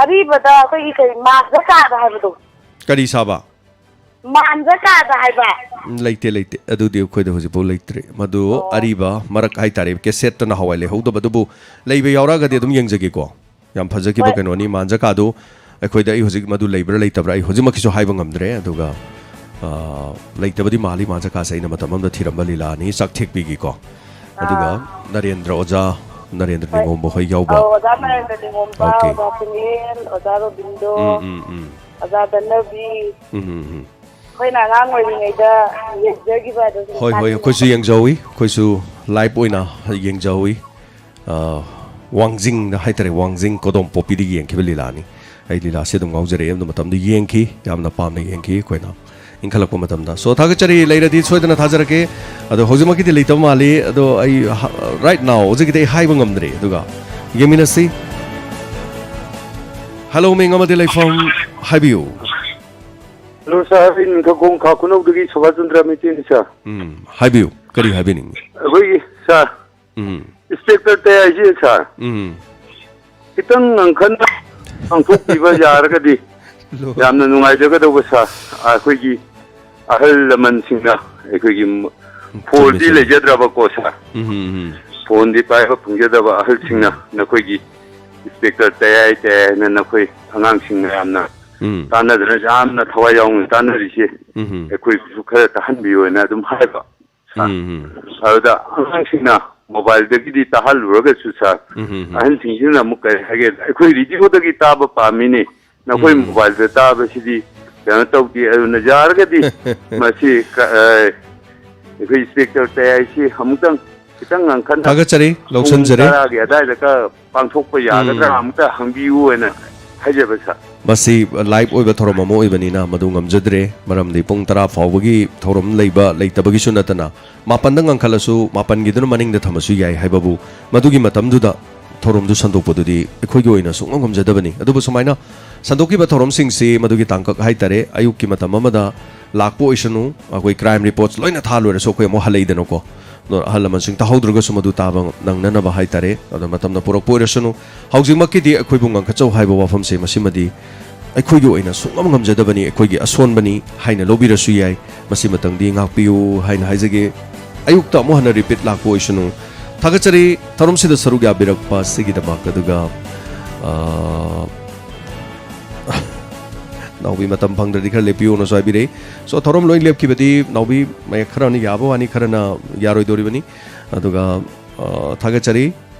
ꯑꯔꯤꯕꯗ ꯑꯩꯈꯣꯏꯒꯤ ꯀꯔꯤ, ꯃꯥꯟꯖ ꯀꯥꯕ ꯍꯥꯏꯕꯗꯣ꯫ ꯀꯔꯤ ꯁꯥꯕ? ꯃꯥꯟꯖ ꯀꯥꯕ ꯍꯥꯏꯕ꯫ ꯎꯝ, ꯂꯩꯇꯦ, ꯂꯩꯇꯦ꯫ ꯑꯗꯨꯗꯤ ꯑꯩꯈꯣꯏꯗ ꯍꯧꯖꯤꯛꯐꯥꯎ ꯂꯩꯇ꯭ꯔꯤ꯫ ꯃꯗꯨ ꯑꯣ꯫ ꯑꯔꯤꯕ ꯃꯔꯛ ꯍꯥꯏꯇꯥꯔꯦ, ꯀꯦꯁꯦꯠꯇ ꯅꯍꯥꯟꯋꯥꯏ ꯂꯩꯍꯧꯗꯕ, ꯑꯗꯨꯕꯨ ꯂꯩꯕ ꯌꯥꯎꯔꯛꯑꯒꯗꯤ ꯑꯗꯨꯝ ꯌꯦꯡꯖꯒꯦꯀꯣ꯫ ꯌꯥꯝ ꯐꯖꯈꯤꯕ ꯍꯣꯏ꯫ ꯀꯩꯅꯣꯅꯤ, ꯃꯥꯟꯖ ꯀꯥꯗꯨ꯫ ꯑꯩꯈꯣꯏꯗ, ꯑꯩ ꯍꯧꯖꯤꯛ ꯃꯗꯨ ꯂꯩꯕ꯭ꯔꯥ ꯂꯩꯇꯕ꯭ꯔꯥ ꯑꯩ ꯍꯧꯖꯤꯛꯃꯛꯀꯤꯁꯨ ꯍꯥꯏꯕ ꯉꯝꯗ꯭ꯔꯦ꯫ ꯑꯗꯨꯒ, ꯑ, ꯂꯩꯇꯕꯗꯤ ꯃꯥꯜꯂꯤ, ꯃꯥꯟꯖ ꯀꯥꯁꯦ ꯑꯩꯅ ꯃꯇꯝ ꯑꯃꯗ ꯊꯤꯔꯝꯕ ꯂꯤꯂꯥꯅꯤ, ꯆꯥꯛꯊꯦꯛꯄꯤꯒꯤꯀꯣ꯫ ꯑꯗꯨꯒ ꯑꯥ꯫ ꯅꯔꯦꯟꯗ꯭ꯔ ꯑꯣꯖꯥ, ꯅꯔꯦꯟꯗ꯭ꯔ ꯍꯣꯏ꯫ ꯅꯤꯉꯣꯝꯕ ꯍꯣꯏ ꯌꯥꯎꯕ꯫ ꯑꯧ, ꯑꯣꯖꯥ ꯅꯔꯦꯟꯗ꯭ꯔ ꯅꯤꯉꯣꯝꯕ, ꯑꯣꯀꯦ꯫ ꯑꯣꯖꯥ ꯁꯨꯅꯤꯜ, ꯑꯣꯖꯥ ꯔꯣꯕꯤꯟꯗꯣ, ꯎꯝ, ꯎꯝ, ꯎꯝ꯫ ꯑꯣꯖꯥ ꯙꯅꯕꯤ꯫ ꯎꯝ, ꯎꯝ, ꯎꯝ꯫ ꯑꯩꯈꯣꯏꯅ ꯑꯉꯥꯡ ꯑꯣꯏꯔꯤꯉꯩꯗ ꯌꯦꯡꯖꯈꯤꯕ ꯑꯗꯨ ꯍꯣꯏ, ꯍꯣꯏ, ꯃꯇꯥꯡꯗꯨꯅ꯫ ꯑꯩꯈꯣꯏꯁꯨ ꯌꯦꯡꯖꯍꯧꯋꯤ, ꯑꯩꯈꯣꯏꯁꯨ ꯂꯥꯏꯚ ꯑꯣꯏꯅ ꯌꯦꯡꯖꯍꯧꯋꯤ꯫ ꯑ, ꯋꯥꯡꯖꯤꯡꯗ ꯍꯥꯏꯇꯥꯔꯦ, ꯋꯥꯡꯖꯤꯡ ꯀꯣꯗꯣꯝꯄꯣꯛꯄꯤꯗꯒꯤ ꯌꯦꯡꯈꯤꯕ ꯂꯤꯂꯥꯅꯤ꯫ ꯑꯩ ꯂꯤꯂꯥꯁꯤ ꯑꯗꯨꯝ ꯉꯥꯎꯖꯔꯛꯑꯦ, ꯑꯗꯨ ꯃꯇꯝꯗ ꯌꯦꯡꯈꯤ, ꯌꯥꯝꯅ ꯄꯥꯝꯅ ꯌꯦꯡꯈꯤ ꯑꯩꯈꯣꯏꯅ꯫ ꯏꯟꯈꯠꯂꯛꯄ ꯃꯇꯝꯗ꯫ So, ꯊꯥꯒꯠꯆꯔꯤ, ꯂꯩꯔꯗꯤ ꯁꯣꯏꯗꯅ ꯊꯥꯖꯔꯛꯀꯦ꯫ ꯑꯗꯣ ꯍꯧꯖꯤꯛꯃꯛꯀꯤꯗꯤ ꯂꯩꯇꯕ ꯃꯥꯜꯂꯤ꯫ ꯑꯗꯣ ꯑꯩ ꯍ-, right now, ꯍꯧꯖꯤꯛꯀꯤꯗꯤ ꯑꯩ ꯍꯥꯏꯕ ꯉꯝꯗ꯭ꯔꯤ꯫ ꯑꯗꯨꯒ ꯌꯦꯡꯃꯤꯟꯅꯁꯤ꯫ ꯍꯜꯂꯣ, ꯃꯤꯡ ꯑꯃꯗꯤ ꯂꯩꯐꯝ ꯍꯥꯏꯕꯤꯌꯨ꯫ ꯍꯜꯂꯣ, ꯁꯥꯔ, ꯑꯩ ꯅꯤꯡꯊꯧꯈꯣꯡ ꯈꯥ ꯈꯨꯅꯧꯗꯒꯤ ꯁꯨꯕꯥꯁ ꯆꯟꯗ꯭ꯔ ꯃꯩꯇꯩꯅꯤ, ꯁꯥꯔ꯫ ꯎꯝ, ꯍꯥꯏꯕꯤꯌꯨ꯫ ꯀꯔꯤ ꯍꯥꯏꯕꯤꯅꯤꯡꯉꯤ? ꯑꯩꯈꯣꯏꯒꯤ, ꯁꯥꯔ, ꯎꯝ꯫ ꯏꯟꯁꯄꯦꯛꯇꯔ ꯇꯌꯥꯏꯁꯦ, ꯁꯥꯔ, ꯎꯝ꯫ ꯈꯤꯇꯪ ꯉꯟꯈꯠꯅ ꯄꯥꯡꯊꯣꯛꯄꯤꯕ ꯌꯥꯔꯒꯗꯤ ꯂꯣꯏ꯫ ꯌꯥꯝꯅ ꯅꯨꯡꯉꯥꯏꯖꯒꯗꯧꯕ ꯁꯥꯔ꯫ ꯑꯩꯈꯣꯏꯒꯤ ꯑꯍꯜ ꯂꯃꯟꯁꯤꯡꯅ ꯑꯩꯈꯣꯏꯒꯤ ꯐꯣꯟꯗꯤ ꯆꯨꯝꯃꯤ, ꯆꯨꯝꯃꯤ꯫ ꯂꯩꯖꯗ꯭ꯔꯕꯀꯣ ꯁꯥꯔ꯫ ꯎꯝ, ꯎꯝ, ꯎꯝ꯫ ꯐꯣꯟꯗꯤ ꯄꯥꯏꯕ ꯐꯪꯖꯗꯕ ꯑꯍꯜꯁꯤꯡꯅ ꯎꯝ꯫ ꯅꯈꯣꯏꯒꯤ ꯏꯟꯁꯄꯦꯛꯇꯔ ꯇꯌꯥꯏ ꯇꯌꯥꯏꯅ ꯅꯈꯣꯏ ꯑꯉꯥꯡꯁꯤꯡ ꯃꯌꯥꯝꯅ ꯎꯝ꯫ ꯇꯥꯟꯅꯗꯅ ꯌꯥꯝꯅ ꯊꯋꯥꯏ ꯌꯥꯎꯅ ꯇꯥꯟꯅꯔꯤꯁꯦ ꯎꯝ꯫ ꯑꯩꯈꯣꯏꯕꯨꯁꯨ ꯈꯔ ꯇꯥꯍꯟꯕꯤꯌꯣꯅ ꯑꯗꯨꯝ ꯍꯥꯏꯕ꯫ ꯁꯥꯔ꯫ ꯎꯝ, ꯎꯝ꯫ ꯑꯗꯨꯗ ꯑꯉꯥꯡꯁꯤꯡꯅ ꯃꯣꯕꯥꯏꯜꯗꯒꯤꯗꯤ ꯇꯥꯍꯜꯂꯨꯔꯒꯁꯨ ꯁꯥꯔ, ꯎꯝ, ꯎꯝ, ꯎꯝ꯫ ꯑꯍꯟꯁꯤꯡꯁꯤꯅ ꯑꯃꯨꯛ ꯀꯔꯤ ꯍꯥꯏꯒꯦ, ꯑꯩꯈꯣꯏ ꯔꯦꯗꯤꯑꯣꯗꯒꯤ ꯇꯥꯕ ꯄꯥꯝꯃꯤꯅꯦ, ꯅꯈꯣꯏ ꯎꯝ, ꯎꯝ꯫ ꯃꯣꯕꯥꯏꯜꯗ ꯇꯥꯕꯁꯤꯗꯤ ꯀꯩꯅꯣ ꯇꯧꯗꯦ꯫ ꯑꯗꯨꯅ ꯌꯥꯔꯒꯗꯤ ꯃꯁꯤ ꯀ-, ꯑ, ꯑꯩꯈꯣꯏ ꯏꯟꯁꯄꯦꯛꯇꯔ ꯇꯌꯥꯏꯁꯤ ꯑꯃꯨꯛꯇꯪ ꯈꯤꯇꯪ ꯉꯟꯈꯠꯅ ꯊꯥꯒꯠꯆꯔꯤ, ꯄꯨꯡ ꯂꯧꯁꯤꯟꯖꯔꯦ꯫ ꯇꯔꯥꯒꯤ ꯑꯗꯥꯏꯗ ꯈꯔ ꯄꯥꯡꯊꯣꯛꯄ ꯌꯥꯒꯗ꯭ꯔꯥ ꯎꯝ꯫ ꯑꯃꯨꯛꯇ ꯍꯪꯕꯤꯌꯨ ꯍꯥꯏꯅ ꯍꯥꯏꯖꯕ ꯁꯥꯔ꯫ ꯃꯁꯤ ꯂꯥꯏꯚ ꯑꯣꯏꯕ ꯊꯧꯔꯝ ꯑꯃ ꯑꯣꯏꯕꯅꯤꯅ ꯃꯗꯨ ꯉꯝꯖꯗ꯭ꯔꯦ, ꯃꯔꯝꯗꯤ ꯄꯨꯡ ꯇꯔꯥ ꯐꯥꯎꯕꯒꯤ ꯊꯧꯔꯝ ꯂꯩꯕ ꯂꯩꯇꯕꯒꯤꯁꯨ ꯅꯠꯇꯅ, ꯃꯥꯄꯟꯗ ꯉꯟꯈꯠꯂꯁꯨ ꯃꯥꯄꯟꯒꯤꯗꯨꯅ ꯃꯅꯤꯡꯗ ꯊꯝꯃꯁꯨ ꯌꯥꯏ ꯍꯥꯏꯕꯕꯨ ꯃꯗꯨꯒꯤ ꯃꯇꯝꯗꯨꯗ ꯊꯧꯔꯝꯗꯨ ꯁꯟꯗꯣꯛꯄꯗꯨꯗꯤ ꯑꯩꯈꯣꯏꯒꯤ ꯑꯣꯏꯅ ꯁꯨꯡꯉꯝ ꯉꯝꯖꯗꯕꯅꯤ꯫ ꯑꯗꯨꯕꯨ ꯁꯨꯃꯥꯏꯅ ꯁꯟꯗꯣꯛꯈꯤꯕ ꯊꯧꯔꯝꯁꯤꯡꯁꯤ ꯃꯗꯨꯒꯤ ꯇꯥꯡꯀꯛ ꯍꯥꯏꯇꯥꯔꯦ, ꯑꯌꯨꯛꯀꯤ ꯃꯇꯝ ꯑꯃꯗ ꯂꯥꯛꯄ ꯑꯣꯏꯁꯅꯨ, ꯑꯩꯈꯣꯏ ꯀ꯭ꯔꯥꯏꯝ ꯔꯤꯄꯣꯔꯠꯁ ꯂꯣꯏꯅ ꯊꯥ ꯂꯣꯏꯔꯁꯨ ꯑꯩꯈꯣꯏ ꯑꯃꯨꯛ ꯍꯜꯂꯛꯏꯗꯅꯀꯣ꯫ ꯑꯗꯣ ꯑꯍꯜ ꯂꯃꯟꯁꯤꯡ ꯇꯥꯍꯧꯗ꯭ꯔꯒꯁꯨ ꯃꯗꯨ ꯇꯥꯕ ꯅꯪꯅꯅꯕ ꯍꯥꯏꯇꯥꯔꯦ, ꯑꯗꯣ ꯃꯇꯝꯅ ꯄꯨꯔꯛꯄ ꯑꯣꯏꯔꯁꯅꯨ꯫ ꯍꯧꯖꯤꯛꯃꯛꯀꯤꯗꯤ ꯑꯩꯈꯣꯏꯕꯨ ꯉꯥꯡꯈꯠꯆꯧ ꯍꯥꯏꯕ ꯋꯥꯐꯝꯁꯦ ꯃꯁꯤꯃꯗꯤ ꯑꯩꯈꯣꯏꯒꯤ ꯑꯣꯏꯅ ꯁꯨꯡꯉꯝ ꯉꯝꯖꯗꯕꯅꯤ, ꯑꯩꯈꯣꯏꯒꯤ ꯑꯁꯣꯟꯕꯅꯤ ꯍꯥꯏꯅ ꯂꯧꯕꯤꯔꯁꯨ ꯌꯥꯏ꯫ ꯃꯁꯤꯃꯇꯪꯗꯤ ꯉꯥꯛꯄꯤꯌꯨ ꯍꯥꯏꯅ ꯍꯥꯏꯖꯒꯦ꯫ ꯑꯌꯨꯛꯇ ꯑꯃꯨꯛ ꯍꯟꯅ ꯔꯤꯄꯤꯠ ꯂꯥꯛꯄ ꯑꯣꯏꯁꯅꯨ꯫ ꯊꯥꯒꯠꯆꯔꯤ ꯊꯧꯔꯝꯁꯤꯗ ꯁꯔꯨꯛ ꯌꯥꯕꯤꯔꯛꯄ ꯑꯁꯤꯒꯤꯗꯃꯛ꯫ ꯑꯗꯨꯒ, ꯑ, ꯅꯥꯎꯕꯤ ꯃꯇꯝ ꯐꯪꯗ꯭ꯔꯗꯤ ꯈꯔ ꯂꯦꯞꯄꯤꯌꯣꯅꯁꯨ ꯍꯥꯏꯕꯤꯔꯛꯏ꯫ So, ꯊꯧꯔꯝ ꯂꯣꯏ ꯂꯦꯞꯈꯤꯕꯗꯤ ꯅꯥꯎꯕꯤ ꯃꯌꯦꯛ ꯈꯔꯅ ꯌꯥꯕ ꯋꯥꯅꯤ, ꯈꯔꯅ ꯌꯥꯔꯣꯏꯗꯧꯔꯤꯕꯅꯤ꯫ ꯑꯗꯨꯒ, ꯑ, ꯊꯥꯒꯠꯆꯔꯤ꯫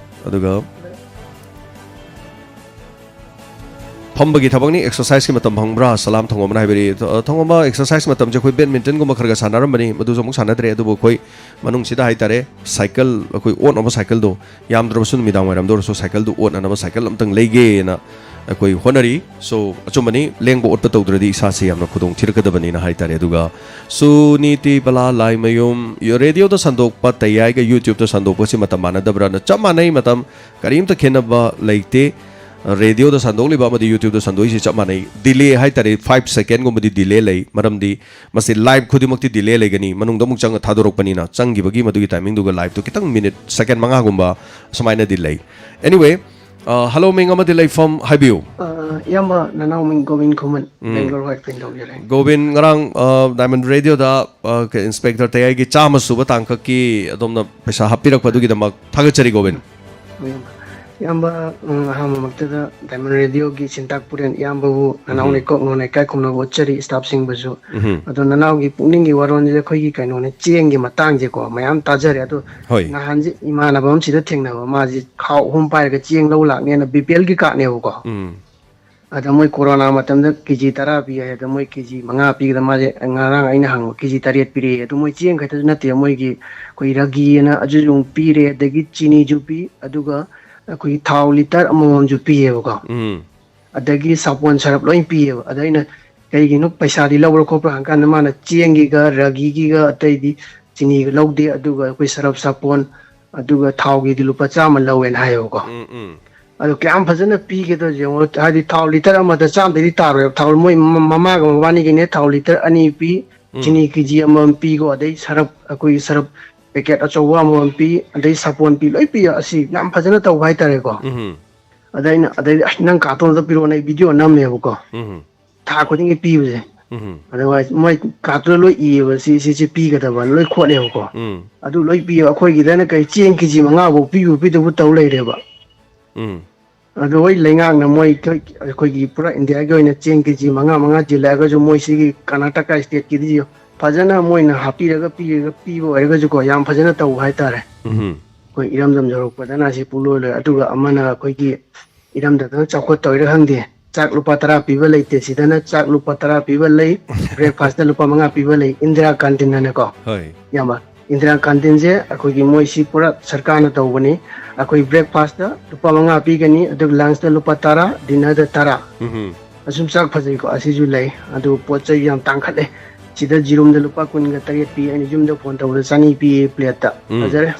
ꯑꯗꯨꯒ ꯐꯝꯕꯒꯤ ꯊꯕꯛꯅꯤ, ꯑꯦꯛꯁꯔꯁꯥꯏꯁꯀꯤ ꯃꯇꯝ ꯐꯪꯕ꯭ꯔꯥ? ꯁꯂꯥꯝ ꯊꯣꯡꯉꯝꯕꯅ ꯍꯥꯏꯕꯤꯔꯛꯏ꯫ ꯑ, ꯊꯣꯡꯉꯝꯕ ꯑꯦꯛꯁꯔꯁꯥꯏꯁ ꯃꯇꯝꯁꯦ ꯑꯩꯈꯣꯏ ꯕꯦꯗꯃꯤꯟꯇꯟꯒꯨꯝꯕ ꯈꯔ ꯈꯔ ꯁꯥꯟꯅꯔꯝꯕꯅꯤ, ꯃꯗꯨꯁꯨ ꯑꯃꯨꯛ ꯁꯥꯟꯅꯗ꯭ꯔꯦ꯫ ꯑꯗꯨꯕꯨ ꯑꯩꯈꯣꯏ ꯃꯅꯨꯡꯁꯤꯗ ꯍꯥꯏꯇꯥꯔꯦ, ꯁꯥꯏꯀꯜ, ꯑꯩꯈꯣꯏ ꯑꯣꯠꯅꯕ ꯁꯥꯏꯀꯜꯗꯣ, ꯌꯥꯝꯗ꯭ꯔꯕꯁꯨ ꯅꯨꯃꯤꯗꯥꯡ ꯋꯥꯏꯔꯝꯗ ꯑꯣꯏꯔꯁꯨ ꯁꯥꯏꯀꯜꯗꯨ ꯑꯣꯠꯅꯅꯕ ꯁꯥꯏꯀꯜ ꯑꯝꯇꯪ ꯂꯩꯒꯦꯅ ꯑꯩꯈꯣꯏ ꯍꯣꯠꯅꯔꯤ꯫ So, ꯑꯆꯨꯝꯕꯅꯤ, ꯂꯦꯡꯕ ꯑꯣꯠꯄ ꯇꯧꯗ꯭ꯔꯗꯤ ꯏꯁꯥꯁꯦ ꯌꯥꯝꯅ ꯈꯨꯗꯣꯡ ꯊꯤꯔꯛꯀꯗꯕꯅꯤꯅ ꯍꯥꯏꯇꯥꯔꯦ꯫ ꯑꯗꯨꯒ ꯁꯨꯅꯤꯇꯤ ꯕꯂꯥ ꯂꯥꯏꯃꯌꯨꯝ, ꯔꯦꯗꯤꯑꯣꯗ ꯁꯟꯗꯣꯛꯄ ꯇꯌꯥꯏꯒ YouTube-ꯇ ꯁꯟꯗꯣꯛꯄꯁꯤ ꯃꯇꯝ ꯃꯥꯟꯅꯗꯕ꯭ꯔꯥꯅ? ꯆꯞ ꯃꯥꯟꯅꯩ, ꯃꯇꯝ ꯀꯔꯤꯝꯇ ꯈꯦꯠꯅꯕ ꯂꯩꯇꯦ꯫ ꯔꯦꯗꯤꯑꯣꯗ ꯁꯟꯗꯣꯛꯂꯤꯕ ꯑꯃꯗꯤ YouTube-ꯇ ꯁꯟꯗꯣꯛꯏꯁꯤ ꯆꯞ ꯃꯥꯟꯅꯩ꯫ ꯗꯤꯂꯦ ꯍꯥꯏꯇꯥꯔꯦ, ꯐꯥꯏꯚ ꯁꯦꯀꯦꯟꯒꯨꯝꯕꯗꯤ ꯗꯤꯂꯦ ꯂꯩ, ꯃꯔꯝꯗꯤ ꯃꯁꯤ ꯂꯥꯏꯚ ꯈꯨꯗꯤꯡꯃꯛꯇꯤ ꯗꯤꯂꯦ ꯂꯩꯒꯅꯤ, ꯃꯅꯨꯡꯗ ꯑꯃꯨꯛ ꯆꯪꯉ ꯊꯥꯗꯣꯔꯛꯄꯅꯤꯅ, ꯆꯪꯈꯤꯕꯒꯤ ꯃꯗꯨꯒꯤ ꯇꯥꯏꯃꯤꯡꯗꯨꯒ ꯂꯥꯏꯚꯇꯨ ꯈꯤꯇꯪ ꯃꯤꯅꯤꯠ ꯁꯦꯀꯦꯟ ꯃꯉꯥꯒꯨꯝꯕ ꯑꯁꯨꯃꯥꯏꯅꯗꯤ ꯂꯩ꯫ Anyway, ꯑ, ꯍꯜꯂꯣ, ꯃꯤꯡ ꯑꯃꯗꯤ ꯂꯩꯐꯝ ꯍꯥꯏꯕꯤꯌꯨ꯫ ꯑ, ꯏꯌꯥꯝꯕ, ꯅꯅꯥꯎ ꯃꯤꯡ ꯒꯣꯕꯤꯟ ꯈꯨꯃꯟ, ꯕꯦꯡꯒ꯭ꯂꯣꯔ ꯍꯣꯏ ꯀꯩꯅꯣ ꯇꯧꯖꯔꯦ꯫ ꯒꯣꯕꯤꯟ, ꯉꯔꯥꯡ, ꯑ, ꯗꯥꯏꯃꯟ ꯔꯦꯗꯤꯑꯣꯗ, ꯑ, ꯀ-, ꯏꯟꯁꯄꯦꯛꯇꯔ ꯇꯌꯥꯏꯒꯤ ꯆꯥꯝꯃ ꯁꯨꯕ ꯇꯥꯡꯀꯛꯀꯤ ꯑꯗꯣꯝꯅ ꯄꯩꯁꯥ ꯍꯥꯞꯄꯤꯔꯛꯄ ꯑꯗꯨꯒꯤꯗꯃꯛ ꯊꯥꯒꯠꯆꯔꯤ, ꯒꯣꯕꯤꯟ꯫ ꯏꯌꯥꯝꯕ, ꯏꯌꯥꯝꯕ, ꯎꯝ, ꯑꯍꯥꯟꯕꯃꯛꯇꯗ ꯗꯥꯏꯃꯟ ꯔꯦꯗꯤꯑꯣꯒꯤ ꯁꯤꯟꯇꯥꯛ ꯄꯨꯔꯦꯟ ꯏꯌꯥꯝꯕꯕꯨ ꯅꯅꯥꯎ ꯅꯤꯀꯣꯛ ꯅꯣꯟꯅ ꯏꯀꯥꯏ ꯈꯨꯝꯅꯕ ꯎꯠꯆꯔꯤ, ꯁ꯭ꯇꯥꯐꯁꯤꯡꯕꯨꯁꯨ꯫ ꯑꯗꯣ ꯅꯅꯥꯎꯒꯤ ꯄꯨꯛꯅꯤꯡꯒꯤ ꯋꯥꯔꯣꯜꯁꯦ ꯑꯩꯈꯣꯏꯒꯤ ꯀꯩꯅꯣꯅꯦ, ꯆꯦꯡꯒꯤ ꯃꯇꯥꯡꯁꯦꯀꯣ, ꯃꯌꯥꯝ ꯇꯥꯖꯔꯦ꯫ ꯑꯗꯣ ꯍꯣꯏ꯫ ꯅꯍꯥꯟꯁꯦ ꯏꯃꯥꯟꯅꯕ ꯑꯃ ꯁꯤꯗ ꯊꯦꯡꯅꯕ, ꯃꯥꯁꯦ ꯈꯥꯎ ꯑꯍꯨꯝ ꯄꯥꯏꯔꯒ ꯆꯦꯡ ꯂꯧ ꯂꯥꯛꯅꯦꯅ ꯕꯤ ꯄꯤ ꯑꯦꯜꯒꯤ ꯀꯥꯔꯠꯅꯦꯕꯀꯣ꯫ ꯎꯝ꯫ ꯑꯗ ꯃꯣꯏ ꯀꯣꯔꯣꯅꯥ ꯃꯇꯝꯗ ꯀꯦ ꯖꯤ ꯇꯔꯥ ꯄꯤ ꯍꯥꯏ, ꯑꯗ ꯃꯣꯏ ꯀꯦ ꯖꯤ ꯃꯉꯥ ꯄꯤꯒꯗ ꯃꯥꯁꯦ ꯉꯔꯥꯡ ꯑꯩꯅ ꯍꯪꯕ ꯀꯦ ꯖꯤ ꯇꯔꯦꯠ ꯄꯤꯔꯛꯑꯦ꯫ ꯑꯗꯨ ꯃꯣꯏ ꯆꯦꯡ ꯈꯛꯇꯁꯨ ꯅꯠꯇꯦ, ꯃꯣꯏꯒꯤ ꯑꯩꯈꯣꯏ ꯔꯥꯒꯤꯅ ꯑꯗꯨꯁꯨ ꯑꯃꯨꯛ ꯄꯤꯔꯦ, ꯑꯗꯒꯤ ꯆꯤꯅꯤꯁꯨ ꯄꯤ, ꯑꯗꯨꯒ ꯑꯩꯈꯣꯏꯒꯤ ꯊꯥꯎ ꯂꯤꯇꯔ ꯑꯃꯃꯝꯁꯨ ꯄꯤꯌꯦꯕꯀꯣ꯫ ꯎꯝ꯫ ꯑꯗꯒꯤ ꯁꯥꯄꯣꯟ ꯁꯔꯞ ꯂꯣꯏ ꯄꯤꯌꯦꯕ꯫ ꯑꯗ ꯑꯩꯅ ꯀꯩꯒꯤꯅꯣ ꯄꯩꯁꯥꯗꯤ ꯂꯧꯕ꯭ꯔꯥ ꯈꯣꯠꯄ꯭ꯔꯥ ꯍꯪꯀꯥꯟꯗ ꯃꯥꯅ ꯆꯦꯡꯒꯤꯒ ꯔꯥꯒꯤꯒꯤꯒ ꯑꯇꯩꯗꯤ ꯆꯤꯅꯤꯒ ꯂꯧꯗꯦ, ꯑꯗꯨꯒ ꯑꯩꯈꯣꯏ ꯁꯔꯞ ꯁꯥꯄꯣꯟ ꯑꯗꯨꯒ ꯊꯥꯎꯒꯤꯗꯤ ꯂꯨꯄꯥ ꯆꯥꯝꯃ ꯂꯧꯋꯦꯅ ꯍꯥꯏꯌꯦꯕꯀꯣ꯫ ꯎꯝ, ꯎꯝ꯫ ꯑꯗꯨ ꯀꯌꯥꯝ ꯐꯖꯅ ꯄꯤꯒꯦꯗꯣ ꯌꯦꯡꯉꯣ, ꯍꯥꯏꯗꯤ ꯊꯥꯎ ꯂꯤꯇꯔ ꯑꯃꯗ ꯆꯥꯝꯗꯩꯗꯤ ꯇꯥꯔꯣꯏꯕ꯫ ꯊꯥꯎ ꯃꯣꯏ ꯃ-, ꯃꯃꯥꯒ ꯃꯕꯥꯅꯤꯒꯤꯅꯦ, ꯊꯥꯎ ꯂꯤꯇꯔ ꯑꯅꯤ ꯄꯤ, ꯎꯝ꯫ ꯆꯤꯅꯤ ꯀꯦ ꯖꯤ ꯑꯃꯃꯝ ꯄꯤꯀꯣ, ꯑꯗꯩ ꯁꯔꯞ, ꯑꯩꯈꯣꯏꯒꯤ ꯁꯔꯞ ꯄꯦꯀꯦꯠ ꯑꯆꯧꯕ ꯑꯃꯃꯝ ꯄꯤ, ꯑꯗꯩ ꯁꯥꯄꯣꯟ ꯄꯤ, ꯂꯣꯏ ꯄꯤ꯫ ꯑꯁꯤ ꯌꯥꯝ ꯐꯖꯅ ꯇꯧꯕ ꯍꯥꯏꯇꯥꯔꯦꯀꯣ꯫ ꯎꯝ꯫ ꯑꯗ ꯑꯩꯅ, ꯑꯗꯩꯗꯤ "ꯑꯁ, ꯅꯪ ꯀꯥꯔꯠꯇꯣ ꯑꯝꯇ ꯄꯤꯔꯛꯑꯣꯅ" ꯑꯩ ꯚꯤꯗꯤꯑꯣ ꯅꯝꯃꯦꯕꯀꯣ꯫ ꯎꯝ꯫ ꯊꯥ ꯈꯨꯗꯤꯡꯒꯤ ꯄꯤꯕꯁꯦ꯫ ꯎꯝ꯫ ꯑꯗꯨꯒ ꯃꯣꯏ ꯀꯥꯔꯠꯇꯨꯗ ꯂꯣꯏ ꯏꯌꯦꯕ, ꯁꯤ, ꯁꯤ, ꯁꯤ ꯄꯤꯒꯗꯕꯅ ꯂꯣꯏ ꯈꯣꯠꯂꯦꯕꯀꯣ꯫ ꯎꯝ꯫ ꯑꯗꯨ ꯂꯣꯏ ꯄꯤꯌꯦꯕ꯫ ꯑꯩꯈꯣꯏꯒꯤꯗꯅ ꯀꯩ ꯆꯦꯡ ꯀꯦ ꯖꯤ ꯃꯉꯥꯐꯧ ꯄꯤꯕꯨ ꯄꯤꯗꯕꯨ ꯇꯧ ꯂꯩꯔꯦꯕ꯫ ꯎꯝ꯫ ꯑꯗꯣ ꯍꯣꯏ, ꯂꯩꯉꯥꯛꯅ ꯃꯣꯏ ꯑꯩꯈꯣꯏꯒꯤ ꯄꯨꯔꯥ ꯏꯟꯗꯤꯌꯥꯒꯤ ꯑꯣꯏꯅ ꯆꯦꯡ ꯀꯦ ꯖꯤ ꯃꯉꯥ ꯃꯉꯥ ꯆꯦꯜꯂꯛꯑꯒꯁꯨ, ꯃꯣꯏ ꯁꯤꯒꯤ ꯀꯔꯅꯥꯇꯀꯥ ꯁ꯭ꯇꯦꯠꯀꯤꯗꯤ ꯐꯖꯅ ꯃꯣꯏꯅ ꯍꯥꯞꯄꯤꯔꯒ ꯄꯤꯔꯒ ꯄꯤꯕ ꯑꯣꯏꯔꯒꯁꯨꯀꯣ, ꯌꯥꯝ ꯐꯖꯅ ꯇꯧꯕ ꯍꯥꯏꯇꯥꯔꯦ꯫ ꯎꯝ꯫ ꯑꯩꯈꯣꯏ ꯏꯔꯝꯗꯝ ꯌꯧꯔꯛꯄꯗꯅ ꯑꯁꯤ ꯄꯨꯡꯂꯣꯏ ꯂꯣꯏ꯫ ꯑꯗꯨꯒ ꯑꯃꯅ ꯑꯩꯈꯣꯏꯒꯤ ꯏꯔꯝꯗꯝꯗꯅ ꯆꯥꯎꯈꯠꯇꯧꯔꯤꯔ ꯈꯪꯗꯦ, ꯆꯥꯛ ꯂꯨꯄꯥ ꯇꯔꯥ ꯄꯤꯕ ꯂꯩꯇꯦ, ꯁꯤꯗꯅ ꯆꯥꯛ ꯂꯨꯄꯥ ꯇꯔꯥ ꯄꯤꯕ ꯂꯩ, ꯕ꯭ꯔꯦꯛꯐꯥꯁꯇ ꯂꯨꯄꯥ ꯃꯉꯥ ꯄꯤꯕ ꯂꯩ, ꯏꯟꯗꯤꯔꯥ ꯀꯥꯟꯇꯤꯟ ꯍꯥꯏꯅꯀꯣ꯫ ꯍꯣꯏ꯫ ꯏꯌꯥꯝꯕ, ꯏꯟꯗꯤꯔꯥ ꯀꯥꯟꯇꯤꯟꯁꯦ ꯑꯩꯈꯣꯏꯒꯤ ꯃꯣꯏꯁꯤ ꯄꯨꯔꯥ ꯁꯔꯀꯥꯔꯅ ꯇꯧꯕꯅꯤ꯫ ꯑꯩꯈꯣꯏ ꯕ꯭ꯔꯦꯛꯐꯥꯁꯇ ꯂꯨꯄꯥ ꯃꯉꯥ ꯄꯤꯒꯅꯤ, ꯑꯗꯨꯒ ꯂꯟꯁꯇ ꯂꯨꯄꯥ ꯇꯔꯥ, ꯗꯤꯟꯅꯔꯗ ꯇꯔꯥ꯫ ꯎꯝ꯫ ꯑꯁꯨꯝ ꯆꯥꯛ ꯐꯖꯩꯀꯣ, ꯑꯁꯤꯁꯨ ꯂꯩ꯫ ꯑꯗꯨ ꯄꯣꯠ ꯆꯩ ꯌꯥꯝ ꯇꯥꯡꯈꯠꯂꯦ꯫ ꯁꯤꯗ ꯖꯤꯔꯨꯝꯗ ꯂꯨꯄꯥ ꯀꯨꯟꯒ ꯇꯔꯦꯠ ꯄꯤ, ꯑꯩꯅ ꯌꯨꯝꯗ ꯐꯣꯟ ꯇꯧꯕꯗ ꯆꯅꯤ ꯄꯤꯌꯦ ꯄ꯭ꯂꯦꯠꯇ꯫ ꯎꯝ꯫ ꯐꯖꯔꯦ꯫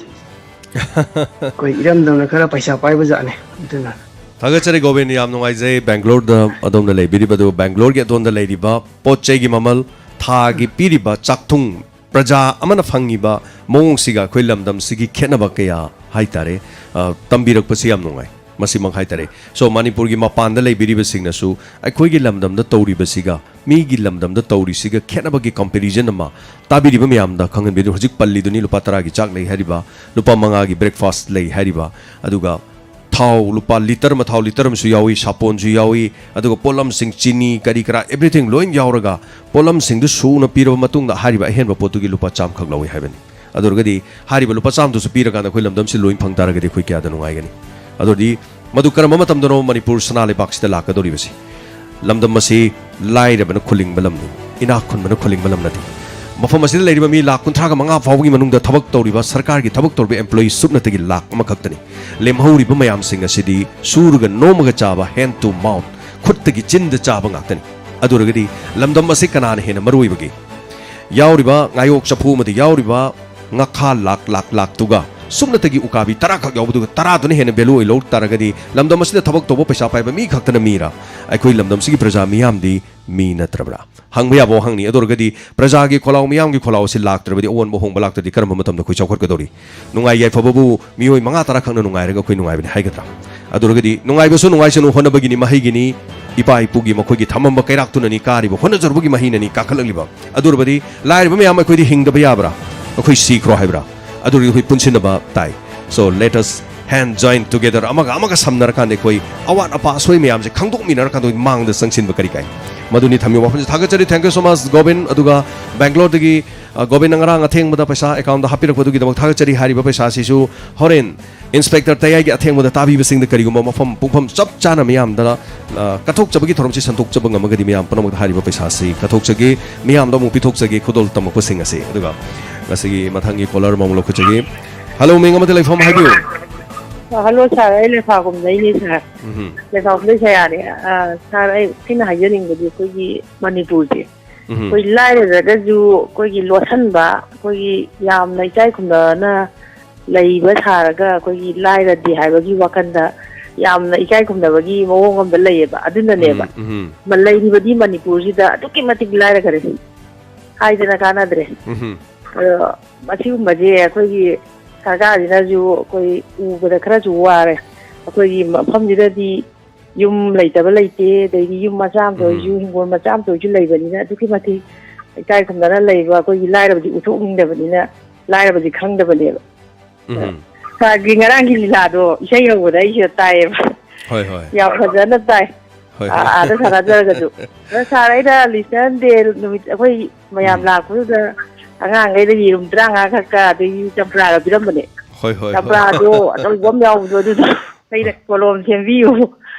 ꯑꯩꯈꯣꯏ ꯏꯔꯝꯗꯝꯅ ꯈꯔ ꯄꯩꯁꯥ ꯄꯥꯏꯕ ꯖꯥꯠꯅꯤ꯫ ꯑꯗꯨꯅ ꯊꯥꯒꯠꯆꯔꯤ ꯒꯣꯕꯤꯟ, ꯌꯥꯝ ꯅꯨꯡꯉꯥꯏꯖꯩ꯫ ꯕꯦꯡꯒ꯭ꯂꯣꯔꯗ ꯑꯗꯣꯝꯅ ꯂꯩꯕꯤꯔꯤꯕ, ꯑꯗꯨꯒ ꯕꯦꯡꯒ꯭ꯂꯣꯔꯒꯤ ꯑꯗꯣꯝꯗ ꯂꯩꯔꯤꯕ ꯄꯣꯠ ꯆꯩꯒꯤ ꯃꯃꯜ, ꯊꯥꯒꯤ ꯄꯤꯔꯤꯕ ꯆꯥꯛꯊꯨꯡ, ꯄ꯭ꯔꯖꯥ ꯑꯃꯅ ꯐꯪꯉꯤꯕ ꯃꯑꯣꯡꯁꯤꯒ ꯑꯩꯈꯣꯏ ꯂꯝꯗꯝꯁꯤꯒꯤ ꯈꯦꯠꯅꯕ ꯀꯌꯥ ꯍꯥꯏꯇꯥꯔꯦ, ꯑ, ꯇꯝꯕꯤꯔꯛꯄꯁꯤ ꯌꯥꯝ ꯅꯨꯡꯉꯥꯏ꯫ ꯃꯁꯤꯃꯛ ꯍꯥꯏꯇꯥꯔꯦ꯫ So, ꯃꯅꯤꯄꯨꯔꯒꯤ ꯃꯄꯥꯟꯗ ꯂꯩꯕꯤꯔꯤꯕꯁꯤꯡꯅꯁꯨ ꯑꯩꯈꯣꯏꯒꯤ ꯂꯝꯗꯝꯗ ꯇꯧꯔꯤꯕꯁꯤꯒ ꯃꯤꯒꯤ ꯂꯝꯗꯝꯗ ꯇꯧꯔꯤꯁꯤꯒ ꯈꯦꯠꯅꯕꯒꯤ comparison ꯑꯃ ꯇꯥꯕꯤꯔꯤꯕ ꯃꯌꯥꯝꯗ ꯈꯪꯍꯟꯕꯤꯗꯨꯅ, ꯍꯧꯖꯤꯛ ꯄꯜꯂꯤꯗꯨꯅꯤ, ꯂꯨꯄꯥ ꯇꯔꯥꯒꯤ ꯆꯥꯛ ꯂꯩ ꯍꯥꯏꯔꯤꯕ, ꯂꯨꯄꯥ ꯃꯉꯥꯒꯤ breakfast ꯂꯩ ꯍꯥꯏꯔꯤꯕ, ꯑꯗꯨꯒ ꯊꯥꯎ ꯂꯨꯄꯥ ꯂꯤꯇꯔ ꯑꯃ, ꯊꯥꯎ ꯂꯤꯇꯔ ꯑꯃꯁꯨ ꯌꯥꯎꯏ, ꯁꯥꯄꯣꯟꯁꯨ ꯌꯥꯎꯏ, ꯑꯗꯨꯒ ꯄꯣꯠꯂꯝꯁꯤꯡ, ꯆꯤꯅꯤ, ꯀꯔꯤ ꯀꯔꯥ, everything ꯂꯣꯏ ꯌꯥꯎꯔꯒ ꯄꯣꯠꯂꯝꯁꯤꯡꯗꯨ ꯁꯨꯅ ꯄꯤꯔꯕ ꯃꯇꯨꯡꯗ ꯍꯥꯏꯔꯤꯕ ꯑꯍꯦꯟꯕ ꯄꯣꯠꯇꯨꯒꯤ ꯂꯨꯄꯥ ꯆꯥꯝꯈꯛ ꯂꯧꯏ ꯍꯥꯏꯕꯅꯤ꯫ ꯑꯗꯨ ꯑꯣꯏꯔꯒꯗꯤ ꯍꯥꯏꯔꯤꯕ ꯂꯨꯄꯥ ꯆꯥꯝꯗꯨꯁꯨ ꯄꯤꯔꯀꯥꯟꯗ ꯑꯩꯈꯣꯏ ꯂꯝꯗꯝꯁꯤ ꯂꯣꯏ ꯐꯪ ꯇꯥꯔꯒꯗꯤ ꯑꯩꯈꯣꯏ ꯀꯌꯥꯗ ꯅꯨꯡꯉꯥꯏꯒꯅꯤ? ꯑꯗꯨ ꯑꯣꯏꯔꯗꯤ ꯃꯗꯨ ꯀꯔꯝꯕ ꯃꯇꯝꯗꯅꯣ ꯃꯅꯤꯄꯨꯔ ꯁꯅꯥ ꯂꯩꯕꯥꯛꯁꯤꯗ ꯂꯥꯛꯀꯗꯧꯔꯤꯕꯁꯤ? ꯂꯝꯗꯝ ꯑꯁꯤ ꯂꯥꯏꯔꯕꯅ ꯈꯨꯂꯤꯡꯕ ꯂꯝꯅꯤ, ꯏꯅꯥꯛ ꯈꯨꯟꯕꯅ ꯈꯨꯂꯤꯡꯕ ꯂꯝ ꯅꯠꯇꯦ꯫ ꯃꯐꯝ ꯑꯁꯤꯗ ꯂꯩꯔꯤꯕ ꯃꯤ ꯂꯥꯈ ꯀꯨꯟꯊ꯭ꯔꯥꯒ ꯃꯉꯥ ꯐꯥꯎꯕꯒꯤ ꯃꯅꯨꯡꯗ ꯊꯕꯛ ꯇꯧꯔꯤꯕ, ꯁꯔꯀꯥꯔꯒꯤ ꯊꯕꯛ ꯇꯧꯔꯤꯕ employee ꯁꯨꯞꯅꯇꯒꯤ ꯂꯥꯈ ꯑꯃꯈꯛꯇꯅꯤ꯫ ꯂꯦꯝꯍꯧꯔꯤꯕ ꯃꯌꯥꯝꯁꯤꯡ ꯑꯁꯤꯗꯤ ꯁꯨꯔꯒ ꯅꯣꯝꯃꯒ ꯆꯥꯕ, hand to mouth, ꯈꯨꯠꯇꯒꯤ ꯆꯤꯟꯗ ꯆꯥꯕ ꯉꯥꯛꯇꯅꯤ꯫ ꯑꯗꯨ ꯑꯣꯏꯔꯒꯗꯤ ꯂꯝꯗꯝ ꯑꯁꯤ ꯀꯅꯥꯅ ꯍꯦꯟꯅ ꯃꯔꯨ ꯑꯣꯏꯕꯒꯦ? ꯌꯥꯎꯔꯤꯕ ꯉꯥꯌꯣꯛ ꯆꯐꯨ ꯑꯃꯗ ꯌꯥꯎꯔꯤꯕ ꯉꯥꯈꯥ ꯂꯥꯛ ꯂꯥꯛ ꯂꯥꯛꯇꯨꯒ ꯁꯨꯞꯅꯇꯒꯤ ꯎꯀꯥꯕꯤ ꯇꯔꯥꯈꯛ ꯌꯥꯎꯕꯗꯨꯒ ꯇꯔꯥꯗꯨꯅ ꯍꯦꯟꯅ value ꯑꯣꯏ ꯂꯧ ꯇꯥꯔꯒꯗꯤ, ꯂꯝꯗꯝ ꯑꯁꯤꯗ ꯊꯕꯛ ꯇꯧꯕ ꯄꯩꯁꯥ ꯄꯥꯏꯕ ꯃꯤ ꯈꯛꯇꯅ ꯃꯤꯔꯥ? ꯑꯩꯈꯣꯏ ꯂꯝꯗꯝꯁꯤꯒꯤ ꯄ꯭ꯔꯖꯥ ꯃꯤꯌꯥꯝꯗꯤ ꯃꯤ ꯅꯠꯇ꯭ꯔꯕ꯭ꯔꯥ? ꯍꯪꯕ ꯌꯥꯕ ꯋꯥꯍꯪꯅꯤ꯫ ꯑꯗꯨ ꯑꯣꯏꯔꯒꯗꯤ ꯄ꯭ꯔꯖꯥꯒꯤ ꯈꯣꯜꯂꯥꯎ, ꯃꯤꯌꯥꯝꯒꯤ ꯈꯣꯜꯂꯥꯎ ꯑꯁꯤ ꯂꯥꯛꯇ꯭ꯔꯕꯗꯤ, ꯑꯑꯣꯟꯕ ꯑꯍꯣꯡꯕ ꯂꯥꯛꯇ꯭ꯔꯗꯤ ꯀꯔꯝꯕ ꯃꯇꯝꯗ ꯑꯩꯈꯣꯏ ꯆꯥꯎꯈꯠꯀꯗꯧꯔꯤ? ꯅꯨꯡꯉꯥꯏ ꯌꯥꯏꯐꯕꯕꯨ ꯃꯤꯑꯣꯏ ꯃꯉꯥ ꯇꯔꯥ ꯈꯛꯅ ꯅꯨꯡꯉꯥꯏꯔꯒ ꯑꯩꯈꯣꯏ ꯅꯨꯡꯉꯥꯏꯕꯅꯤ ꯍꯥꯏꯒꯗ꯭ꯔꯥ? ꯑꯗꯨ ꯑꯣꯏꯔꯒꯗꯤ ꯅꯨꯡꯉꯥꯏꯕꯁꯨ ꯅꯨꯡꯉꯥꯏꯁꯅꯨ, ꯍꯣꯠꯅꯕꯒꯤꯅꯤ, ꯃꯍꯩꯒꯤꯅꯤ, ꯏꯄꯥ ꯏꯄꯨꯒꯤ ꯃꯈꯣꯏꯒꯤ ꯊꯝꯃꯝꯕ ꯀꯩꯔꯥꯛꯇꯨꯅꯅꯤ ꯀꯥꯔꯤꯕ, ꯍꯣꯠꯅꯖꯔꯨꯕꯒꯤ ꯃꯍꯩꯅꯅꯤ ꯀꯥꯈꯠꯂꯛꯂꯤꯕ꯫ ꯑꯗꯨ ꯑꯣꯏꯔꯕꯗꯤ ꯂꯥꯏꯔꯕ ꯃꯌꯥꯝ ꯑꯩꯈꯣꯏꯗꯤ ꯍꯤꯡꯗꯕ ꯌꯥꯕ꯭ꯔꯥ? ꯑꯩꯈꯣꯏ ꯁꯤꯈ꯭ꯔꯣ ꯍꯥꯏꯕ꯭ꯔꯥ? ꯑꯗꯨ ꯑꯣꯏꯔꯗꯤ ꯑꯩꯈꯣꯏ ꯄꯨꯟꯁꯤꯟꯅꯕ ꯇꯥꯏ꯫ So let us hand join together, ꯑꯃꯒ ꯑꯃꯒ ꯁꯝꯅꯔꯀꯥꯟꯗ ꯑꯩꯈꯣꯏ ꯑꯋꯥꯠ ꯑꯄꯥ ꯑꯁꯣꯏ ꯃꯌꯥꯝꯁꯦ ꯈꯪꯗꯣꯛꯃꯤꯟꯅꯔꯀꯥꯟꯗ ꯑꯩꯈꯣꯏ ꯃꯥꯡꯗ ꯆꯪꯁꯤꯟꯕ ꯀꯔꯤ ꯀꯥꯏ? ꯃꯗꯨꯅꯤ ꯊꯝꯃꯤꯕ ꯋꯥꯐꯝꯁꯦ꯫ ꯊꯥꯒꯠꯆꯔꯤ, thank you so much, Gobin. ꯑꯗꯨꯒ ꯕꯦꯡꯒ꯭ꯂꯣꯔꯗꯒꯤ, ꯑ, ꯒꯣꯕꯤꯟꯅ ꯉꯔꯥꯡ ꯑꯊꯦꯡꯕꯗ ꯄꯩꯁꯥ ꯑꯦꯀꯥꯎꯟꯗ ꯍꯥꯞꯄꯤꯔꯛꯄꯗꯨꯒꯤꯗꯃꯛ ꯊꯥꯒꯠꯆꯔꯤ꯫ ꯍꯥꯏꯔꯤꯕ ꯄꯩꯁꯥꯁꯤꯁꯨ ꯍꯣꯔꯦꯟ ꯏꯟꯁꯄꯦꯛꯇꯔ ꯇꯌꯥꯏꯒꯤ ꯑꯊꯦꯡꯕꯗ ꯇꯥꯕꯤꯕꯁꯤꯡꯗ ꯀꯔꯤꯒꯨꯝꯕ ꯃꯐꯝ ꯄꯨꯡꯐꯝ ꯆꯞ ꯆꯥꯅ ꯃꯤꯌꯥꯝꯗ, ꯑ, ꯀꯠꯊꯣꯛꯆꯕꯒꯤ ꯊꯧꯔꯝꯁꯤ ꯁꯟꯗꯣꯛꯆꯕ ꯉꯝꯃꯒꯗꯤ ꯃꯤꯌꯥꯝ ꯄꯨꯝꯅꯃꯛꯇ ꯍꯥꯏꯔꯤꯕ ꯄꯩꯁꯥꯁꯤ ꯀꯠꯊꯣꯛꯆꯒꯦ, ꯃꯤꯌꯥꯝꯗ ꯑꯃꯨꯛ ꯄꯤꯊꯣꯛꯆꯒꯦ ꯈꯨꯗꯣꯜ ꯇꯝꯃꯛꯄꯁꯤꯡ ꯑꯁꯤ꯫ ꯑꯗꯨꯒ ꯉꯁꯤꯒꯤ ꯃꯊꯪꯒꯤ ꯀꯣꯂꯔ ꯑꯃꯃꯨꯛ ꯂꯧꯈꯠꯆꯒꯦ꯫ ꯍꯜꯂꯣ, ꯃꯤꯡ ꯑꯃꯗꯤ ꯂꯩꯐꯝ ꯍꯥꯏꯕꯤꯌꯨ꯫ ꯑ, ꯍꯜꯂꯣ ꯁꯥꯔ, ꯑꯩ ꯂꯩꯐꯥꯈꯣꯝꯗꯩꯅꯦ ꯁꯥꯔ꯫ ꯎꯝꯍꯨꯝ꯫ ꯂꯩꯐꯥꯈꯣꯝꯗꯩ ꯁꯌꯥꯅꯦ꯫ ꯑ, ꯁꯥꯔ, ꯑꯩ, ꯑꯩꯅ ꯍꯥꯏꯖꯅꯤꯡꯕꯗꯤ ꯑꯩꯈꯣꯏꯒꯤ ꯃꯅꯤꯄꯨꯔꯁꯦ, ꯎꯝꯍꯨꯝ꯫ ꯑꯩꯈꯣꯏ ꯂꯥꯏꯔꯖ꯭ꯔꯒꯁꯨ ꯑꯩꯈꯣꯏꯒꯤ ꯂꯣꯠꯁꯟꯕ, ꯑꯩꯈꯣꯏꯒꯤ ꯌꯥꯝꯅ ꯏꯀꯥꯏ ꯈꯨꯝꯅꯅ ꯂꯩꯕ ꯁꯥꯔꯒ ꯑꯩꯈꯣꯏꯒꯤ ꯂꯥꯏꯔꯗꯦ ꯍꯥꯏꯕꯒꯤ ꯋꯥꯈꯜꯗ ꯌꯥꯝꯅ ꯏꯀꯥꯏ ꯈꯨꯝꯅꯕꯒꯤ ꯃꯑꯣꯡ ꯑꯃꯗ ꯂꯩꯌꯦꯕ꯫ ꯑꯗꯨꯅꯅꯦꯕ꯫ ꯎꯝ, ꯎꯝ꯫ ꯃ-, ꯂꯩꯔꯤꯕꯗꯤ ꯃꯅꯤꯄꯨꯔꯁꯤꯗ ꯑꯗꯨꯛꯀꯤ ꯃꯇꯤꯛ ꯂꯥꯏꯔꯈꯔꯦ꯫ ꯍꯥꯏꯗꯅ ꯀꯥꯟꯅꯗ꯭ꯔꯦ꯫ ꯎꯝ꯫ ꯑꯗꯣ ꯃꯁꯤꯒꯨꯝꯕꯁꯦ ꯑꯩꯈꯣꯏꯒꯤ ꯁꯔꯀꯥꯔꯁꯤꯅꯁꯨ ꯑꯩꯈꯣꯏ ꯎꯕꯗ ꯈꯔꯁꯨ ꯋꯥꯔꯦ꯫ ꯑꯩꯈꯣꯏꯒꯤ ꯃꯐꯝꯁꯤꯗꯗꯤ ꯌꯨꯝ ꯂꯩꯇꯕ ꯂꯩꯇꯦ, ꯑꯗꯩꯗꯤ ꯌꯨꯝ ꯃꯆꯥ ꯑꯃꯇ ꯑꯣꯏꯔꯁꯨ, ꯎꯝ꯫ ꯍꯤꯡꯒꯣꯜ ꯃꯆꯥ ꯑꯃꯇ ꯑꯣꯏꯔꯁꯨ ꯂꯩꯕꯅꯤꯅ, ꯑꯗꯨꯛꯀꯤ ꯃꯇꯤꯛ ꯏꯀꯥꯏ ꯈꯨꯝꯅꯅ ꯂꯩꯕ ꯑꯩꯈꯣꯏꯒꯤ ꯂꯥꯏꯔꯕꯗꯤ ꯎꯠꯊꯣꯛꯅꯤꯡꯗꯕꯅꯤꯅ, ꯂꯥꯏꯔꯕꯗꯤ ꯈꯪꯗꯕꯅꯦꯕ꯫ ꯎꯝ꯫ ꯁꯥꯔꯒꯤ ꯉꯔꯥꯡꯒꯤ ꯂꯤꯂꯥꯗꯣ ꯏꯁꯩ ꯍꯧꯕꯗ ꯑꯩꯁꯤꯗ ꯇꯥꯏꯌꯦꯕ꯫ ꯍꯣꯏ, ꯍꯣꯏ꯫ ꯌꯥꯝ ꯐꯖꯅ ꯇꯥꯏ꯫ ꯍꯣꯏ, ꯑꯥ, ꯍꯣꯏ꯫ ꯑꯥꯗ ꯁꯥꯟꯅꯖꯔꯒꯁꯨ꯫ ꯑꯗ ꯁꯥꯔ, ꯑꯩꯅ ꯂꯤꯁꯟ ꯗꯦ ꯅꯨꯃꯤꯠ ꯑꯩꯈꯣꯏ ꯃꯌꯥꯝ ꯎꯝ꯫ ꯂꯥꯛꯄꯗꯨꯗ ꯑꯉꯥꯡꯈꯩꯗ ꯌꯦꯔꯨꯝ ꯇꯔꯥꯃꯉꯥ ꯈꯛꯀ ꯑꯗꯒꯤ ꯆꯝꯄ꯭ꯔꯥꯒ ꯄꯤꯔꯝꯕꯅꯦ꯫ ꯍꯣꯏ, ꯍꯣꯏ, ꯍꯣꯏ꯫ ꯆꯝꯄ꯭ꯔꯥꯗꯣ ꯑꯆꯧꯕ ꯑꯃ ꯌꯥꯎꯕꯗꯣ ꯑꯗꯨꯗꯣ ꯑꯩꯅ ꯀꯣꯂꯣꯝ ꯁꯦꯝꯕꯤꯌꯨ꯫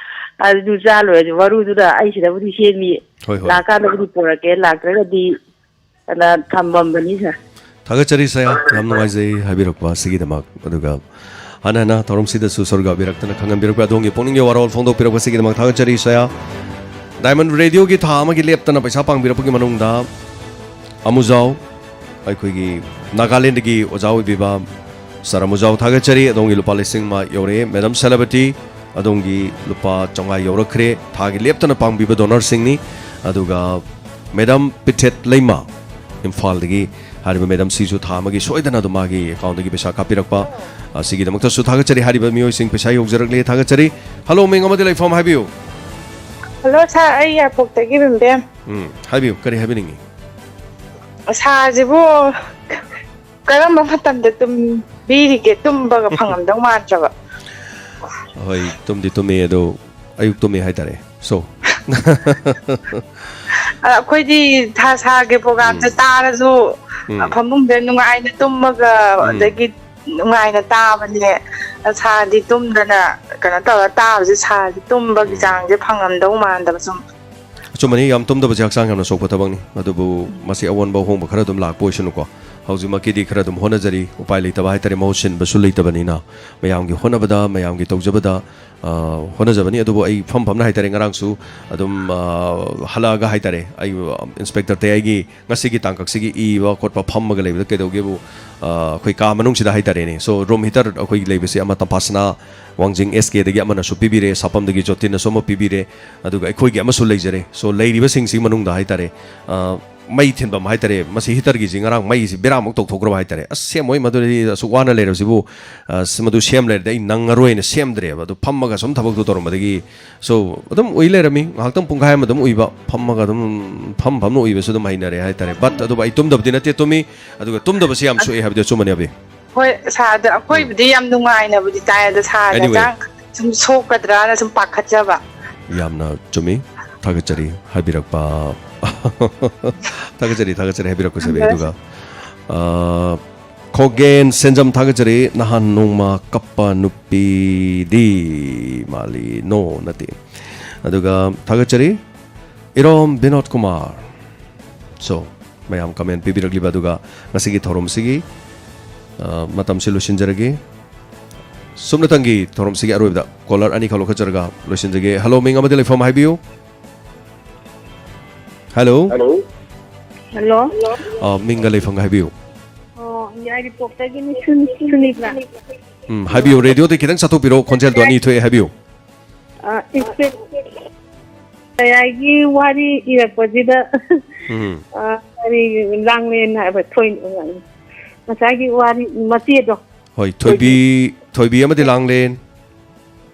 ꯑꯗꯨ ꯆꯥ ꯂꯣꯏꯔꯁꯨ ꯃꯔꯨꯗꯨꯅ ꯑꯩ ꯁꯤꯗꯕꯨꯗꯤ ꯁꯦꯝꯃꯤ꯫ ꯍꯣꯏ, ꯍꯣꯏ꯫ ꯂꯥꯛꯀꯥꯟꯗꯕꯨꯗꯤ ꯄꯨꯔꯛꯀꯦ, ꯂꯥꯛꯇ꯭ꯔꯒꯗꯤ ꯑꯅ ꯊꯝꯃꯝꯕꯅꯤ, ꯁꯥꯔ꯫ ꯊꯥꯒꯠꯆꯔꯤ, ꯁꯌꯥ꯫ ꯌꯥꯝ ꯅꯨꯡꯉꯥꯏꯖꯩ ꯍꯥꯏꯕꯤꯔꯛꯄ ꯑꯁꯤꯒꯤꯗꯃꯛ꯫ ꯑꯗꯨꯒ ꯍꯟꯅ ꯍꯟꯅ ꯊꯧꯔꯝꯁꯤꯗꯁꯨ ꯁꯔꯨꯛ ꯌꯥꯕꯤꯔꯛꯇꯅ ꯈꯪꯍꯟꯕꯤꯔꯛꯄ, ꯑꯗꯣꯝꯒꯤ ꯄꯨꯛꯅꯤꯡꯒꯤ ꯋꯥꯔꯣꯜ ꯐꯣꯡꯗꯣꯛꯄꯤꯔꯛꯄ ꯑꯁꯤꯒꯤꯗꯃꯛ ꯊꯥꯒꯠꯆꯔꯤ, ꯁꯌꯥ꯫ ꯗꯥꯏꯃꯟ ꯔꯦꯗꯤꯑꯣꯒꯤ ꯊꯥ ꯑꯃꯒꯤ ꯂꯦꯞꯇꯅ ꯄꯩꯁꯥ ꯄꯥꯡꯕꯤꯔꯛꯄꯒꯤ ꯃꯅꯨꯡꯗ ꯑꯃꯨꯖꯥꯎ, ꯑꯩꯈꯣꯏꯒꯤ ꯅꯥꯒꯥꯂꯦꯟꯗꯒꯤ ꯑꯣꯖꯥ ꯑꯣꯏꯕꯤꯕ ꯁꯥꯔ ꯑꯃꯨꯖꯥꯎ ꯊꯥꯒꯠꯆꯔꯤ꯫ ꯑꯗꯣꯝꯒꯤ ꯂꯨꯄꯥ ꯂꯤꯁꯤꯡ ꯑꯃ ꯌꯧꯔꯛꯑꯦ꯫ ꯃꯦꯗꯥꯝ ꯁꯦꯅꯥꯄꯇꯤ, ꯑꯗꯣꯝꯒꯤ ꯂꯨꯄꯥ ꯆꯥꯝꯃꯉꯥ ꯌꯧꯔꯛꯈ꯭ꯔꯦ꯫ ꯊꯥꯒꯤ ꯂꯦꯞꯇꯅ ꯄꯥꯡꯕꯤꯕ ꯗꯣꯅꯔꯁꯤꯡꯅꯤ꯫ ꯑꯗꯨꯒ ꯃꯦꯗꯥꯝ ꯄꯤꯊꯦꯠ ꯂꯩꯃ, ꯏꯝꯐꯥꯜꯗꯒꯤ ꯍꯥꯏꯔꯤꯕ ꯃꯦꯗꯥꯝ ꯁꯤꯁꯨ ꯊꯥ ꯑꯃꯒꯤ ꯁꯣꯏꯗꯅ ꯑꯗꯨꯝ ꯃꯥꯒꯤ ꯑꯦꯀꯥꯎꯟꯗꯒꯤ ꯄꯩꯁꯥ ꯀꯥꯞꯄꯤꯔꯛꯄ, ꯑꯁꯤꯒꯤꯗꯃꯛꯇꯁꯨ ꯊꯥꯒꯠꯆꯔꯤ꯫ ꯍꯥꯏꯔꯤꯕ ꯃꯤꯑꯣꯏꯁꯤꯡ ꯄꯩꯁꯥ ꯌꯧꯖꯔꯛꯂꯦ, ꯊꯥꯒꯠꯆꯔꯤ꯫ ꯍꯜꯂꯣ, ꯃꯤꯡ ꯑꯃꯗꯤ ꯂꯩꯐꯝ ꯍꯥꯏꯕꯤꯌꯨ꯫ ꯍꯜꯂꯣ ꯁꯥꯔ, ꯑꯩ ꯌꯥꯏꯄꯣꯛꯇꯒꯤ ꯕꯦꯝꯕꯦꯝ꯫ ꯎꯝ, ꯍꯥꯏꯕꯤꯌꯨ, ꯀꯔꯤ ꯍꯥꯏꯕꯤꯅꯤꯡꯉꯤ? ꯁꯥꯔꯁꯤꯕꯨ ꯀꯔꯝꯕ ꯃꯇꯝꯗ ꯇꯨꯝꯕꯤꯔꯤꯒꯦ? ꯇꯨꯝꯕꯒ ꯐꯪꯉꯝꯗꯧ ꯃꯥꯟꯗ꯭ꯔꯕ꯫ ꯍꯣꯏ, ꯇꯨꯝꯗꯤ ꯇꯨꯝꯃꯤ, ꯑꯗꯣ ꯑꯌꯨꯛ ꯇꯨꯝꯃꯤ ꯍꯥꯏꯇꯥꯔꯦ꯫ So꯫ ꯑ, ꯑꯩꯈꯣꯏꯗꯤ ꯊꯥ ꯁꯥꯔꯒꯤ ꯄ꯭ꯔꯣꯒꯥꯝꯁꯦ ꯎꯝ꯫ ꯇꯥꯔꯁꯨ, ꯎꯝ꯫ ꯐꯃꯨꯡꯗ ꯅꯨꯡꯉꯥꯏꯅ ꯇꯨꯝꯃꯒ, ꯎꯝ꯫ ꯑꯗꯒꯤ ꯅꯨꯡꯉꯥꯏꯅ ꯇꯥꯕꯅꯦ꯫ ꯁꯥꯔꯗꯤ ꯇꯨꯝꯗꯅ ꯀꯩꯅꯣ ꯇꯧꯔ ꯇꯥꯕꯁꯦ, ꯁꯥꯔꯗꯤ ꯇꯨꯝꯕꯒꯤ ꯎꯝ꯫ ꯆꯥꯡꯁꯦ ꯐꯪꯉꯝꯗꯧ ꯃꯥꯟꯗꯕ ꯁꯨꯝ꯫ ꯑꯆꯨꯝꯕꯅꯤ, ꯌꯥꯝ ꯇꯨꯝꯗꯕꯁꯦ ꯍꯛꯆꯥꯡ ꯌꯥꯝꯅ ꯁꯣꯛꯄ ꯊꯕꯛꯅꯤ꯫ ꯑꯗꯨꯕꯨ ꯃꯁꯤ ꯑꯑꯣꯟꯕ ꯑꯍꯣꯡꯕ ꯈꯔ ꯑꯗꯨꯝ ꯂꯥꯛꯄ ꯑꯣꯏꯁꯅꯨꯀꯣ꯫ ꯍꯧꯖꯤꯛꯃꯛꯀꯤꯗꯤ ꯈꯔ ꯑꯗꯨꯝ ꯍꯣꯠꯅꯖꯔꯤ, ꯎꯄꯥꯏ ꯂꯩꯇꯕ ꯍꯥꯏꯇꯥꯔꯦ, ꯃꯍꯨꯠ ꯁꯤꯟꯕꯁꯨ ꯂꯩꯇꯕꯅꯤꯅ꯫ ꯃꯌꯥꯝꯒꯤ ꯍꯣꯠꯅꯕꯗ, ꯃꯌꯥꯝꯒꯤ ꯇꯧꯖꯕꯗ, ꯑ, ꯍꯣꯠꯅꯖꯕꯅꯤ꯫ ꯑꯗꯨꯕꯨ ꯑꯩ ꯐꯝ ꯐꯝꯅ ꯍꯥꯏꯇꯥꯔꯦ, ꯉꯔꯥꯡꯁꯨ ꯑꯗꯨꯝ, ꯑ, ꯍꯜꯂꯛꯑꯒ ꯍꯥꯏꯇꯥꯔꯦ, ꯑꯩ, ꯑ, ꯏꯟꯁꯄꯦꯛꯇꯔ ꯇꯌꯥꯏꯒꯤ ꯉꯁꯤꯒꯤ ꯇꯥꯡꯀꯛꯁꯤꯒꯤ ꯏꯕ ꯈꯣꯠꯄ ꯐꯝꯃꯒ ꯂꯩꯕꯗ ꯀꯩꯗꯧꯒꯦꯕꯨ, ꯑ, ꯑꯩꯈꯣꯏ ꯀꯥ ꯃꯅꯨꯡꯁꯤꯗ ꯍꯥꯏꯇꯥꯔꯦꯅꯦ꯫ So, ꯔꯨꯝ ꯍꯤꯇꯔ ꯑꯩꯈꯣꯏꯒꯤ ꯂꯩꯕꯁꯦ ꯑꯃ ꯇꯝꯐꯥꯁꯅꯥ ꯋꯥꯡꯖꯤꯡ ꯑꯦꯁ ꯀꯦꯗꯒꯤ ꯑꯃꯅꯁꯨ ꯄꯤꯕꯤꯔꯦ, ꯁꯥꯄꯝꯗꯒꯤ ꯖꯣꯇꯤꯟꯅꯁꯨ ꯑꯃ ꯄꯤꯕꯤꯔꯦ, ꯑꯗꯨꯒ ꯑꯩꯈꯣꯏꯒꯤ ꯑꯃꯁꯨ ꯂꯩꯖꯔꯦ꯫ So, ꯂꯩꯔꯤꯕꯁꯤꯡꯁꯤꯒꯤ ꯃꯅꯨꯡꯗ ꯍꯥꯏꯇꯥꯔꯦ, ꯑ, ꯃꯩ ꯊꯤꯟꯐꯝ ꯍꯥꯏꯇꯥꯔꯦ, ꯃꯁꯤ ꯍꯤꯇꯔꯒꯤꯁꯤ ꯉꯔꯥꯡ ꯃꯩꯁꯤ ꯕꯦꯔꯥꯃꯨꯛ ꯇꯧꯊꯣꯛꯈ꯭ꯔꯕ ꯍꯥꯏꯇꯥꯔꯦ꯫ "ꯑꯁ, ꯁꯦꯝꯃꯣꯏ, ꯃꯗꯨꯗꯤ ꯑꯁꯨꯛ ꯋꯥꯅ ꯂꯩꯔꯕꯁꯤꯕꯨ, ꯑ, ꯁꯤ, ꯃꯗꯨ ꯁꯦꯝ ꯂꯩꯔꯗꯤ ꯑꯩ ꯅꯪꯉꯔꯣꯏꯅ" ꯁꯦꯝꯗ꯭ꯔꯦꯕ꯫ ꯑꯗꯨ ꯐꯝꯃꯒ ꯁꯨꯝ ꯊꯕꯛꯇꯨ ꯇꯧꯔꯝꯕꯗꯒꯤ, so, ꯑꯗꯨꯝ ꯎꯏ ꯂꯩꯔꯝꯃꯤ꯫ ꯉꯥꯏꯍꯥꯛꯇꯪ ꯄꯨꯡꯈꯥꯏ ꯑꯃ ꯑꯗꯨꯝ ꯎꯏꯕ, ꯐꯝꯃꯒ ꯑꯗꯨꯝ ꯐꯝ ꯐꯝꯅ ꯎꯏꯕꯁꯨ ꯑꯗꯨꯝ ꯍꯩꯅꯔꯦ ꯍꯥꯏꯇꯥꯔꯦ꯫ But ꯑꯗꯨꯕꯨ ꯑꯩ ꯇꯨꯝꯗꯕꯗꯤ ꯅꯠꯇꯦ, ꯇꯨꯝꯃꯤ꯫ ꯑꯗꯨꯒ ꯇꯨꯝꯗꯕꯁꯤ ꯌꯥꯝ ꯁꯣꯛꯑꯦ ꯍꯥꯏꯕꯗꯤ ꯑꯆꯨꯝꯕꯅꯦ, ꯑꯕꯤ꯫ ꯍꯣꯏ, ꯁꯥꯔꯗ, ꯎꯝ꯫ ꯑꯩꯈꯣꯏꯕꯨꯗꯤ ꯌꯥꯝ ꯅꯨꯡꯉꯥꯏꯅꯕꯨꯗꯤ ꯇꯥꯏ, ꯑꯗꯣ ꯁꯥꯔꯗ Anyway. ꯍꯛꯆꯥꯡ ꯁꯨꯝ ꯁꯣꯛꯀꯗ꯭ꯔꯥꯅ ꯁꯨꯝ ꯄꯥꯈꯠꯆꯕ꯫ ꯌꯥꯝꯅ ꯆꯨꯝꯃꯤ꯫ ꯊꯥꯒꯠꯆꯔꯤ ꯍꯥꯏꯕꯤꯔꯛꯄ꯫ ꯊꯥꯒꯠꯆꯔꯤ, ꯊꯥꯒꯠꯆꯔꯤ ꯍꯥꯏꯕꯤꯔꯛꯄꯁꯦ꯫ ꯊꯝꯖꯔꯦ꯫ ꯑꯗꯨꯒ, ꯑ, ꯈꯣꯒꯦꯟ ꯁꯦꯟꯖꯝ ꯊꯥꯒꯠꯆꯔꯤ꯫ "ꯅꯍꯥꯟ ꯅꯣꯡꯃ ꯀꯞꯄ ꯅꯨꯄꯤꯗꯤ ꯃꯥꯜꯂꯤ"꯫ No, ꯅꯠꯇꯦ꯫ ꯑꯗꯨꯒ ꯊꯥꯒꯠꯆꯔꯤ ꯏꯔꯣꯝ ꯕꯤꯅꯣꯗ ꯀꯨꯃꯥꯔ꯫ So, ꯃꯌꯥꯝ comment ꯄꯤꯕꯤꯔꯛꯂꯤꯕ ꯑꯗꯨꯒ ꯉꯁꯤꯒꯤ ꯊꯧꯔꯝꯁꯤꯒꯤ, ꯑ, ꯃꯇꯝꯁꯤ ꯂꯣꯏꯁꯤꯟꯖꯔꯒꯦ꯫ ꯁꯨꯞꯅꯇꯪꯒꯤ ꯊꯧꯔꯝꯁꯤꯒꯤ ꯑꯔꯣꯏꯕꯗ caller ꯑꯅꯤꯈꯛ ꯂꯧꯈꯠꯆꯔꯒ ꯂꯣꯏꯁꯤꯟꯖꯒꯦ꯫ Hello, ꯃꯤꯡ ꯑꯃꯗꯤ ꯂꯩꯐꯝ ꯍꯥꯏꯕꯤꯌꯨ꯫ Hello꯫ Hello꯫ Hello꯫ ꯑ, ꯃꯤꯡꯒ ꯂꯩꯐꯝꯒ ꯍꯥꯏꯕꯤꯌꯨ꯫ ꯑꯣ, ꯌꯥꯏꯔꯤꯄꯣꯛꯇꯒꯤꯅꯤ, ꯁꯨꯅꯤ-, ꯁꯨꯅꯤꯇꯥ꯫ ꯎꯝ, ꯍꯥꯏꯕꯤꯌꯨ꯫ Radio ꯗꯤ ꯈꯤꯇꯪ ꯆꯠꯊꯣꯛꯄꯤꯔꯣ, ꯈꯣꯟꯖꯦꯜꯗꯣ ꯑꯅꯤ ꯊꯣꯛꯑꯦ, ꯍꯥꯏꯕꯤꯌꯨ꯫ ꯑ, inspector ꯀꯌꯥꯒꯤ ꯋꯥꯔꯤ ꯏꯔꯛꯄꯁꯤꯗ, ꯎꯝ꯫ ꯑ, ꯀꯔꯤ, ꯂꯥꯡꯂꯦꯟ ꯍꯥꯏꯕ ꯊꯣꯏ-, ꯉꯁꯥꯏꯒꯤ ꯋꯥꯔꯤ ꯃꯆꯦꯗꯣ꯫ ꯍꯣꯏ, ꯊꯣꯏꯕꯤ, ꯊꯣꯏꯕꯤ ꯑꯃꯗꯤ ꯂꯥꯡꯂꯦꯟ꯫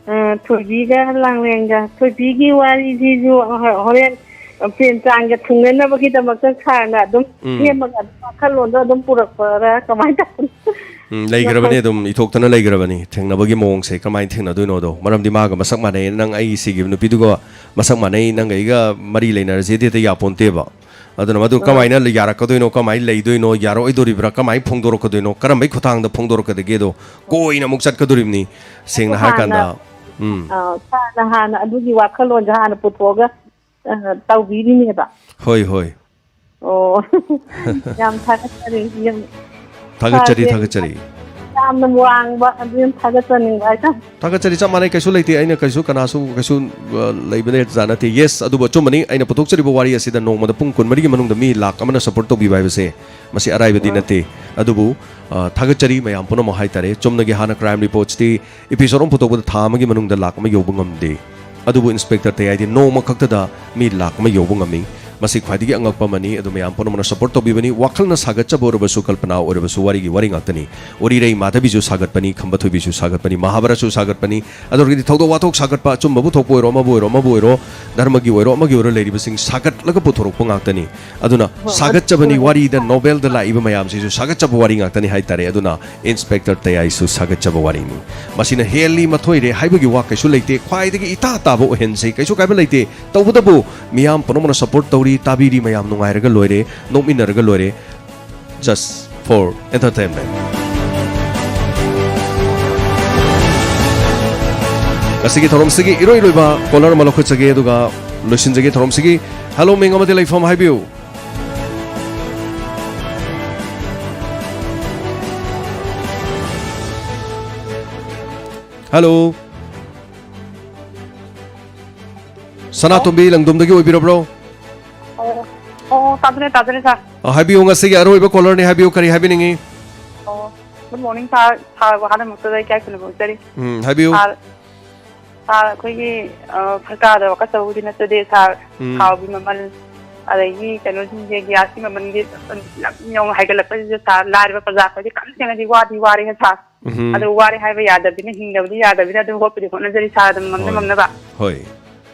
ꯑ, ꯊꯣꯏꯕꯤꯒ ꯂꯥꯡꯂꯦꯟꯒ꯫ ꯊꯣꯏꯕꯤꯒꯤ ꯋꯥꯔꯤꯁꯤꯁꯨ ꯍ-, ꯍꯣꯔꯦꯟ ꯄ꯭ꯔꯦꯝꯆꯥꯟꯒ ꯊꯨꯡꯅꯅꯕꯒꯤꯗꯃꯛꯇ ꯁꯥꯔꯅ ꯑꯗꯨꯝ ꯎꯝ꯫ ꯁꯦꯝꯃꯒ ꯑꯗꯨꯝ ꯋꯥꯈꯜꯂꯣꯟꯗꯣ ꯑꯗꯨꯝ ꯄꯨꯔꯛꯄꯔꯥ ꯀꯃꯥꯏꯅ ꯇꯧꯕꯅꯣ? ꯎꯝ, ꯂꯩꯈ꯭ꯔꯕꯅꯤ, ꯑꯗꯨꯝ ꯏꯊꯣꯛꯇꯅ ꯂꯩꯈ꯭ꯔꯕꯅꯤ꯫ ꯊꯦꯡꯅꯕꯒꯤ ꯃꯑꯣꯡꯁꯦ ꯀꯃꯥꯏꯅ ꯊꯦꯡꯅꯗꯣꯏꯅꯣꯗꯣ꯫ ꯃꯔꯝꯗꯤ ꯃꯥꯒ ꯃꯁꯛ ꯃꯥꯟꯅꯩ, ꯅꯪ ꯑꯩ ꯁꯤꯈꯤꯕ ꯅꯨꯄꯤꯗꯨꯒ ꯃꯁꯛ ꯃꯥꯟꯅꯩ, ꯅꯪꯒ ꯑꯩꯒ ꯃꯔꯤ ꯂꯩꯅꯔꯁꯦꯗꯤ ꯍꯦꯛꯇ ꯌꯥꯄꯣꯟꯇꯦꯕ꯫ ꯑꯗꯨꯅ ꯃꯗꯨ ꯑꯥ꯫ ꯀꯃꯥꯏꯅ ꯌꯥꯔꯛꯀꯗꯣꯏꯅꯣ, ꯀꯃꯥꯏꯅ ꯂꯩꯗꯣꯏꯅꯣ, ꯌꯥꯔꯛꯑꯣꯏꯗꯣꯔꯤꯕ꯭ꯔꯥ, ꯀꯃꯥꯏꯅ ꯐꯣꯡꯗꯣꯔꯛꯀꯗꯣꯏꯅꯣ, ꯀꯔꯝꯕꯩ ꯈꯨꯠꯊꯥꯡꯗ ꯐꯣꯡꯗꯣꯔꯛꯀꯗꯒꯦꯗꯣ ꯀꯣꯏꯅ ꯑꯃꯨꯛ ꯆꯠꯀꯗꯣꯔꯤꯕꯅꯤ, ꯁꯦꯡꯅ ꯑꯗꯨ ꯍꯥꯏꯔꯀꯥꯟꯗ꯫ ꯍꯥꯟꯅ, ꯎꯝ꯫ ꯑꯥ, ꯁꯥꯔꯅ ꯍꯥꯟꯅ ꯑꯗꯨꯒꯤ ꯋꯥꯈꯜꯂꯣꯟꯁꯦ ꯍꯥꯟꯅ ꯄꯨꯊꯣꯛꯑꯒ, ꯑ, ꯇꯧꯕꯤꯔꯤꯅꯦꯕ꯫ ꯍꯣꯏ, ꯍꯣꯏ꯫ ꯑꯣ꯫ ꯌꯥꯝ ꯊꯥꯒꯠꯆꯔꯤ, ꯌꯥꯝ ꯊꯥꯒꯠꯆꯔꯤ, ꯁꯥꯔꯁꯦ ꯊꯥꯒꯠꯆꯔꯤ꯫ ꯌꯥꯝꯅ ꯋꯥꯡꯕ, ꯑꯗꯨ ꯌꯥꯝ ꯊꯥꯒꯠꯆꯅꯤꯡꯕ ꯍꯥꯏꯇꯥꯔꯦ꯫ ꯊꯥꯒꯠꯆꯔꯤ, ꯆꯞ ꯃꯥꯟꯅꯩ, ꯀꯩꯁꯨ ꯂꯩꯇꯦ꯫ ꯑꯩꯅ ꯀꯩꯁꯨ ꯀꯅꯥꯁꯨ ꯀꯩꯁꯨ, ꯑ, ꯂꯩꯕ ꯖꯥꯠ ꯅꯠꯇꯦ꯫ Yes, ꯑꯗꯨꯕꯨ ꯑꯆꯨꯝꯕꯅꯤ, ꯑꯩꯅ ꯄꯨꯊꯣꯛꯆꯔꯤꯕ ꯋꯥꯔꯤ ꯑꯁꯤꯗ ꯅꯣꯡꯃꯗ ꯄꯨꯡ ꯀꯨꯟꯃꯔꯤꯒꯤ ꯃꯅꯨꯡꯗ ꯃꯤ ꯂꯥꯛ ꯑꯃꯅ support ꯇꯧꯕꯤꯕ ꯍꯥꯏꯕꯁꯦ, ꯃꯁꯤ ꯑꯔꯥꯏꯕꯗꯤ ꯑꯥ꯫ ꯅꯠꯇꯦ꯫ ꯑꯗꯨꯕꯨ, ꯑ, ꯊꯥꯒꯠꯆꯔꯤ ꯃꯌꯥꯝ ꯄꯨꯝꯅꯃꯛ ꯍꯥꯏꯇꯥꯔꯦ꯫ ꯆꯨꯝꯅꯒꯤ ꯍꯥꯟꯅ crime reports ꯇꯤ episode ꯑꯃ ꯄꯨꯊꯣꯛꯄꯗ ꯊꯥ ꯑꯃꯒꯤ ꯃꯅꯨꯡꯗ ꯂꯥꯛ ꯑꯃ ꯌꯧꯕ ꯉꯝꯗꯦ꯫ ꯑꯗꯨꯕꯨ inspector ꯇꯌꯥꯏꯗꯤ ꯅꯣꯡꯃ ꯈꯛꯇꯗ ꯃꯤ ꯂꯥꯛ ꯑꯃ ꯌꯧꯕ ꯉꯝꯃꯤ꯫ ꯃꯁꯤ ꯈ꯭ꯋꯥꯏꯗꯒꯤ ꯑꯉꯛꯄ ꯑꯃꯅꯤ꯫ ꯑꯗꯨ ꯃꯌꯥꯝ ꯄꯨꯝꯅꯃꯛꯅ ꯁꯄꯣꯔꯠ ꯇꯧꯕꯤꯕꯅꯤ꯫ ꯋꯥꯈꯜꯅ ꯁꯥꯒꯠꯆꯕ ꯑꯣꯏꯔꯕꯁꯨ, ꯀꯜꯄꯅꯥ ꯑꯣꯏꯔꯕꯁꯨ, ꯋꯥꯔꯤꯒꯤ ꯋꯥꯔꯤ ꯉꯥꯛꯇꯅꯤ꯫ ꯎꯔꯤꯔꯩ ꯃꯥꯙꯕꯤꯁꯨ ꯁꯥꯒꯠꯄꯅꯤ, ꯈꯝꯕ ꯊꯣꯏꯕꯤꯁꯨ ꯁꯥꯒꯠꯄꯅꯤ, ꯃꯍꯥꯚꯥꯔꯠꯁꯨ ꯁꯥꯒꯠꯄꯅꯤ, ꯑꯗꯨꯗꯒꯤꯗꯤ ꯊꯧꯗꯣꯛ ꯋꯥꯊꯣꯛ ꯁꯥꯒꯠꯄ, ꯑꯆꯨꯝꯕꯕꯨ ꯊꯣꯛꯄ ꯑꯣꯏꯔꯣ, ꯑꯃꯕꯨ ꯑꯣꯏꯔꯣ, ꯑꯃꯕꯨ ꯑꯣꯏꯔꯣ, ꯙꯔꯃꯒꯤ ꯑꯣꯏꯔꯣ, ꯑꯃꯒꯤ ꯑꯣꯏꯔꯣ, ꯂꯩꯔꯤꯕꯁꯤꯡ ꯁꯥꯒꯠꯂꯒ ꯄꯨꯊꯣꯔꯛꯄ ꯉꯥꯛꯇꯅꯤ꯫ ꯑꯗꯨꯅ ꯍꯣꯏ, ꯁꯥꯒꯠꯆꯕꯅꯤ꯫ ꯑꯗꯨ ꯋꯥꯔꯤꯗ, ꯅꯣꯕꯦꯜꯗ ꯂꯥꯛꯏꯕ ꯃꯌꯥꯝꯁꯤꯁꯨ ꯁꯥꯒꯠꯆꯕ ꯋꯥꯔꯤ ꯉꯥꯛꯇꯅꯤ ꯍꯥꯏꯇꯥꯔꯦ꯫ ꯑꯗꯨꯅ ꯏꯟꯁꯄꯦꯛꯇꯔ ꯇꯌꯥꯏꯁꯨ ꯁꯥꯒꯠꯆꯕ ꯋꯥꯔꯤꯅꯤ꯫ ꯃꯁꯤꯅ ꯍꯦꯜꯂꯤ ꯃꯊꯣꯏꯔꯦ ꯍꯥꯏꯕꯒꯤ ꯋꯥ ꯀꯩꯁꯨ ꯂꯩꯇꯦ꯫ ꯈ꯭ꯋꯥꯏꯗꯒꯤ ꯏꯇꯥ ꯇꯥꯕ ꯑꯣꯏꯍꯟꯁꯤ, ꯀꯩꯁꯨ ꯀꯥꯏꯕ ꯂꯩꯇꯦ꯫ ꯇꯧꯕꯇꯕꯨ ꯃꯤꯌꯥꯝ ꯄꯨꯝꯅꯃꯛꯅ ꯁꯄꯣꯔꯠ ꯇꯧꯔꯤ, ꯇꯥꯕꯤꯔꯤ, ꯃꯌꯥꯝ ꯅꯨꯡꯉꯥꯏꯔꯒ ꯂꯣꯏꯔꯦ, ꯅꯣꯛꯃꯤꯟꯅꯔꯒ ꯂꯣꯏꯔꯦ꯫ Just for entertainment. ꯉꯁꯤꯒꯤ ꯊꯧꯔꯝꯁꯤꯒꯤ ꯏꯔꯣꯏ ꯂꯣꯏꯕ ꯀꯣꯂꯔ ꯑꯃ ꯂꯧꯈꯠꯆꯒꯦ, ꯑꯗꯨꯒ ꯂꯣꯏꯁꯤꯟꯖꯒꯦ ꯊꯧꯔꯝꯁꯤꯒꯤ꯫ ꯍꯦꯂꯣ, ꯃꯤꯡ ꯑꯃꯗꯤ ꯂꯩꯐꯝ ꯍꯥꯏꯕꯤꯌꯨ꯫ ꯍꯦꯂꯣ꯫ ꯁꯅꯥꯇꯣꯝꯕꯤ ꯂꯪꯗꯨꯝꯗꯒꯤ ꯑꯣꯏꯕꯤꯔꯕ꯭ꯔꯣ? ꯑꯣ, ꯑꯣ, ꯇꯥꯖꯔꯦ, ꯇꯥꯖꯔꯦ, ꯁꯥꯔ꯫ ꯑ, ꯍꯥꯏꯕꯤꯌꯨ, ꯉꯁꯤꯒꯤ ꯑꯔꯣꯏꯕ ꯀꯣꯂꯔꯅꯤ, ꯍꯥꯏꯕꯤꯌꯨ, ꯀꯔꯤ ꯍꯥꯏꯕꯤꯅꯤꯡꯉꯤ? ꯑꯣ, ꯒꯨꯗ ꯃꯣꯔꯅꯤꯡ, ꯁꯥꯔ꯫ ꯁꯥꯔꯕꯨ ꯑꯍꯥꯟꯕꯃꯛꯇꯗ ꯏꯀꯥꯏ ꯈꯨꯝꯅꯕ ꯎꯠꯆꯔꯤ꯫ ꯎꯝ, ꯍꯥꯏꯕꯤꯌꯨ꯫ ꯁꯥꯔ, ꯁꯥꯔ, ꯑꯩꯈꯣꯏꯒꯤ, ꯑ, ꯁꯔꯀꯥꯔꯗ ꯋꯥꯀꯠꯆꯕꯕꯨꯗꯤ ꯅꯠꯆꯗꯦ, ꯁꯥꯔ꯫ ꯎꯝ꯫ ꯊꯥꯎꯒꯤ ꯃꯃꯜ, ꯑꯗꯒꯤ ꯀꯩꯅꯣꯁꯤꯡꯁꯦ, ꯒ꯭ꯌꯥꯁꯀꯤ ꯃꯃꯜꯒꯤ ꯌꯥꯝ ꯌꯥꯝ ꯍꯥꯏꯒꯠꯂꯛꯄꯁꯤꯗ, ꯁꯥꯔ, ꯂꯥꯏꯔꯕ ꯄ꯭ꯔꯖꯥ ꯑꯩꯈꯣꯏꯗꯤ ꯀꯟꯅ ꯊꯦꯡꯅꯗꯤ ꯋꯥꯗꯤ ꯋꯥꯔꯦ, ꯁꯥꯔ꯫ ꯎꯝ꯫ ꯑꯗꯨ ꯋꯥꯔꯦ ꯍꯥꯏꯕ ꯌꯥꯗꯕꯅꯤꯅ, ꯍꯤꯡꯗꯕꯗꯤ ꯌꯥꯗꯕꯅꯤꯅ, ꯑꯗꯨꯝ ꯍꯣꯠꯄꯨꯗꯤ ꯍꯣꯠꯅꯖꯔꯤ, ꯁꯥꯔ, ꯑꯗꯨꯝ ꯉꯝꯅ ꯍꯣꯏ꯫ ꯉꯝꯅꯕ꯫ ꯍꯣꯏ꯫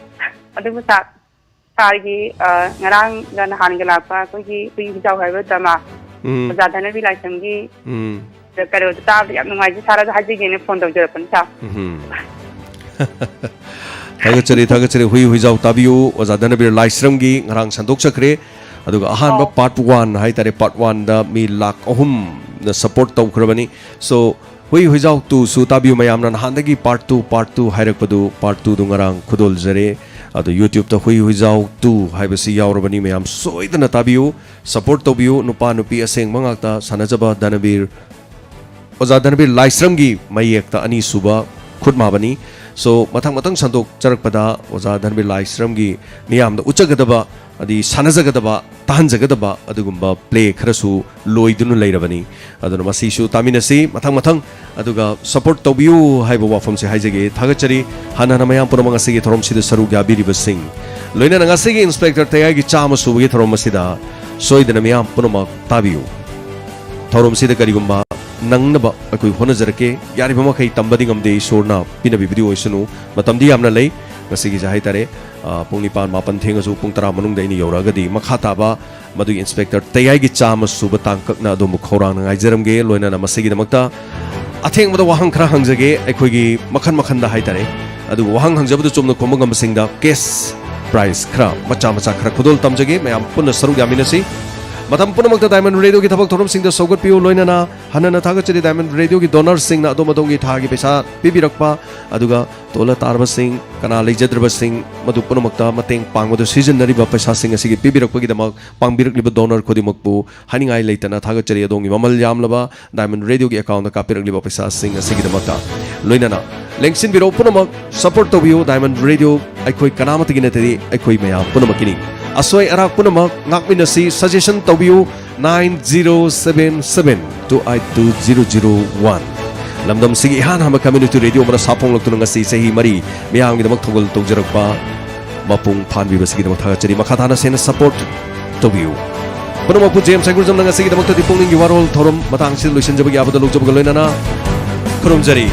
ꯑꯗꯨꯕꯨ, ꯁꯥꯔ, ꯁꯥꯔꯒꯤ, ꯑ, ꯉꯔꯥꯡꯒ ꯅꯍꯥꯟꯒ ꯂꯥꯛꯄ ꯑꯩꯈꯣꯏꯒꯤ ꯍꯨꯏ ꯍꯨꯏꯖꯥꯎ ꯍꯥꯏꯕ ꯗ꯭ꯔꯃꯥ, ꯎꯝ꯫ ꯑꯣꯖꯥ ꯙꯅꯕꯤ ꯂꯥꯏꯁ꯭ꯔꯝꯒꯤ ꯎꯝ꯫ ꯀꯩꯅꯣꯗꯣ ꯇꯥꯕꯗ ꯌꯥꯝ ꯅꯨꯡꯉꯥꯏꯖꯩ, ꯁꯥꯔ, ꯑꯗꯨ ꯍꯥꯏꯖꯒꯦꯅ ꯐꯣꯟ ꯇꯧꯖꯔꯛꯄꯅꯤ, ꯁꯥꯔ꯫ ꯎꯝ꯫ ꯊꯥꯒꯠꯆꯔꯤ, ꯊꯥꯒꯠꯆꯔꯤ꯫ ꯍꯨꯏ ꯍꯨꯏꯖꯥꯎ ꯇꯥꯕꯤꯌꯨ꯫ ꯑꯣꯖꯥ ꯙꯅꯕꯤꯔ ꯂꯥꯏꯁ꯭ꯔꯝꯒꯤ ꯉꯔꯥꯡ ꯁꯟꯗꯣꯛꯆꯈ꯭ꯔꯦ꯫ ꯑꯗꯨꯒ ꯑꯍꯥꯟꯕ ꯑꯣ꯫ ꯄꯥꯔꯠ ꯋꯥꯟ ꯍꯥꯏꯇꯥꯔꯦ, ꯄꯥꯔꯠ ꯋꯥꯟꯗ ꯃꯤ ꯂꯥꯈ ꯑꯍꯨꯝꯅ ꯁꯄꯣꯔꯠ ꯇꯧꯈ꯭ꯔꯕꯅꯤ꯫ So, ꯍꯨꯏ ꯍꯨꯏꯖꯥꯎ ꯇꯨꯁꯨ ꯇꯥꯕꯤꯌꯨ꯫ ꯃꯌꯥꯝꯅ ꯅꯍꯥꯟꯗꯒꯤ ꯄꯥꯔꯠ ꯇꯨ, ꯄꯥꯔꯠ ꯇꯨ ꯍꯥꯏꯔꯛꯄꯗꯨ, ꯄꯥꯔꯠ ꯇꯨꯗꯨ ꯉꯔꯥꯡ ꯈꯨꯗꯣꯜꯖꯔꯦ꯫ ꯑꯗꯣ YouTube-ꯇ ꯍꯨꯏ ꯍꯨꯏꯖꯥꯎ ꯇꯨ ꯍꯥꯏꯕꯁꯤ ꯌꯥꯎꯔꯕꯅꯤ꯫ ꯃꯌꯥꯝ ꯁꯣꯏꯗꯅ ꯇꯥꯕꯤꯌꯨ, ꯁꯄꯣꯔꯠ ꯇꯧꯕꯤꯌꯨ꯫ ꯅꯨꯄꯥ ꯅꯨꯄꯤ ꯑꯁꯦꯡꯕ ꯉꯥꯛꯇ ꯁꯥꯟꯅꯖꯕ ꯙꯅꯕꯤꯔ, ꯑꯣꯖꯥ ꯙꯅꯕꯤꯔ ꯂꯥꯏꯁ꯭ꯔꯝꯒꯤ ꯃꯌꯦꯛꯇ ꯑꯅꯤꯁꯨꯕ ꯈꯨꯠꯃꯥꯕꯅꯤ꯫ So, ꯃꯊꯪ ꯃꯊꯪ ꯁꯟꯗꯣꯛꯆꯔꯛꯄꯗ ꯑꯣꯖꯥ ꯙꯅꯕꯤꯔ ꯂꯥꯏꯁ꯭ꯔꯝꯒꯤ ꯃꯤꯌꯥꯝꯗ ꯎꯠꯆꯒꯗꯕ, ꯑꯗꯤ ꯁꯥꯟꯅꯖꯒꯗꯕ ꯇꯥꯍꯟꯖꯒꯗꯕ ꯑꯗꯨꯒꯨꯝꯕ ꯄ꯭ꯂꯦ ꯈꯔꯁꯨ ꯂꯣꯏꯗꯨꯅ ꯂꯩꯔꯕꯅꯤ꯫ ꯑꯗꯨꯅ ꯃꯁꯤꯁꯨ ꯇꯥꯃꯤꯟꯅꯁꯤ ꯃꯊꯪ ꯃꯊꯪ, ꯑꯗꯨꯒ ꯁꯄꯣꯔꯠ ꯇꯧꯕꯤꯌꯨ ꯍꯥꯏꯕ ꯋꯥꯐꯝꯁꯦ ꯍꯥꯏꯖꯒꯦ꯫ ꯊꯥꯒꯠꯆꯔꯤ꯫ ꯍꯥꯟꯅ ꯍꯥꯟꯅ ꯃꯌꯥꯝ ꯄꯨꯝꯅꯃꯛ ꯉꯁꯤꯒꯤ ꯊꯧꯔꯝꯁꯤꯗ ꯁꯔꯨꯛ ꯌꯥꯕꯤꯔꯤꯕꯁꯤꯡ, ꯂꯣꯏꯅꯅ ꯉꯁꯤꯒꯤ ꯏꯟꯁꯄꯦꯛꯇꯔ ꯇꯌꯥꯏꯒꯤ ꯆꯥꯝꯃ ꯁꯨꯕꯒꯤ ꯊꯧꯔꯝ ꯑꯁꯤꯗ ꯁꯣꯏꯗꯅ ꯃꯤꯌꯥꯝ ꯄꯨꯝꯅꯃꯛ ꯇꯥꯕꯤꯌꯨ꯫ ꯊꯧꯔꯝꯁꯤꯗ ꯀꯔꯤꯒꯨꯝꯕ ꯅꯪꯅꯕ ꯑꯩꯈꯣꯏ ꯍꯣꯠꯅꯖꯔꯛꯀꯦ꯫ ꯌꯥꯔꯤꯕ ꯃꯈꯩ ꯇꯝꯕꯗꯤ ꯉꯝꯗꯦ, ꯏꯁꯣꯔꯅ ꯄꯤꯅꯕꯤꯕꯗꯤ ꯑꯣꯏꯁꯅꯨ꯫ ꯃꯇꯝꯗꯤ ꯌꯥꯝꯅ ꯂꯩ꯫ ꯉꯁꯤꯒꯤꯁꯦ ꯍꯥꯏꯇꯥꯔꯦ, ꯑ, ꯄꯨꯡ ꯅꯤꯄꯥꯟ ꯃꯥꯄꯟ ꯊꯦꯡꯉꯁꯨ ꯄꯨꯡ ꯇꯔꯥ ꯃꯅꯨꯡꯗ ꯑꯩꯅ ꯌꯧꯔꯛꯑꯒꯗꯤ ꯃꯈꯥ ꯇꯥꯕ ꯃꯗꯨꯒꯤ ꯏꯟꯁꯄꯦꯛꯇꯔ ꯇꯌꯥꯏꯒꯤ ꯆꯥꯝꯃ ꯁꯨꯕ ꯇꯥꯡꯀꯛꯅ ꯑꯗꯣꯝꯕꯨ ꯈꯧꯔꯥꯡꯅ ꯉꯥꯏꯖꯔꯝꯒꯦ꯫ ꯂꯣꯏꯅꯅ ꯃꯁꯤꯒꯤꯗꯃꯛꯇ ꯑꯊꯦꯡꯕꯗ ꯋꯥꯍꯪ ꯈꯔ ꯍꯪꯖꯒꯦ, ꯑꯩꯈꯣꯏꯒꯤ ꯃꯈꯟ ꯃꯈꯟꯗ ꯍꯥꯏꯇꯥꯔꯦ꯫ ꯑꯗꯨꯒ ꯋꯥꯍꯪ ꯍꯪꯖꯕꯗ ꯆꯨꯝꯅ ꯈꯨꯝꯕ ꯉꯝꯕꯁꯤꯡꯗ ꯀꯦꯁ ꯄ꯭ꯔꯥꯏꯖ ꯈꯔ ꯃꯆꯥ ꯃꯆꯥ ꯈꯔ ꯈꯨꯗꯣꯜ ꯇꯝꯖꯒꯦ꯫ ꯃꯌꯥꯝ ꯄꯨꯟꯅ ꯁꯔꯨꯛ ꯌꯥꯃꯤꯟꯅꯁꯤ꯫ ꯃꯇꯝ ꯄꯨꯝꯅꯃꯛꯇ ꯗꯥꯏꯃꯟ ꯔꯦꯗꯤꯑꯣꯒꯤ ꯊꯕꯛ ꯊꯧꯔꯝꯁꯤꯡꯗ ꯁꯧꯒꯠꯄꯤꯌꯨ꯫ ꯂꯣꯏꯅꯅ ꯍꯟꯅꯅ ꯊꯥꯒꯠꯆꯔꯤ ꯗꯥꯏꯃꯟ ꯔꯦꯗꯤꯑꯣꯒꯤ ꯗꯣꯅꯔꯁꯤꯡꯅ ꯑꯗꯣꯝ ꯑꯗꯣꯝꯒꯤ ꯊꯥꯒꯤ ꯄꯩꯁꯥ ꯄꯤꯕꯤꯔꯛꯄ, ꯑꯗꯨꯒ ꯇꯣꯜꯂ ꯇꯥꯔꯕꯁꯤꯡ, ꯀꯅꯥ ꯂꯩꯖꯗ꯭ꯔꯕꯁꯤꯡ, ꯃꯗꯨ ꯄꯨꯝꯅꯃꯛꯇ ꯃꯇꯦꯡ ꯄꯥꯡꯕꯗ ꯁꯤꯖꯤꯟꯅꯔꯤꯕ ꯄꯩꯁꯥꯁꯤꯡ ꯑꯁꯤꯒꯤ ꯄꯤꯕꯤꯔꯛꯄꯒꯤꯗꯃꯛ ꯄꯥꯡꯕꯤꯔꯛꯂꯤꯕ ꯗꯣꯅꯔ ꯈꯨꯗꯤꯡꯃꯛꯄꯨ ꯍꯥꯏꯅꯤꯡꯉꯥꯏ ꯂꯩꯇꯅ ꯊꯥꯒꯠꯆꯔꯤ꯫ ꯑꯗꯣꯝꯒꯤ ꯃꯃꯜ ꯌꯥꯝꯂꯕ ꯗꯥꯏꯃꯟ ꯔꯦꯗꯤꯑꯣꯒꯤ ꯑꯦꯀꯥꯎꯟꯗ ꯀꯥꯞꯄꯤꯔꯛꯂꯤꯕ ꯄꯩꯁꯥꯁꯤꯡ ꯑꯁꯤꯒꯤꯗꯃꯛꯇ꯫ ꯂꯣꯏꯅꯅ ꯂꯦꯡꯁꯤꯟꯕꯤꯔꯛꯎ ꯄꯨꯝꯅꯃꯛ, ꯁꯄꯣꯔꯠ ꯇꯧꯕꯤꯌꯨ꯫ ꯗꯥꯏꯃꯟ ꯔꯦꯗꯤꯑꯣ ꯑꯩꯈꯣꯏ ꯀꯅꯥꯃꯠꯇꯒꯤ ꯅꯠꯇꯦ, ꯑꯩꯈꯣꯏ ꯃꯌꯥꯝ ꯄꯨꯝꯅꯃꯛꯀꯤꯅꯤ꯫ ꯑꯁꯣꯏ ꯑꯔꯥꯛ ꯄꯨꯝꯅꯃꯛ ꯉꯥꯛꯃꯤꯟꯅꯁꯤ, ꯁꯖꯦꯁꯟ ꯇꯧꯕꯤꯌꯨ, nine zero seven seven two eight two zero zero one꯫ ꯂꯝꯗꯝꯁꯤꯒꯤ ꯏꯍꯥꯟ ꯍꯥꯟꯕ ꯀꯝꯃ꯭ꯌꯨꯅꯤꯇꯤ ꯔꯦꯗꯤꯑꯣ ꯑꯃꯅ ꯁꯥꯐꯣꯡꯂꯛꯇꯨꯅ ꯉꯁꯤ ꯆꯍꯤ ꯃꯔꯤ ꯃꯤꯌꯥꯝꯒꯤꯗꯃꯛ ꯊꯧꯒꯜ ꯇꯧꯖꯔꯛꯄ ꯃꯄꯨꯡ ꯐꯥꯍꯟꯕꯤꯕꯁꯤꯒꯤꯗꯃꯛ ꯊꯥꯒꯠꯆꯔꯤ꯫ ꯃꯈꯥ ꯇꯥꯅ ꯁꯦꯟꯅ ꯁꯄꯣꯔꯠ ꯇꯧꯕꯤꯌꯨ꯫ ꯄꯨꯝꯅꯃꯛꯄꯨ ꯖꯦꯝꯁ ꯑꯦꯒ꯭ꯔꯨꯖꯝꯅ ꯉꯁꯤꯒꯤꯗꯃꯛꯇꯗꯤ ꯄꯨꯛꯅꯤꯡꯒꯤ ꯋꯥꯔꯣꯜ ꯊꯧꯔꯝ ꯃꯇꯥꯡꯁꯤꯗ ꯂꯣꯏꯁꯤꯟꯖꯕꯒꯤ ꯑꯥꯕꯗ ꯂꯧꯖꯕꯒ ꯂꯣꯏꯅꯅ ꯈꯨꯔꯨꯝꯖꯔꯤ꯫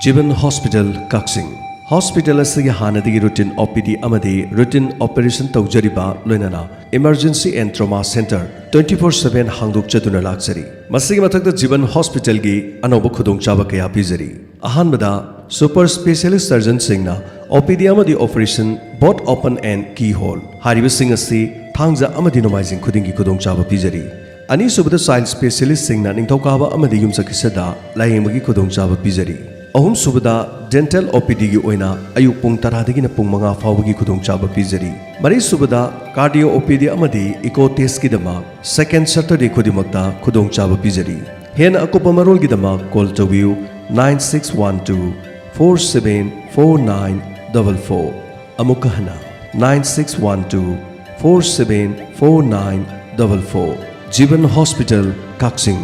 ꯖꯤꯕꯟ ꯍꯣꯁꯄꯤꯇꯥꯜ ꯀꯛꯆꯤꯡ꯫ ꯍꯣꯁꯄꯤꯇꯥꯜ ꯑꯁꯤꯒꯤ ꯍꯥꯟꯅꯗꯒꯤ ꯔꯨꯇꯤꯟ ꯑꯣ ꯄꯤ ꯗꯤ ꯑꯃꯗꯤ ꯔꯨꯇꯤꯟ ꯑꯣꯄꯔꯦꯁꯟ ꯇꯧꯖꯔꯤꯕ, ꯂꯣꯏꯅꯅ emergency and trauma centre twenty four seven ꯍꯥꯡꯗꯣꯛꯆꯗꯨꯅ ꯂꯥꯛꯆꯔꯤ꯫ ꯃꯁꯤꯒꯤ ꯃꯊꯛꯇ ꯖꯤꯕꯟ ꯍꯣꯁꯄꯤꯇꯥꯜꯒꯤ ꯑꯅꯧꯕ ꯈꯨꯗꯣꯡꯆꯥꯕ ꯀꯌꯥ ꯄꯤꯖꯔꯤ꯫ ꯑꯍꯥꯟꯕꯗ, ꯁꯨꯄꯔ ꯁ꯭ꯄꯦꯁꯤꯌꯦꯂꯤꯁ ꯁꯔꯖꯟꯁꯤꯡꯅ ꯑꯣ ꯄꯤ ꯗꯤ ꯑꯃꯗꯤ operation both open and key hole ꯍꯥꯏꯔꯤꯕꯁꯤꯡ ꯑꯁꯤ ꯊꯥꯡꯖ ꯑꯃꯗꯤ ꯅꯣꯡꯃꯥꯏꯖꯤꯡ ꯈꯨꯗꯤꯡꯒꯤ ꯈꯨꯗꯣꯡꯆꯥꯕ ꯄꯤꯖꯔꯤ꯫ ꯑꯅꯤꯁꯨꯕꯗ, ꯆꯥꯏꯜ ꯁ꯭ꯄꯦꯁꯤꯌꯦꯂꯤꯁꯁꯤꯡꯅ ꯅꯤꯡꯊꯧꯀꯥꯕ ꯑꯃꯗꯤ ꯌꯨꯝꯁꯀꯩꯁꯗ ꯂꯥꯌꯦꯡꯕꯒꯤ ꯈꯨꯗꯣꯡꯆꯥꯕ ꯄꯤꯖꯔꯤ꯫ ꯑꯍꯨꯝꯁꯨꯕꯗ, ꯗꯦꯟꯇꯦꯜ ꯑꯣ ꯄꯤ ꯗꯤꯒꯤ ꯑꯣꯏꯅ ꯑꯌꯨꯛ ꯄꯨꯡ ꯇꯔꯥꯗꯒꯤꯅ ꯄꯨꯡ ꯃꯉꯥ ꯐꯥꯎꯕꯒꯤ ꯈꯨꯗꯣꯡꯆꯥꯕ ꯄꯤꯖꯔꯤ꯫ ꯃꯔꯤꯁꯨꯕꯗ, ꯀꯥꯔꯗꯤꯑꯣ ꯑꯣ ꯄꯤ ꯗꯤ ꯑꯃꯗꯤ ꯏꯀꯣ ꯇꯦꯁꯀꯤꯗꯃꯛ ꯁꯦꯀꯦꯟ ꯁꯦꯇꯔꯗꯦ ꯈꯨꯗꯤꯡꯃꯛꯇ ꯈꯨꯗꯣꯡꯆꯥꯕ ꯄꯤꯖꯔꯤ꯫ ꯍꯦꯟꯅ ꯑꯀꯨꯞꯄ ꯃꯔꯣꯜꯒꯤꯗꯃꯛ ꯀꯣꯜ ꯇꯧꯕꯤꯌꯨ, nine six one two four seven four nine double four꯫ ꯑꯃꯨꯛꯀ ꯍꯟꯅ, nine six one two four seven four nine double four꯫ ꯖꯤꯕꯟ ꯍꯣꯁꯄꯤꯇꯥꯜ, ꯀꯛꯆꯤꯡ꯫